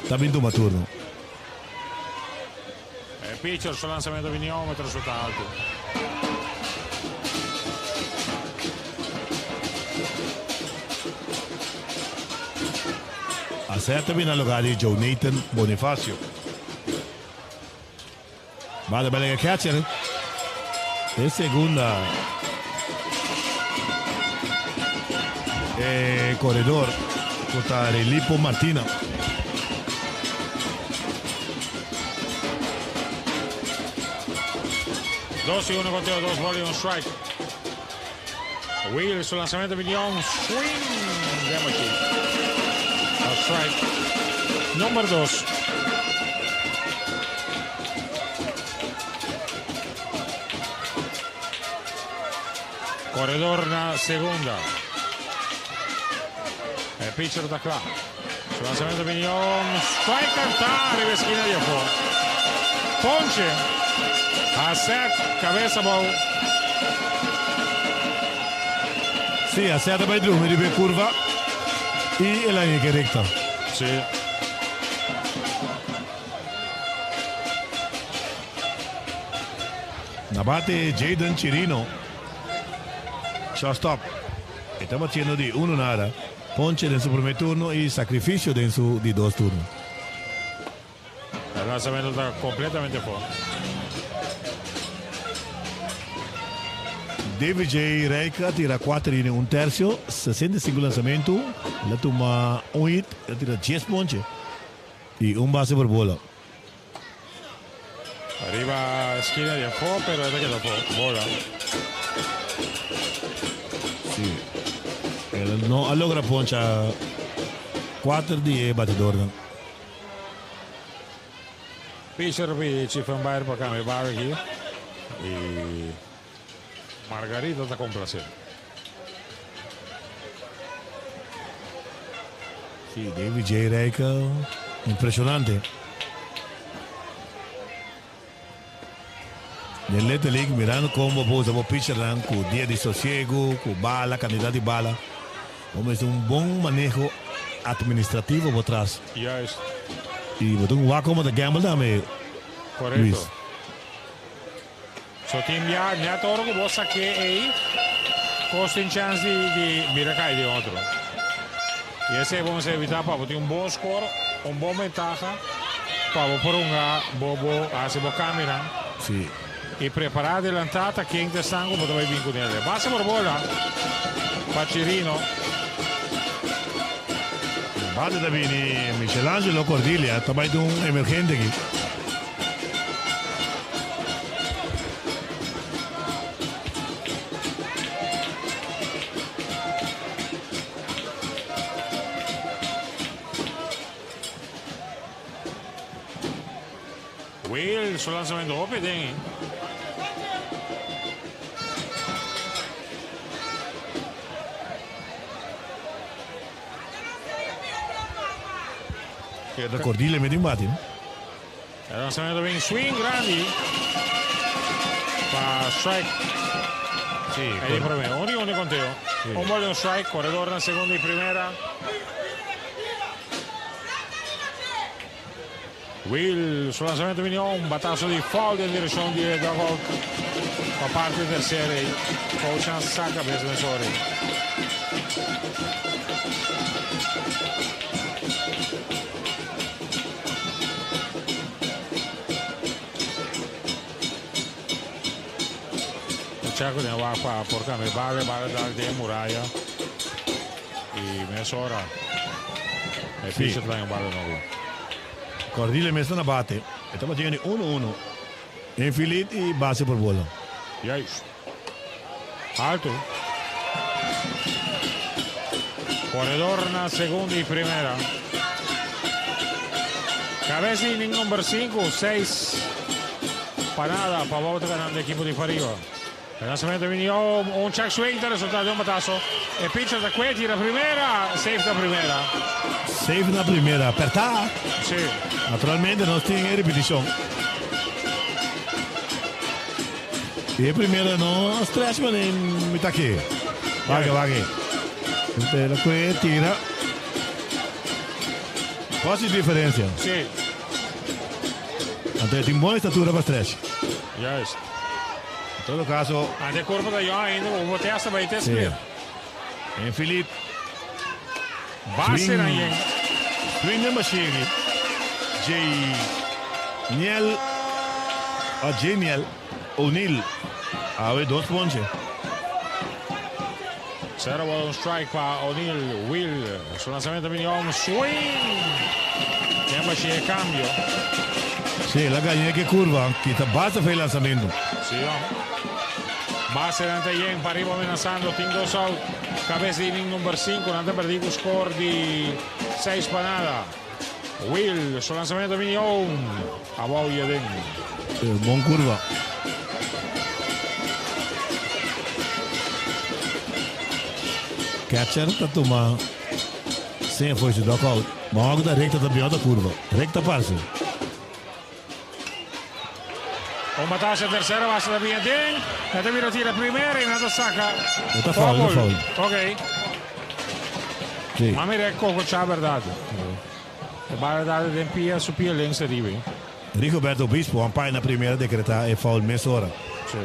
ta bin tuma turno. E pitcher su lanzamento bini ometro su ta alto. Haset ta bin na lugar di Jonathan Bonifacio. Bada bela e catcher. E segunda e corredor cu ta Relipo Martina. Dos y uno conteo, dos bola y un strike. Will, su lanzamento bini un swing. Vemos aquí. A strike. Number dos. Corredor na segunda. E pitcher ta cla. Su lanzamento bini un strike canta riba esquina di afo. Ponche. A set, cabeza abou. Sí, a set a bai drumi riba e curva y el a yega recta. Sí. Na bate Jayden Chirino. Shortstop. E ta batiendo di uno nada. Ponche den su primer turno y sacrificio den su di dos turno. E lanzamento ta completamente afo. David J. Rijke a tira cuater inning un tercio, 65 lanzamento. El a tuma un hit, el a tira dies ponche y un base por bola. Ariba esquina di afo, pero e ta keda afo. Bola. Sí. El no a logra poncha cuater di e batidornan. Pitcher di Chiffenbair pa cambia bala aki. Y Margarita ta complace. Sí, David J. Rijke, impresionante. Den Little League, mirando con bo por usa bo pitchernan cu dia di sosiego, cu bala, cantidad di bala. Bo mester un bon maneho administrativo bo tras. Juist. Y bo tin wak como ta gamble tambe, Correcto. Luis. So tin bia net ora cu bo saké ey, cos tin chance di di bira cay den otro. Y esey bo mester evita pa bo tin un bon score, un bon bentaha pa bo por hunga bo bo haci bo cambionan. Sí. Y prepara adelanta ta ken ta esnan cu bo ta bay bin cu nel. Base por bola pa Chirino. Bate ta bini Michelangelo Cordilia ta bay den un emergente aki. Will su lanzamento hopi den. Keda Cordile mete un bate. E lanzamento bin swing grandi pa strike. Sí, Ahí di promé. Un y un di conteo. Sí. Un ball y un strike. Corredor na segunda y primera. Will, su lanzamento bini un batazo di foul den direccion di dugout pa parte tercera. Coach a saca bes mesora. Chaco den wak pa por cambia bala, bala dal den muraya. Y mesora e Sí. pitcher trae un bala nobo. Cordile mes ta na bate. E ta batiendo di 1-1. Infield y base por bola. Juist. Alto. Corredor na segunda y primera. Cabeza inning number 5, 6 pa nada, Pabao ta ganando ekipo di Pariba. E lanzamento bini un check swing ta resulta den un batazo. E pitcher ta kue tira primera, safe na primera. Safe na primera, apertá. Sí. Naturalmente nos tin e repeticion. Y e primera no stretch mane mi ta ke. Wak, wak. Ente la kue tira. Casi diferencia. Sí. Anto e tin bon estatura pa stretch. Juist. En todo caso. Ante curva ta yo ainda, bo testa bay te Sí. split. En Philip. Base na yen. Swing den machine. J. Niel. A J. Niel. O'Neal. Awe dos ponche. Cero ball, un strike pa O'Neal. Will. Su lanzamento bini un swing. Den machine e cambio. Sí, la gallina que curva, kita basta fe lanzamento. Sí, no. Base delante yen, pa arriba amenazando, tin dos out. Cabeza de inning number 5, nan ta perdi cu score di 6 pa nada. Will, su lanzamento bini un. Abao y aden. Bon curva. Catcher ta tuma sin for su dugout. Ma ora cu ta recta ta bin otro curva. Recta parce. Un batazo tercera base ta bin aden. E ta bira tira primera y nan ta saca. E ta foul, e ta foul. Ok. Sí. Ma mira e coco cha berdad. E bala dada den pia su pia links ariba. Rigoberto Obispo, umpire na primera decreta e foul mesora. Sí.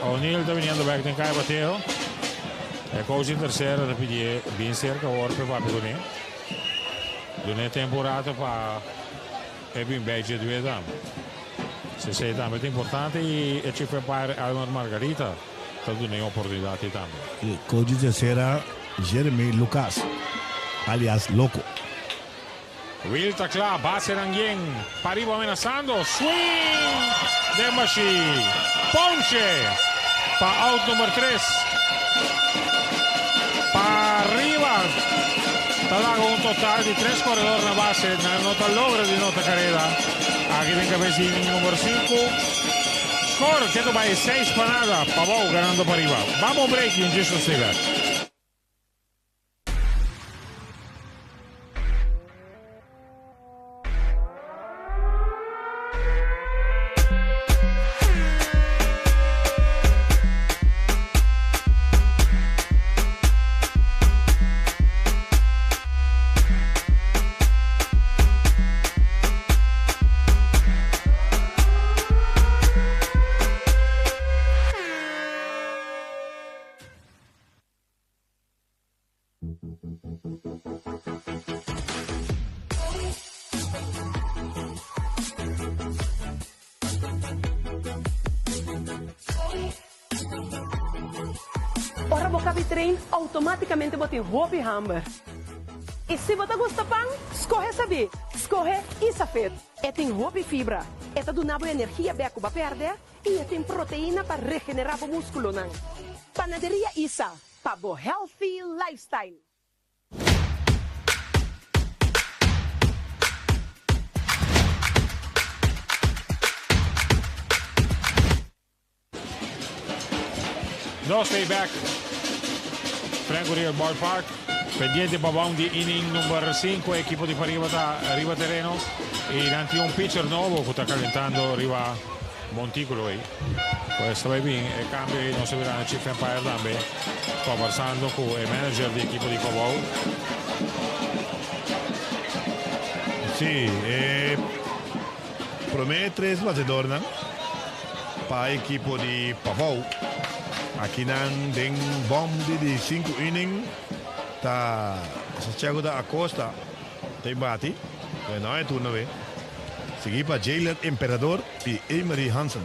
O'Neal ta viniendo back den kai bateo. E coach in tercera ta pidi bien cerca awor pe papia kuné. Dune tempo rato pa e bin bij dje due tambe. Sesei tambe ta importante y e chief umpire Elmer Margarita ta duna e oportunidad ei tambe. E coach di tercera Jeremy Lucas, alias Loco. Will ta kla, basenan yen, pariba amenasando, swing den bashi, ponche pa out number tres, pariba ta laga un total di tres koredor na base, nan no ta logra di nota kareda, aki den kabes di inning number sinku, score ketu bai seis pa nada, Pabou ganando pariba. Bamo un break y un djis nos stay back. Ora bo kabi train, automaticamente bo tin hopi hamber. Y si bo ta gusta pan, scoge sabí, scoge Isafit. E tin hopi fibra, e ta duna bo energia bek cu bo a perde y e tin proteina pa regenera bo musculonan. Panaderia Isa, pa bo healthy lifestyle. Nos ta bek Frank Curiel Ballpark. Pendiente pa bou di inning number 5. Ekipo di pariba ta riba tereno. I nan tin un pitcher nobo ku ta kalentando riba montíkulo ei. Pues ta bai bin e kambio ei. Nos ta mirando Chief Empire tambe kòmbersando ku e manager di ekipo di Pabou. Sí, e promé tres bateadornan pa ekipo di Pabou akinan den bòm di di sinku inning ta Santiago da Acosta ta e bati, pero no e turno be. Sigui pa Jayler Emperador y Emery Hansen.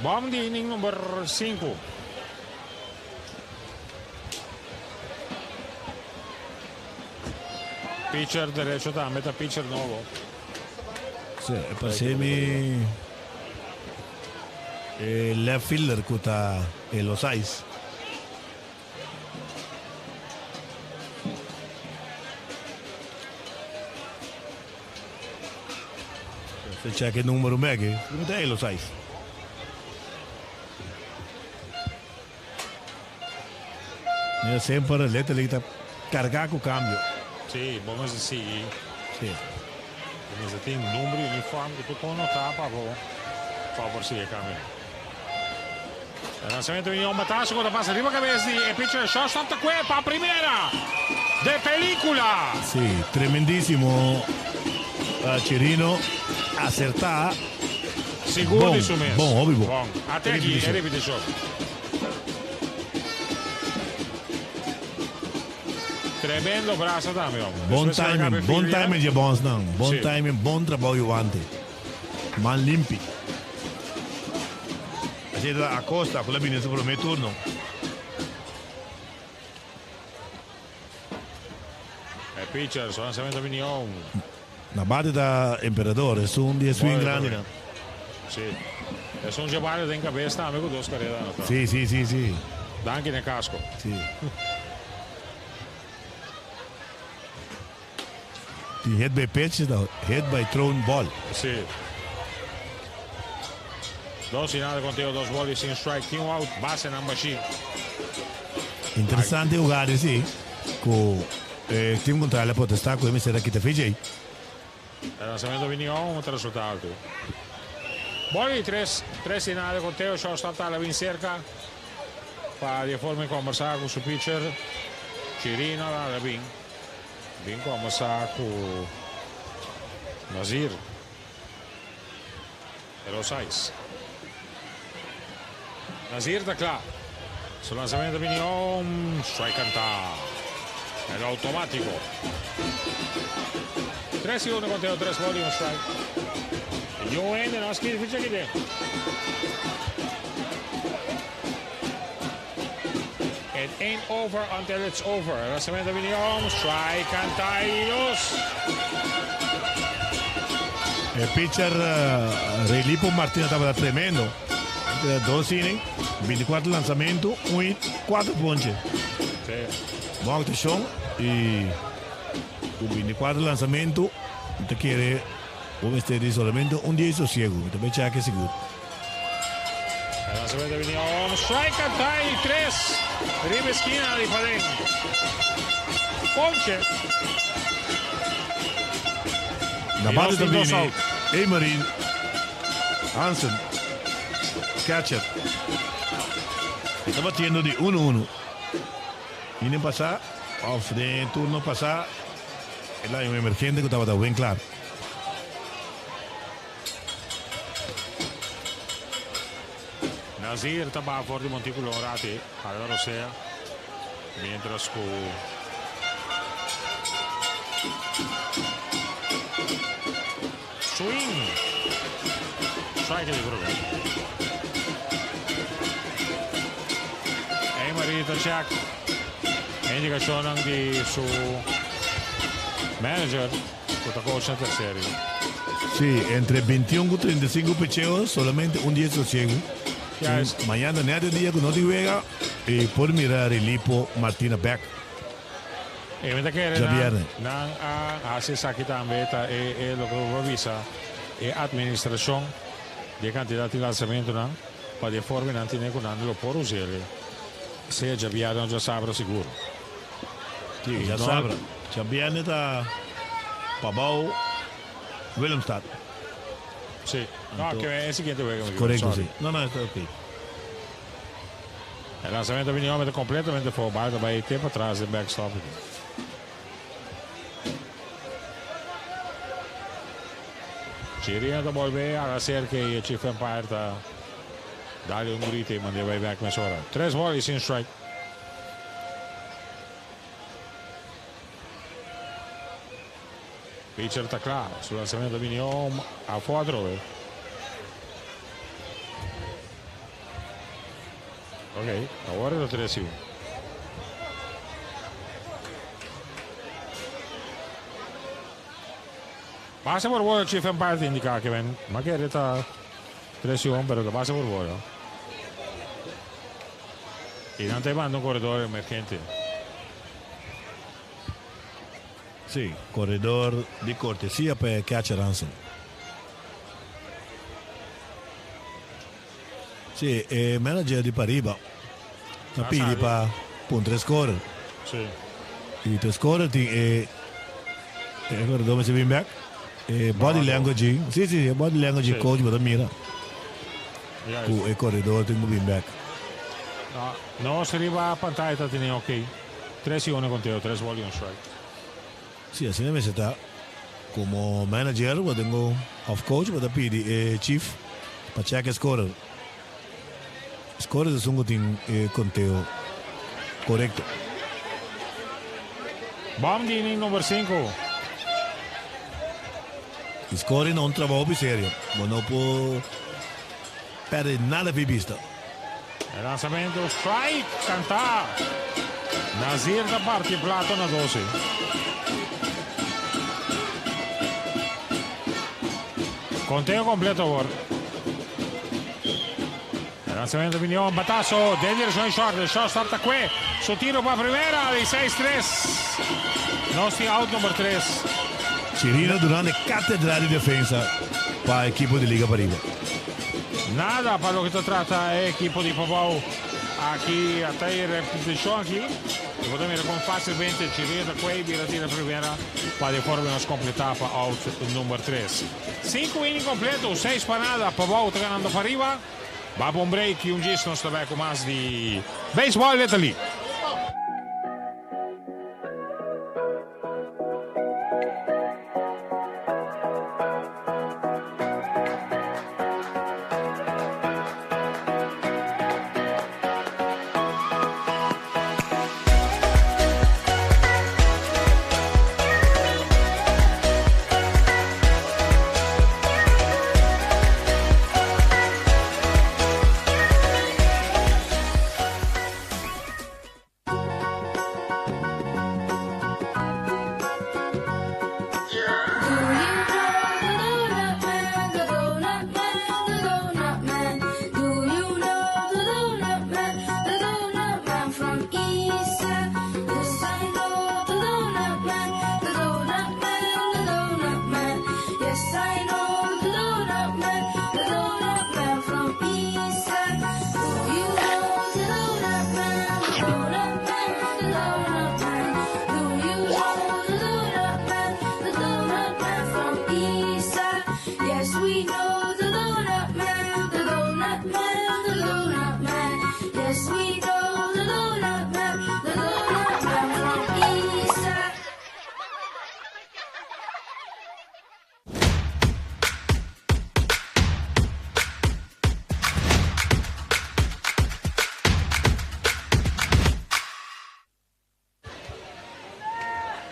Bòm di inning number sinku. Pitcher derecho tambe ta pitcher nobo. Sí, e parse mi e left fielder ku ta e los Ice. Se check e numero bek, mi ta e los Ice. Mira semper letterlijk ta carga cu cambio. Sí, bo mester sigui. Sí. Bo mester tin number di uniform cu tur con nota pa bo pa por sigui e cambio. E lanzamento di un batazo cu ta pasa riba cabes di e pitcher shortstop ta cue pa primera de pelicula. Sí, tremendísimo Chirino acerta. Sigur di su mes. Bon, hopi bon. Bon. Ate aki e repeticion. Tremendo brasa tambe, hombre. Bon timing, bon timing dje bonsnan. Bon timing, bon trabou y wante. Man limpi. Así ta Acosta cu la bini su prome turno. E pitcher, su lanzamento bini on. Na bate ta Emperador, esun di e swing grandinan. Si. Esun dje bate den cabes tambe cu dos careda anota. Si, si, si, si. Danki n'e casco. Si. Tin hit by pitch, ta hit by thrown ball. Si. Dos y nada conteo, dos ball y sin strike. Tin un out, basenan bashi. Interesante hugada si, cu E team contrario a protesta cu e mester a kita VJ. E lanzamento bini on ta resulta alto. Boli di tres, tres y nada conteo, shortstop ta bin cerca pa di e forma e combersa cu su pitcher Chirino a bin. Bin combersa cu Nazir. Pero Saiz. Nazir ta kla. Su lanzamento bini om. Strike kanta. El automatico. 3 y 1 conteo, 3 ball y un strike. Y un hende no a skirbi ficha aki den. It ain't over until it's over. El lanzamento bini om. Strike kanta y dos. E pitcher Relipo Martina tabata tremendo. Dos inning, 24 lanzamento, un hit, 4 ponche. Bon actuacion y cu 24 lanzamento mi ta kere bo mester di solamente un dia di sosiego. Mi ta bay cheke sigur. E lanzamento bini om, strike a tai 3 riba esquina di paden. Ponche. Na bate ta bini Emery Hansen, catcher. E ta batiendo di 1-1. Inning pasa, of den turno pasa, el a un emergente cu tabata wen klaar. Nazir ta baha for di montículo un rati, hala rosea, mientras cu Swing! Strike di prome. Emery ta check indicacionnan di su manager. Cu ta coach na terceri. Sí, entre 21 cu 35 picheo, solamente un dia sosiego. Juist. Mañana net e dia cu no tin wega y por mira Rilipo Martina bek. E mi ta kere Djabierne. nan a haci esaki tambe ta e e loke bo por bisa e administracion di e cantidad di lanzamentonan. Pa di e forma nan tene ku nan lo por us'el sea djabièrnè òf djasabra sigur. Sí, djasabra. Djabièrnè ta Pabao Willemstad. Sí. No, ke e siguiente wega mi Korekto, sí. No, no, esta ok. E lansamento a bini homber ta kompletamente for. Bal ta bai te patras den backstop. Chirino ta bolbe ala cerca y e chief umpire ta dale un grito y mand'e bay bek mesora. Tres ball y sin strike. Pitcher ta cla. Su lanzamento a bini om afo atrobe. Ok, awor e ta 3 y 1. Base por bola Chief Empire ta indica ke men ma kere ta 3 y 1 pero ta base por bola. Y nan ta manda un corredor emergente. Sí, corredor di cortesia pa e catcher Hansen. Sí, e manager di pariba ta pidi pa puntra e scorer. Sí. Y ta scorer tin e e corredor mester bin bek. E body language, sí, sí, e body language sí. Coach bo ta mira. Ku e corredor tin ku bin bek. No, nos riba pantaya ta tene ok. 3 y 1 conteo, 3 ball y un strike. Sí, asina mester ta. Como manager bo tin cu, of coach bo ta pidi e chief pa check e scorer. Scorer ta esun cu tin e conteo corecto. Bom di inning number 5. E scoring ta un trabao hopi serio. Bo no por perde nada fi bista. E lanzamento strike cantá. Nazir ta parti e plato na 12. Conteo completo awor. E lanzamento bini un batazo den direccion di short. E shortstop ta kue. Su tiro pa primera di 6-3. Nos tin out number 3. Chirino durante catedral di defensa pa ekipo di Liga Pariba. Nada pa loke ta trata e ekipo di Pabao aki a ta e repeticion aki y bo ta mira con facilmente Chirino ta cuey bira tira primera pa di forma nos completa pa out number 3. Cinco inning completo, seis pa nada, Pabao ta ganando pariba. Ba pa un break y un djis nos ta bek cu mas di Baseball Little League.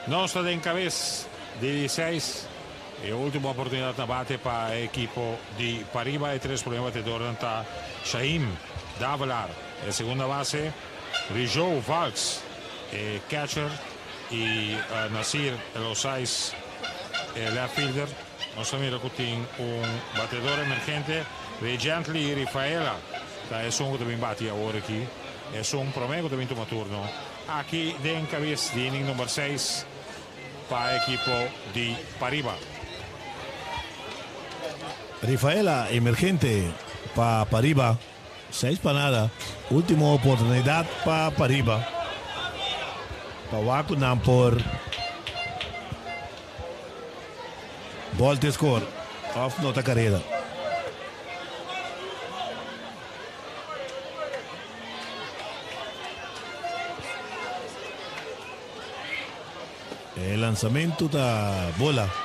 Nos ta den cabes di di seis. E ultimo oportunidad na bate pa e ekipo di Pariba. E tres prome batedornan ta Shaim Davelaar, e segunda base, Rijou Valks, e catcher, y Nasir Elosais, e left fielder. Nos ta mira cu tin un batedor emergente, Regently Rifaela ta esun cu ta bin bati awor aki. Esun prome cu ta bin tuma turno aki den cabes di inning number 6 pa ekipo di Pariba. Rifaela emergente pa Pariba. Seis pa nada. Ultimo oportunidad pa Pariba. Pa wak cu nan por bolte score of nota careda. E lansamento ta bola.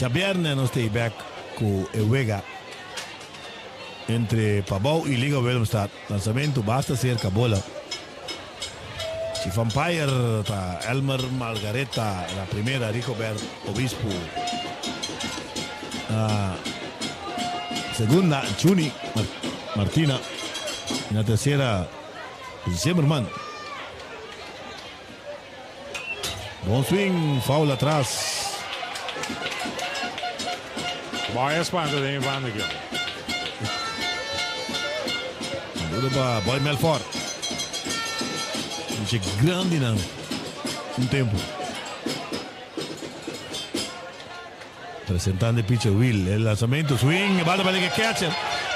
Djabièrnè nos ta ei bèk ku e wega entre Pabou i Liga Willemstad. Lansamentu basta serka bola. Chief umpire ta Elmer Margareta na primera, Rigobert Obispo na segunda, Juni Martina na tersera, Zimmerman. Bon swing, foul atras. Boy a spanta den e banda aki. Saludo pa Boy Melfort. Mucha grandi nan un tempo. Presentando e pitcher Will. E lanzamento, swing, e bala pa catcher.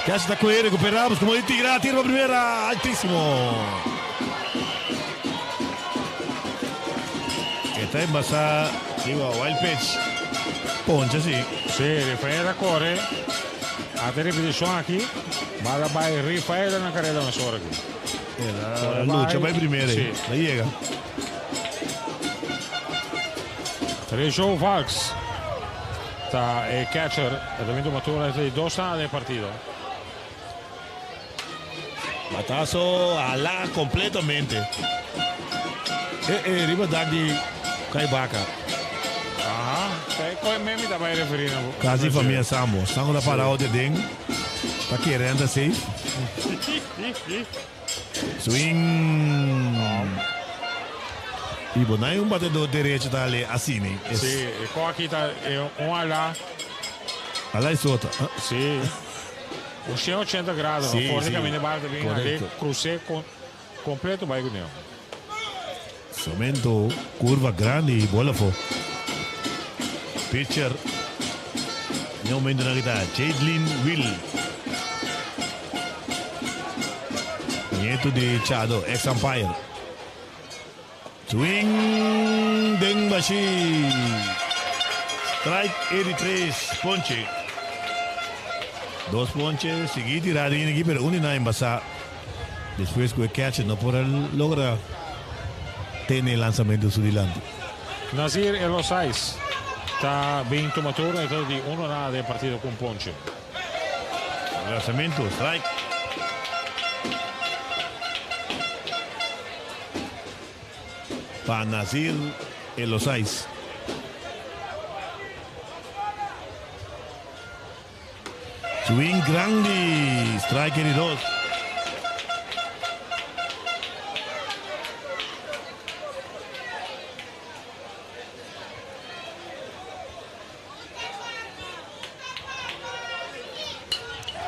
Catcher ta cohe, recuperamos como di Tigra, tira pa primera, altísimo. E ta embasa riba wild pitch. Poncha si. Si, Rifael a core. Ate repeticion aki. Bala bay Rifael na careda mesora aki. El a lucha bay primera ahí. La yega. Rejo Valks ta e catcher. E ta bin tuma turno di dos nada den partido. Batazo hala completamente. E e riba dak di Kaibaka. Aha, koi memi ta bai referi na. Casi famia Sambo. Sango ta para out den. Ta kere anda safe. Swing. Y bo no hay un batedor derecho ta ale asina. Es... Sí, e ko aki ta e un ala. Ala y sota. Sí. Un 180 grado. Sí, no? Sí. Camino bala bin ale crucé con completo bai con Momento curva grande y bola fo. Pitcher. En momento na kita Jadlin Will. Nieto di Chado, ex-umpire. Swing den bashi. Strike 83, ponche. Dos ponche, sigui tira den aki, pero un di nan embasa. Despues cu e catcher no por a logra tene e lanzamento su dilanti. Nazir Elosais ta bin tuma turno e ta di uno nada den partido cu un ponche. Lanzamento, strike. Pa Nazir Elosais. Swing grandi, strike di dos.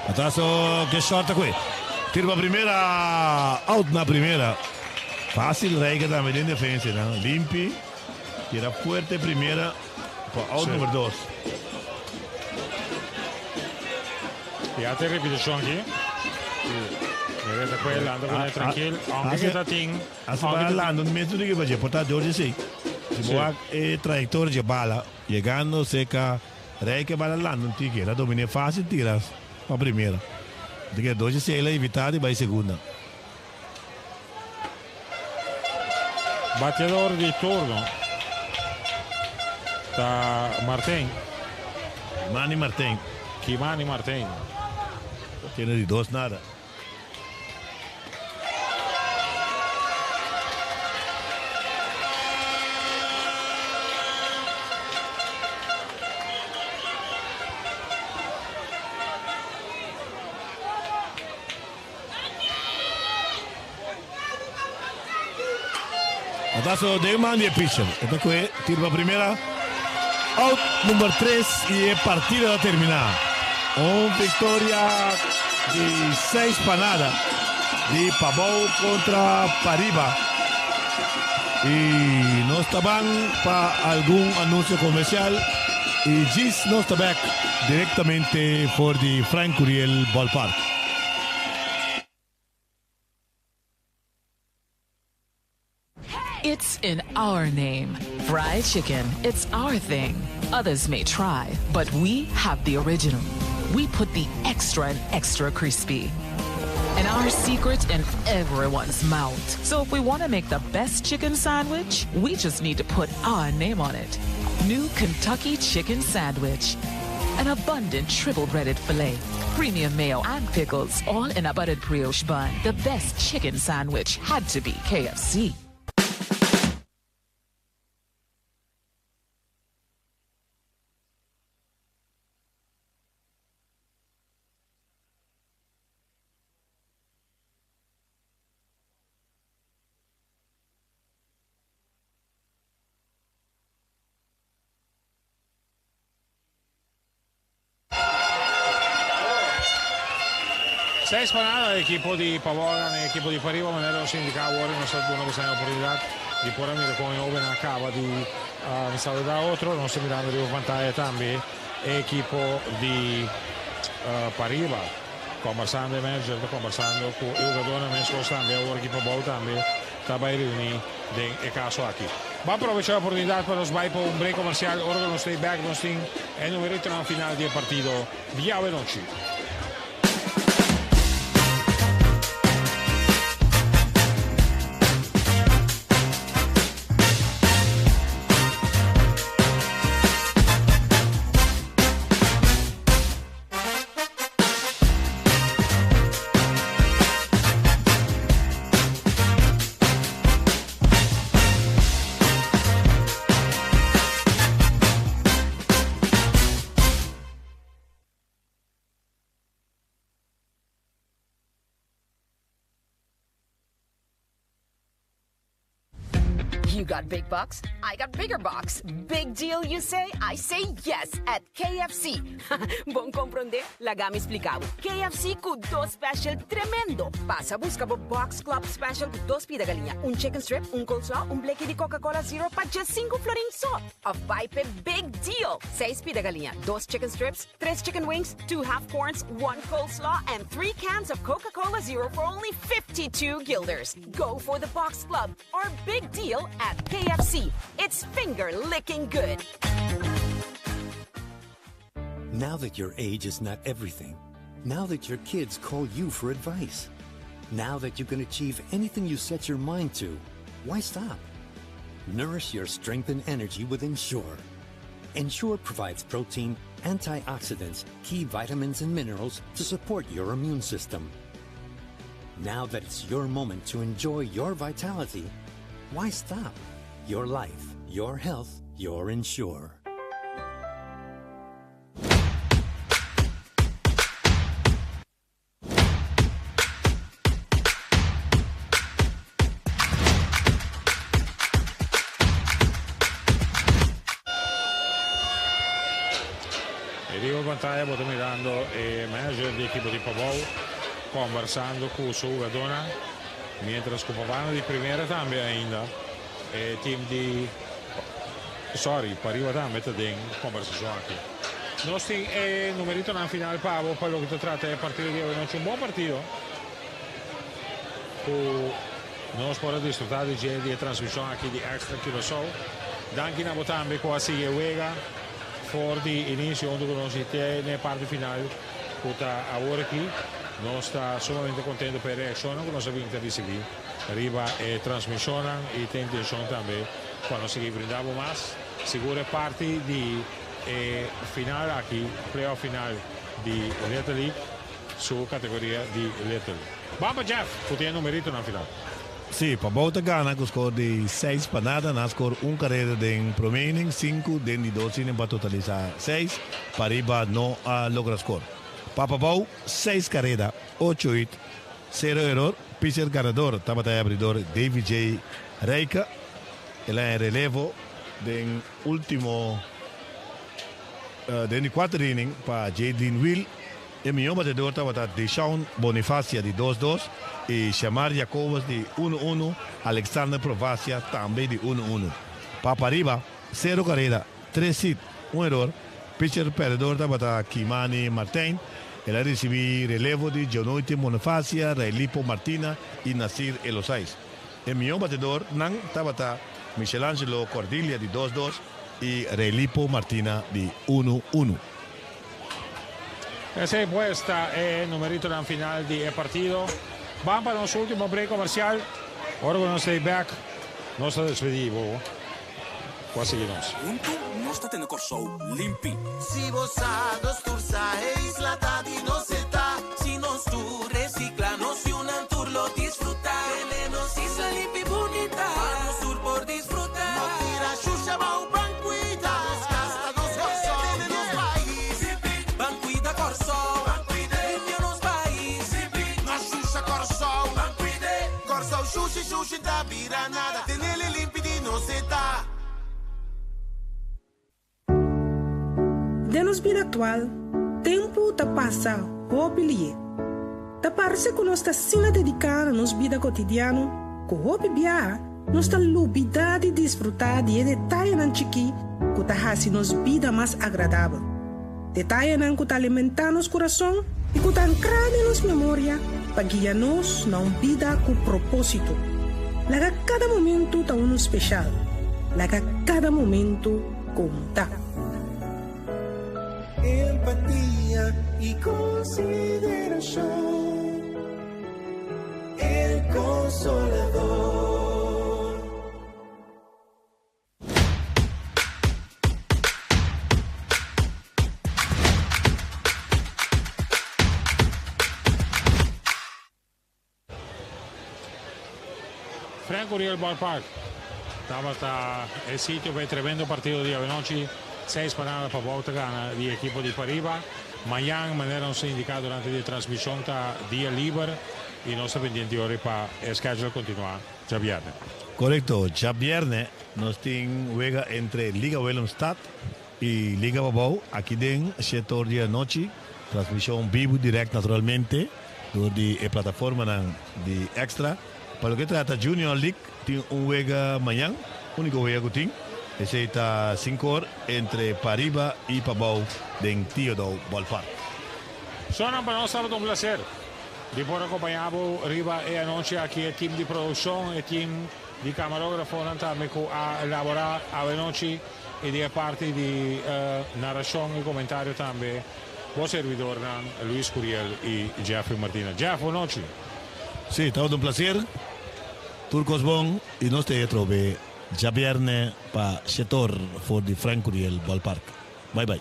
Batazo ke short akwe. Tiro pa primera, out na primera. Fácil Rijker tambe den defensa, no? Limpi, tira fuerte primera pa out number dos. Ya te repeticion aki. Mira ta kwe landa con tranquil. Aunque que ta tin. Hace bala landa un mes tu que porta George sí. Si bo e trayectoria de bala llegando seca Rijke bala landa un tiki, la domine fácil tira pa primera. De que doce se la evitar y bai segunda. Bateador di turno ta Martin. Kimani Martin. Kimani Martin. Tiene di dos nada. Batazo den man di e pitcher. E ta koe tiro pa primera. Out number 3 y e partido ta termina. Un victoria di 6 pa nada di Pabou contra Pariba. Y nos ta ban pa algun anuncio comercial. I djis nos ta bek direktamente for di Frank Curiel Ballpark. It's in our name. Fried chicken, it's our thing. Others may try, but we have the original. We put the extra and extra crispy. And our secret in everyone's mouth. So if we want to make the best chicken sandwich, we just need to put our name on it. New Kentucky Chicken Sandwich. An abundant triple breaded filet, premium mayo and pickles, all in a buttered brioche bun. The best chicken sandwich had to be KFC. Seis pa nada ekipo di Pabou a gana e ekipo di Pariba manera nos a indica awor y nos ta duna boso e oportunidad di por a mira con e hobennan a caba di saluda otro. Nos ta mirando riba pantaya tambe e ekipo di Pariba combersando e manager ta combersando cu e hugadornan mescos tambe awor aki Pabou tambe ta bay reuni den e caso aki. Bo a probecha e oportunidad pa nos bay pa un break comercial ora cu nos ta back nos tin e numeritonan final di e partido di awe nochi. You got big bucks, I got bigger bucks. Big deal, you say? I say yes at KFC. Bon comprende? Laga mi splica bo. KFC cu dos special tremendo. Pasa busca bo Box Club Special cu dos pida galiña, un chicken strip, un coleslaw, un bleki di Coca-Cola Zero pa dje sinku florin so. Of bai p'e Big Deal, seis pida galiña, dos chicken strips, tres chicken wings, two half corns, one coleslaw and three cans of Coca-Cola Zero for only 52 guilders. Go for the Box Club or Big Deal at KFC. It's finger licking good. Now that your age is not everything, now that your kids call you for advice, now that you can achieve anything you set your mind to, why stop? Nourish your strength and energy with Ensure. Ensure provides protein, antioxidants, key vitamins, and minerals to support your immune system. Now that it's your moment to enjoy your vitality, why stop? Your life, your health, your Ensure. E riba pantaya bo ta mirando e manager di ekipo di Pabou kombersando ku su hugadónan, miéntras ku pa banda di primera tambe ainda e tim di sorry pariba tambe ta den kombersashon aki. Nos tin e numeritonan final pa bo pa loke ta trata e partido di awenochi. Un bon partido ku nos por a disfruta di dje di e transmishon aki di Extra Curaçao. Danki na bo tambe ku a sigui e wega for di inisio huntu ku nos i te na e parti final ku ta awor aki. Nos ta sumamente kontento pa e reakshonnan ku nos a bin ta risibí riba e transmishonnan i ta intenshon tambe pa nos sigui brinda bo mas. Sigur e parti di e final aki, playoff final di Little League, su categoria di Little. Ban pa Jeff, cu tin e numeritonan final. Sí, Pabou ta gana cu score di seis pa nada. Nan a score un careda den prome inning, sinku den di dos inning pa totalisa seis. Pariba no a logra score. Pa Pabou, seis careda, ocho hit, sero error. Pitcher ganador tabata e abridor Davy J. Rijke. El a en relevo den ultimo den di kuater inning pa Jadlin Wiel. E mihó batedor tabata Deshaun Bonifacia di dos dos i Shamar Jacobus di unu unu, Alexander Provacia tambe di unu unu. Pa pariba, sero karera, tres hit, un eror. Pitcher perdedor tabata Kimani Martijn. El a risibí relevo di Jonoite Bonifacia, Railipo Martina i Nasir Elosais. E mihó batedornan tabata Michelangelo Cordilia di dos dos i Railipo Martina di unu unu. Esei pues ta e numeritonan final di e partido. Ban pa nos ultimo break comercial. Ora cu nos ta bek, nos ta despedi bo cu a sigui nos. Huntu nos ta tene Kòrsou limpi. Si bo sa, nos tur sa, e isla ta di nos e ta. Si nos tur recicla, nos yunan tur lo disfruta. Tene nos isla limpi bunita, pa nos tur por disfruta. No tira shusha bou, ban cuida nos cas, ta nos Kòrsou, tene nos pais. Ban cuida Kòrsou, ban cuida, limpia nos pais. No shusha Kòrsou, ban cuida. Kòrsou shushi shushi ta bira nada, tenele limpi di nos e ta. Den nos bida aktual, tempu ta pasa hopi lié. Ta parse ku nos ta asina dediká na nos bida kotidiano ku hopi biaha nos ta lubidá di disfrutá di e detayenan chikí ku ta hasi nos bida mas agradabel. Detayenan ku ta alimentá nos kurason i ku ta ankrá den nos memoria pa guia nos na un bida ku propósito. Laga kada momentu ta unu speshal. Laga kada momentu konta. Empatia i konsiderashon, El Consolador. Frank Curiel Ballpark tabata e sitio pa e tremendo partido di avenochi, seis pa nada pa Bouta gana di ekipo di Pariba. Mañan, manera nos a indica durante di e transmision, ta dia liber y nos ta pendiente ora pa e schedule continua djabierne. Korekto, djabierne nos tin wega entre Liga Willemstad y Liga Pabou aki den shete or di anochi. Transmision bibu direct naturalmente door di e plataformanan di Extra. Pa loke trata Junior League tin un wega mañan, unico wega cu tin, esey ta cinco or entre Pariba y Pabou den Theodore Ballpark. Sonan pa nos tabata un placer di por acompaña bo riba e anochi aki. E team di produccion, e team di camarografonan tambe cu a labora awenochi y di e parti di narracion y comentario tambe bo servidornan Luis Curiel y Jeffrey Martina. Jeff, bo nochi. Sí, tabata un placer. Tur cos bon y nos ta e atrobe djabierne pa shetor for di Frank Curiel Ballpark. Bye bye.